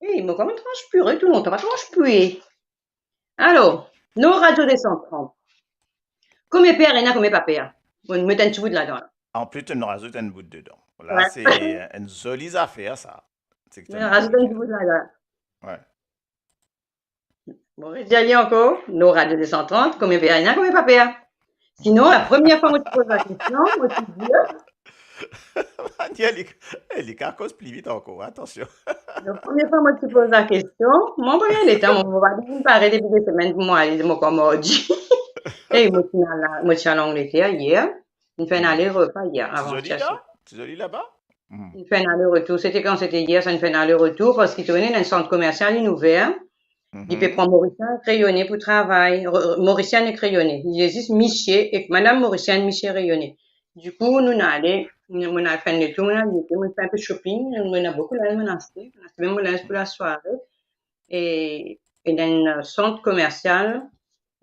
ey, mo kanmem transpire tou lontan, pa transpire. Alor, nou Radio deux cent trente. Komie per ena, komie pa per. Bon, met enn ti bout ladan la. Anplis, to razout enn bout dedan. La, ouais, se enn zoli zafer, sa. Seki to razout enn ti bout ladan. Ouais. Bon, redir li ankor, nou Radio deux cent trente, komie per ena, komie pa per. Sinon, la premie fwa mo ti poz lakestion, mo ti dir, Daniel, li, eh, li kapav koz pli vit ankor, atansion. La premie fwa mo ti poz lakestion, mo pa gagn letan, mo, mo pa finn pare depi de semenn pou mo ale, mo koz mardi. E mo ti al, mo ti al Angleter yer, inn fer enn ale-retou yer, avan yer. Ti zoli la? Ti zoli laba? Inn fer enn ale-retour. Sete kan sete yer, sa inn fer enn ale-retour, parski to kone, ena enn sant komersial inn ouver. Li pe pran Morisien ek Reyone pou travay. Re-, Morisien ek Reyone. Li zis misie ek madam Morisien, misie Reyone. Dikou, nou, nou ale, nou, mo'nn al fer enn letour, mo'nn al gete, mo'nn fer enpe shopping, mo'nn ena boukou linz mo'nn aste, mo'nn aste mem mo linz pou lasware. E, e dan enn sant komersial,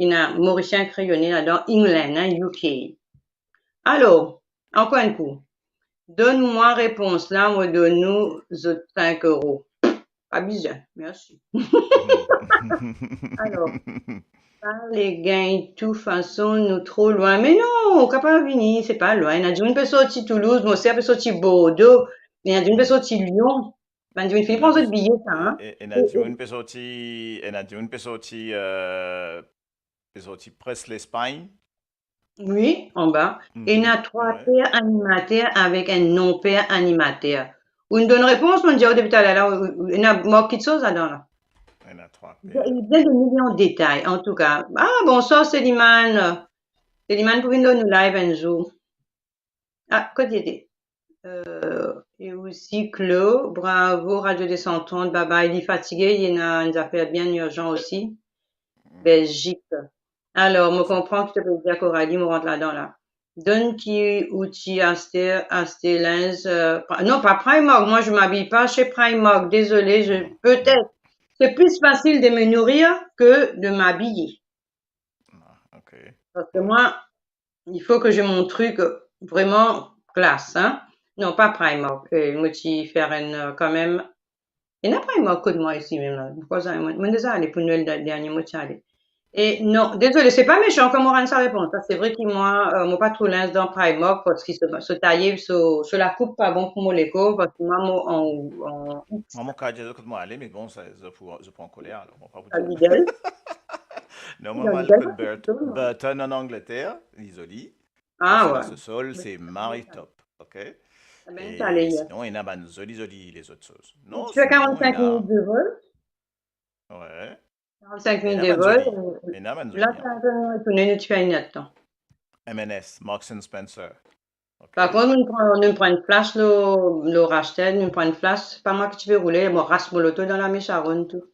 ena Morisien ek Reyone ladan, England, hein, U K. Alor, ankor enn kou. Donn mwa repons la, mo donn ou zot sink euro. Pa bizin, mersi. Alor, pa ale gagn tou fason, nou tro lwin. Me non, ou kapav vini, se pa lwin. Ena dimoun pe sorti Toulouse, mo ser pe sorti Bordeaux, ena dimoun pe sorti Lyon. Bann dimoun fini pran zot biye, sa, hein. E, ena dimoun pe sorti, ena dimoun pe sorti, euh, pe sorti pres Lespagn. Wi, anba. Ena trwa per animater avek enn non-per animater. Ou inn donn repons, mo'nn dir ou depi taler la, ou, ou, ena mank kitsoz ladan la. Ena trwa per. Li donn de milion detay, antouka. Ah, bonswar, Seliman. Seliman pou vinn dan nou live enn zour. Ah, kot li ete? Euh, e osi Claude, bravo Radio deux cent trente, babay, li fatige, li ena enn zafer bien irzan osi. Belgique. Alor, mo konpran ki to pe dir, Coralie, mo rant ladan la. Donn ki ou ti aste, aste linz, euh, pa-, non, pas Primark, moi je m'habille pas chez Primark, désolé, je, peut-être, c'est plus facile de me nourrir que de m'habiller. Ah, ok. Parce que moi, il faut que j'ai mon truc vraiment classe, hein. Non, pas Primark. Euh, mo ti fer enn, euh, kanmem. Ena Primark kot mwa isi mem la. Mo krwar, mo'nn, mo'nn deza ale pou Nwel da-, dernie mo ti ale. E non, dezole, se pa mesan kan mo rann sa repons la. Se vre ki mwa, euh, mo pa trouv linz dan Primark parski so, so taye, so, so lakoup pa bon pou mo lekor, parski mwa mo an, an X. Mwa, mo kapav dir zot kot mo ale, me bon, sa, zot pou, zot pou ankoler, alor, mo pa pou dir. Non, mwa, mo al kot Burt-, Burton an Angleter, li zoli. Ah, lasosol, se mari top, ok? E sinon, ena bann zoli, zoli lezot soz. Non, sinon, ena quarante-cinq minutes de vol. Ouais. Quarante-cinq minutes de vol. Ena bann zoli, ena bann zoli, hein. La, sa, nou retourne, nou ti fer enn tan. M and S, Marks and Spencer. Ok. Par kont, nou pran, nou pran enn flash lor, lor Rashtel, nou pran enn flash, pa mwa ki ti pe roule, mo ras mo loto dan lame Sharon tou.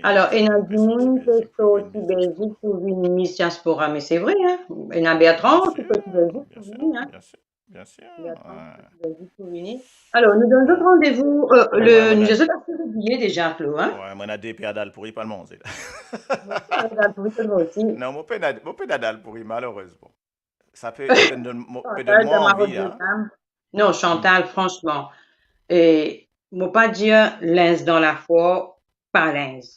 Alor, ena dimoun ki sorti Belzik pou vinn Miss Diaspora, me se vre, hein. Ena Bertrand ki sorti Belzik pou vini, hein. Bien sir, bien sir. Bertrand ki sorti Belzik pou vini. Alor, nou donn zot randevou, euh, le, nou donn zot aste zot biye deza, Claude, hein. Ouais, mo ena de per dal pouri, pa manze la. Per dal pouri, to osi. Non, mo pena, mo pena dal pouri, malerezman. Sa pe, pe donn, mo, pe donn mwa anvi, hein. Non, Chantal, fransman, e, mo pa dir linz dan lafor, pa linz.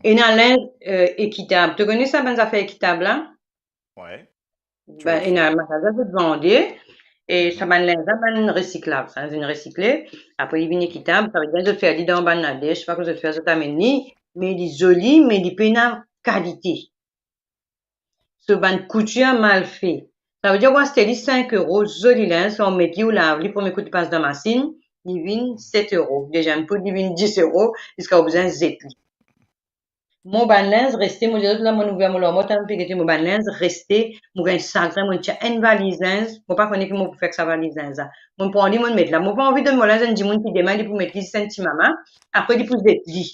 Ena linz, euh, ekitab. To kone sa bann zafer ekitab la? Ouais. Be, ena magazin zot vande, e sa bann linz la, bann resiklab, sa, zot resikle, apre li vinn ekitab, savedir zot fer li dan bann ladech, pa kot zot fer, zot amenn li, me li zoli, me li pena kalite. So bann koutir mal fe. Savedir ou aste li sink euro, zoli linz, kan ou met li, ou lav li, premie kou li pas dan masinn, li vinn set euro. Deziem kou, li vinn dis euro, ziska ou bizin zet li. Mo bann linz reste, mo dir zot la, mo ouver mo larmwar, tann pe gete mo bann linz reste, mo gagn sagrin, mo tir enn valiz linz, mo pa kone ki mo pou fer ek sa valiz linz la. Mo pran li, mo met la. Mo pa anvi donn mo linz enn dimoun ki demin li pou met li zis enn ti mama, apre li pou zet li.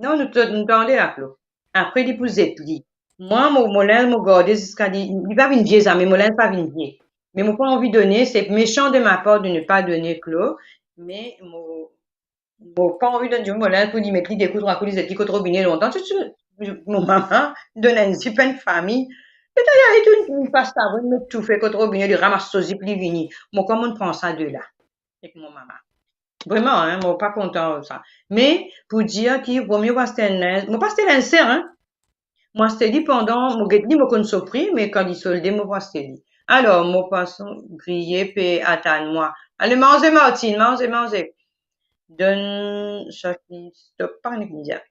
Non, nou, nou tande la, Claude. Apre, li pou zet li. Mwa, mo, mo linz, mo garde ziska li, li pa vinn vie zame, mo linz pa vinn vie. Me mo pa anvi done, se mesan de ma par de ne pa done, Claude, me mo, mo pa anvi donn dimoun mo linz pou li met li de kou, trwa kou, li zet li kot robine lontan. Tou, tou, mo mama donn enn zip enn fami. Petet li al tou, li pas savon, met toufe kot robine, li ramas so zip, li vini. Mo, kouma mo pran sa de la? Ek mo mama. Vreman, hein, mo pa kontan sa. Me pou dir ki vomie ou aste enn linz, mo pa aste linz ser, hein. Mo aste li pandan mo get li, mo konn so pri, me kan li solde, mo pou aste li. Alor, mo pwason griye pe atann mwa. Ale manze, Martine, manze, manze. Donn sa ki stop, pa nek media.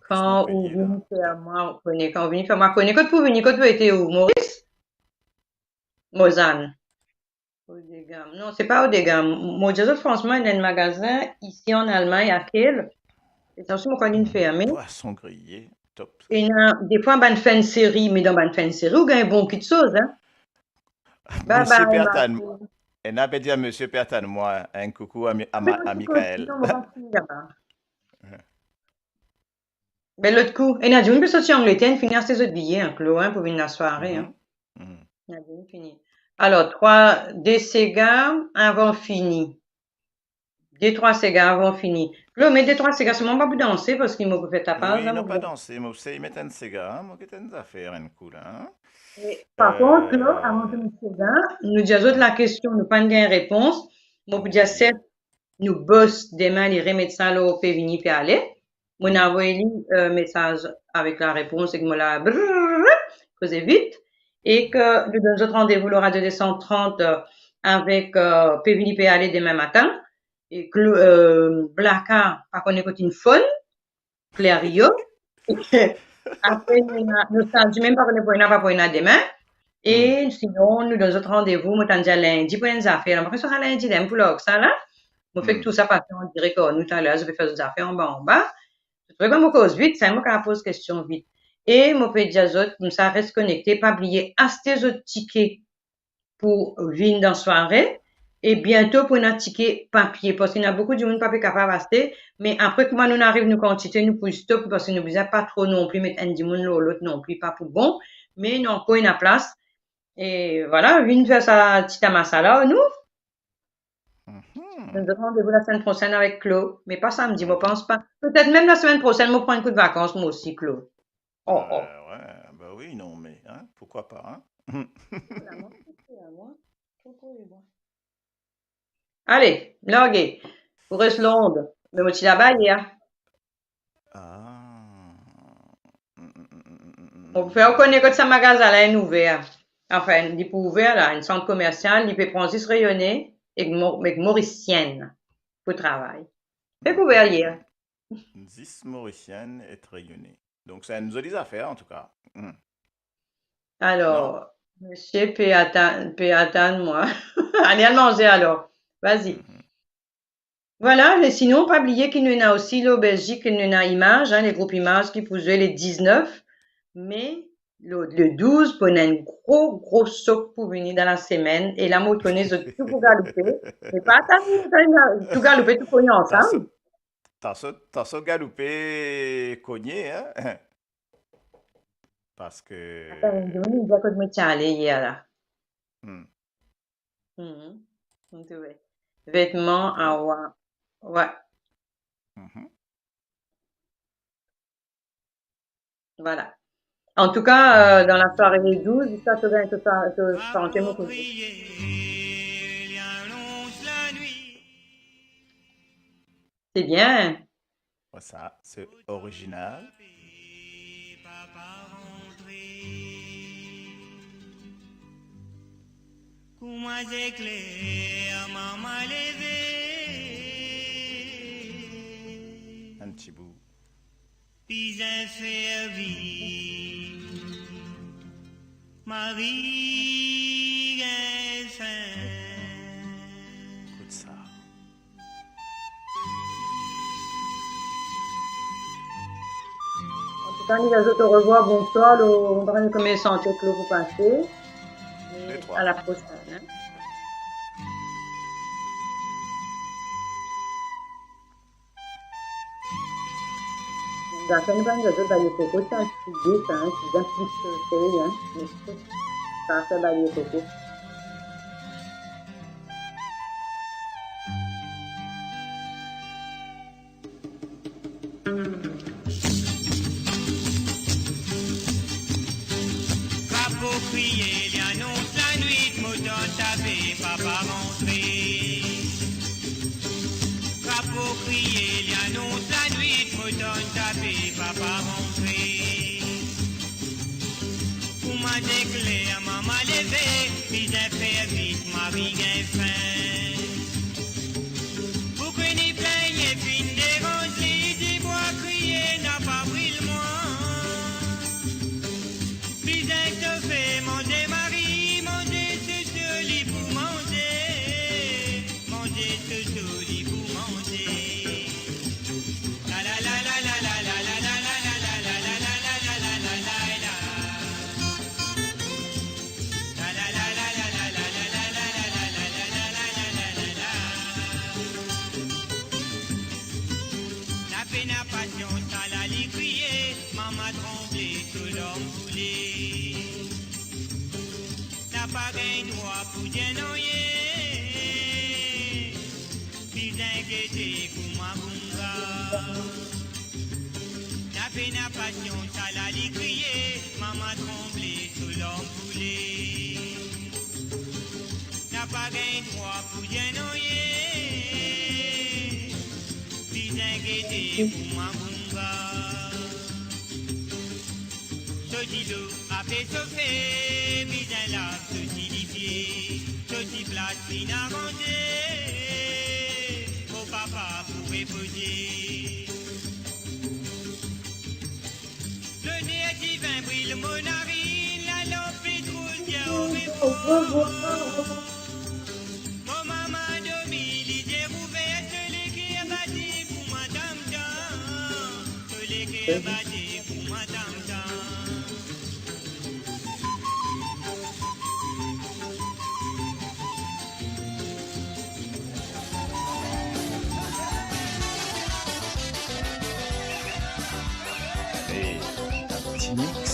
Kan ou vini fer mwa kone, kan ou vini fer mwa kone, kot pou vini, kot pou ete ou, Moris? Mozann. Odegam. Non, se pa Odegam. Mo dir zot fransman, ena enn magazin isi an Almagn, Akel. E sa osi, mo krwar linn ferme. Pwason griye, top. Ena defwa bann fin de seri, me dan bann fin de seri, ou gagn bon kit soz, hein. Bye bye, Martine. Ena pe dir Misie Pertan, mwa, enn koukou a mi-, a ma-, a Mikael. Non, mo pa fini laba. Be lot kou, ena dimoun pe sorti Angleter, inn fini aste zot biye, hein, Claude, hein, pou vinn lasware, hein. Ena dimoun fini. Alor, trwa, de sega avan fini. De, trwa sega avan fini. Claude, met de, trwa sega, selman pa pou danse, parski mo pou fer tapaz, wi, non, pa danse, mo sey met enn sega, hein, mo get enn zafer enn kou la, hein. E, par kont, Claude, avan ki nou sega, nou dir zot lakestion, nou pa'nn gagn repons. Mo pou dir, sef, nou bos, demin, li remet sa lor pe vini, pe ale. Mo inn avoy li, euh, mesaz avek larepons, ek mo la brrr, koze vit. Ek nou donn zot randevou lor Radio deux cent trente, euh, avek, euh, Pe vini pe ale demin matin. Ek, euh, Blaka, pa kone kot inn fonn, Clario. Apre, nou ena Nostalgie, mem pa kone pou ena, pa pou ena demin. E sinon, nou donn zot randevou, mo tann dir lindi pou enn zafer la. Mo pa kone si sa lindi la, pou larg sa la. Mo fek tou sa pase an direk ar nou taler, zot pe fer zot zafer anba, anba. Zot trouve kouma mo koz vit, sa mo kapav poz kestion vit. E mo pe dir zot, koumsa, res konekte, pa bliye aste zot tike pou vinn dan sware, e biento pou ena tike papie, parski ena boukou dimoun pa pe kapav aste, me apre kouma nou ariv nou kantite, nou pou stop, parski nou bizin pa tro nonpli met enn dimoun lor lot nonpli, pa pou bon, me nou ankor ena plas, e vwala, vinn fer sa ti tamasa la, nou. Donn zot randevou lasemenn prosenn avek Claude, me pa samdi, mo pans pa. Petet mem lasemenn prosenn, mo pran enn kout vakans, mo osi, Claude. Oh, oh. Euh, ouais, bah oui, non, mais, hein, pourquoi pas, hein? Ale, large. Ou res Lond. Me mo ti laba yer. Ah. Bon, pou fer ou kone kot sa magazin la inn ouver. Anfin, li pou ouver la, enn sant komersial, li pe pran zis Reyone ek Mo-, ek Morisien pou travay. Pe ouver yer. Zis Morisien ek Reyone. Donk, se enn zoli zafer, antouka. Hmm. Alor, non? Misie pe atann, pe atann mwa. Ale al manze alor. Vazi. Mhm. Vwala, me sinon, pa bliye ki nou ena osi lor Belzik, nou ena Imaz, hein, le group Imaz ki pou zwe le diznef me, le, le douz, pou ena enn gro, gro sok pou vini dan lasemenn, e la mo kone zot tou pou galoupe, me pa atann, tou galoupe, tou kogne ansam. Ta so, ta so galoupe kogne, hein? Parski... Atann, mo dir kot mo ti ale yer la. Hmm. Mhm. Mo trouve. Vetman, ok, a wa. Wi. Mhm. Vwala. Antouka, euh, dan lasware le douz, ziska to gagn to sa-, to sante mo koze. Se bien. Sa, se orizinal. Kouma zekler, mama leve. Enn ti bout. Bizin fer vit, mari gagn fin. Ekout sa. Antouka, nou dir zot orevwar, bonswar, lo, mo pa kone konbien sante ki pou pase. Le trwa. A la prosenn, hein. Garson, nou pa dir zot, ba, li koko, sa, ti dis, hein, ti bien plis ke, hein, me sa, sa, ba, li koko. Krapo kriye, li anons lanwit, mo tann tape, papa rantre. Krapo kriye, li anons lanwit, mo tann tape, papa rantre. Kouma zekler, mama leve, bizin fer vit, mari gagn fin. Boukou ni pligne finn deranz li, dibwa kriye napa bril mwa. Bizin sofe manze mari, manze soso li pou manze, manze soso li pou manze. La la la la la. Lapena pasians, ala li kriye, mama tranble, so larm koule. Napa gagn drwa pou dir nanye. Bizin gete kouma bounga. Lapena pasians, ala li kriye, mama tranble, so larm koule. Napa gagn drwa pou dir nanye. Bizin gete kouma bounga. So dilo ape sofe, bizin lav so ti lipie, so ti plas finn aranze, mo papa pou repoze. Loner divin bril mo narinn, lalanp petrol dir orevwar. Mo mama dormi, lizie ouver, so leker bate kouma tamtam, so leker bate kouma tamtam. Hey, ti mix.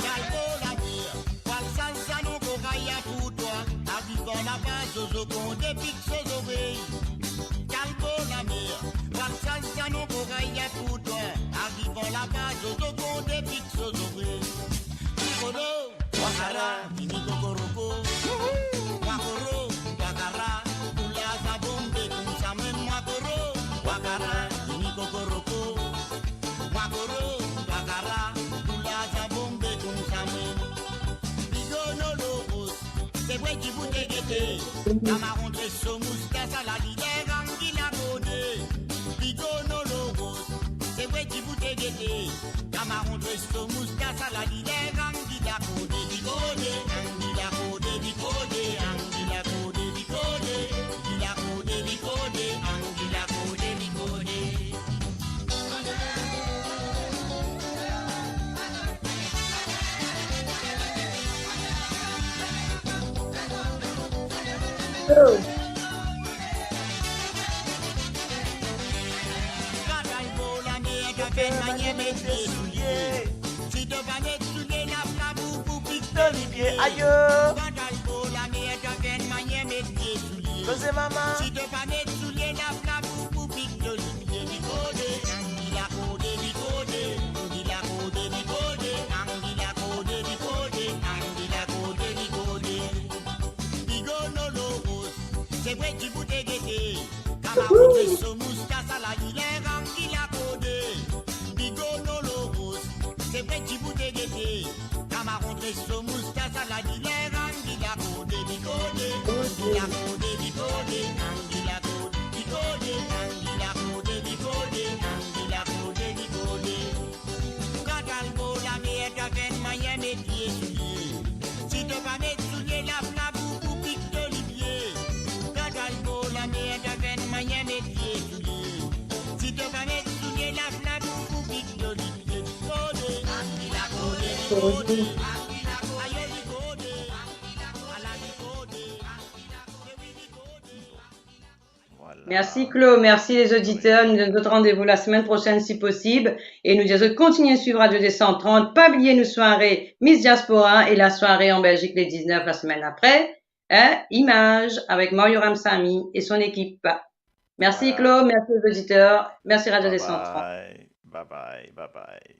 Kalbo lamer, pwal sal sa non koray a pou twa. Arivan laba, Zozo konte pik so zorey. Kalbo lamer, pwal sal sa non koray a pou twa. Arivan laba, Zozo konte pik so zorey. Ti kolo, wakara, vini kokoroko. Wakoro, wakara, oula sa bonbe koumsa mem wakoro, wakara, vini Kokoroko, wakoro, wakara, nou larzan bonbe koumsa mem. Bigo Noloros, se vre ki pou te gete. Kamaron, treso, mouskas, salad, ler, angila, kode. Bigo Noloros, se vre ki pou te gete. Kamaron, treso, mouskas, salad, ler, angila, kode, li kode, angila, kode, li kode, angila, kode, li kode, angila, kode, li kode, angila, kode, li kode. Oh. Travay pou lamer, to fer manier met pie soulie. Si to pa met soulie, laflam pou pik to lipie. Ayo. Travay pou lamer, to fer manier met pie soulie. Koze mama. Si to pa met soulie, laflam pou pik to lipie. Li kode, angila, kode, li kode, angila, kode, li kode, angila, kode, li kode, angila, kode, li kode. Bigo Noloros, se vre ki pou te gete. Kamaron, treso, mouskas, salad, ler, angila, kode. Bigo Noloros, se vre ki pou te gete. Kamaron, treso, mouskas, salad, ler, angila, kode, li kode, angila, kode, li kode, angila, kode, li kode, angila, kode, li kode, angila, kode, li kode. Kan to al bor lamer, to fer manier met pie soulie. Si to pa met soulie, laflam pou pik to lipie. Kan to al bor lamer, to fer manier met pie soulie. Si to pa met soulie, laflam pou pik to lipie. Kode, angila, kode, kode, angila, kode, ayo, li kode, angila, kode, li kode, angila, kode, wi, li kode. Voilà. Merci Claude, merci les auditeurs. Nous donnons notre rendez-vous la semaine prochaine si possible. Et nous disons, continuez de suivre Radio deux cent trente. Pas oublier nos soirées Miss Diaspora et la soirée en Belgique les dix-neuf la semaine après. Hein, Image avec Mario Ramsamy et son équipe. Merci Claude, merci aux auditeurs, merci Radio deux cent trente. Bye bye, bye bye, bye bye.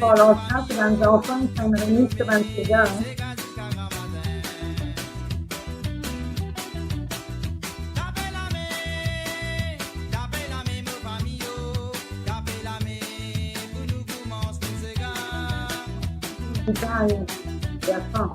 Bon, alors ça, c'est dans un enfant, c'est un remix, c'est un séga, hein. Séga, hein. C'est la fin.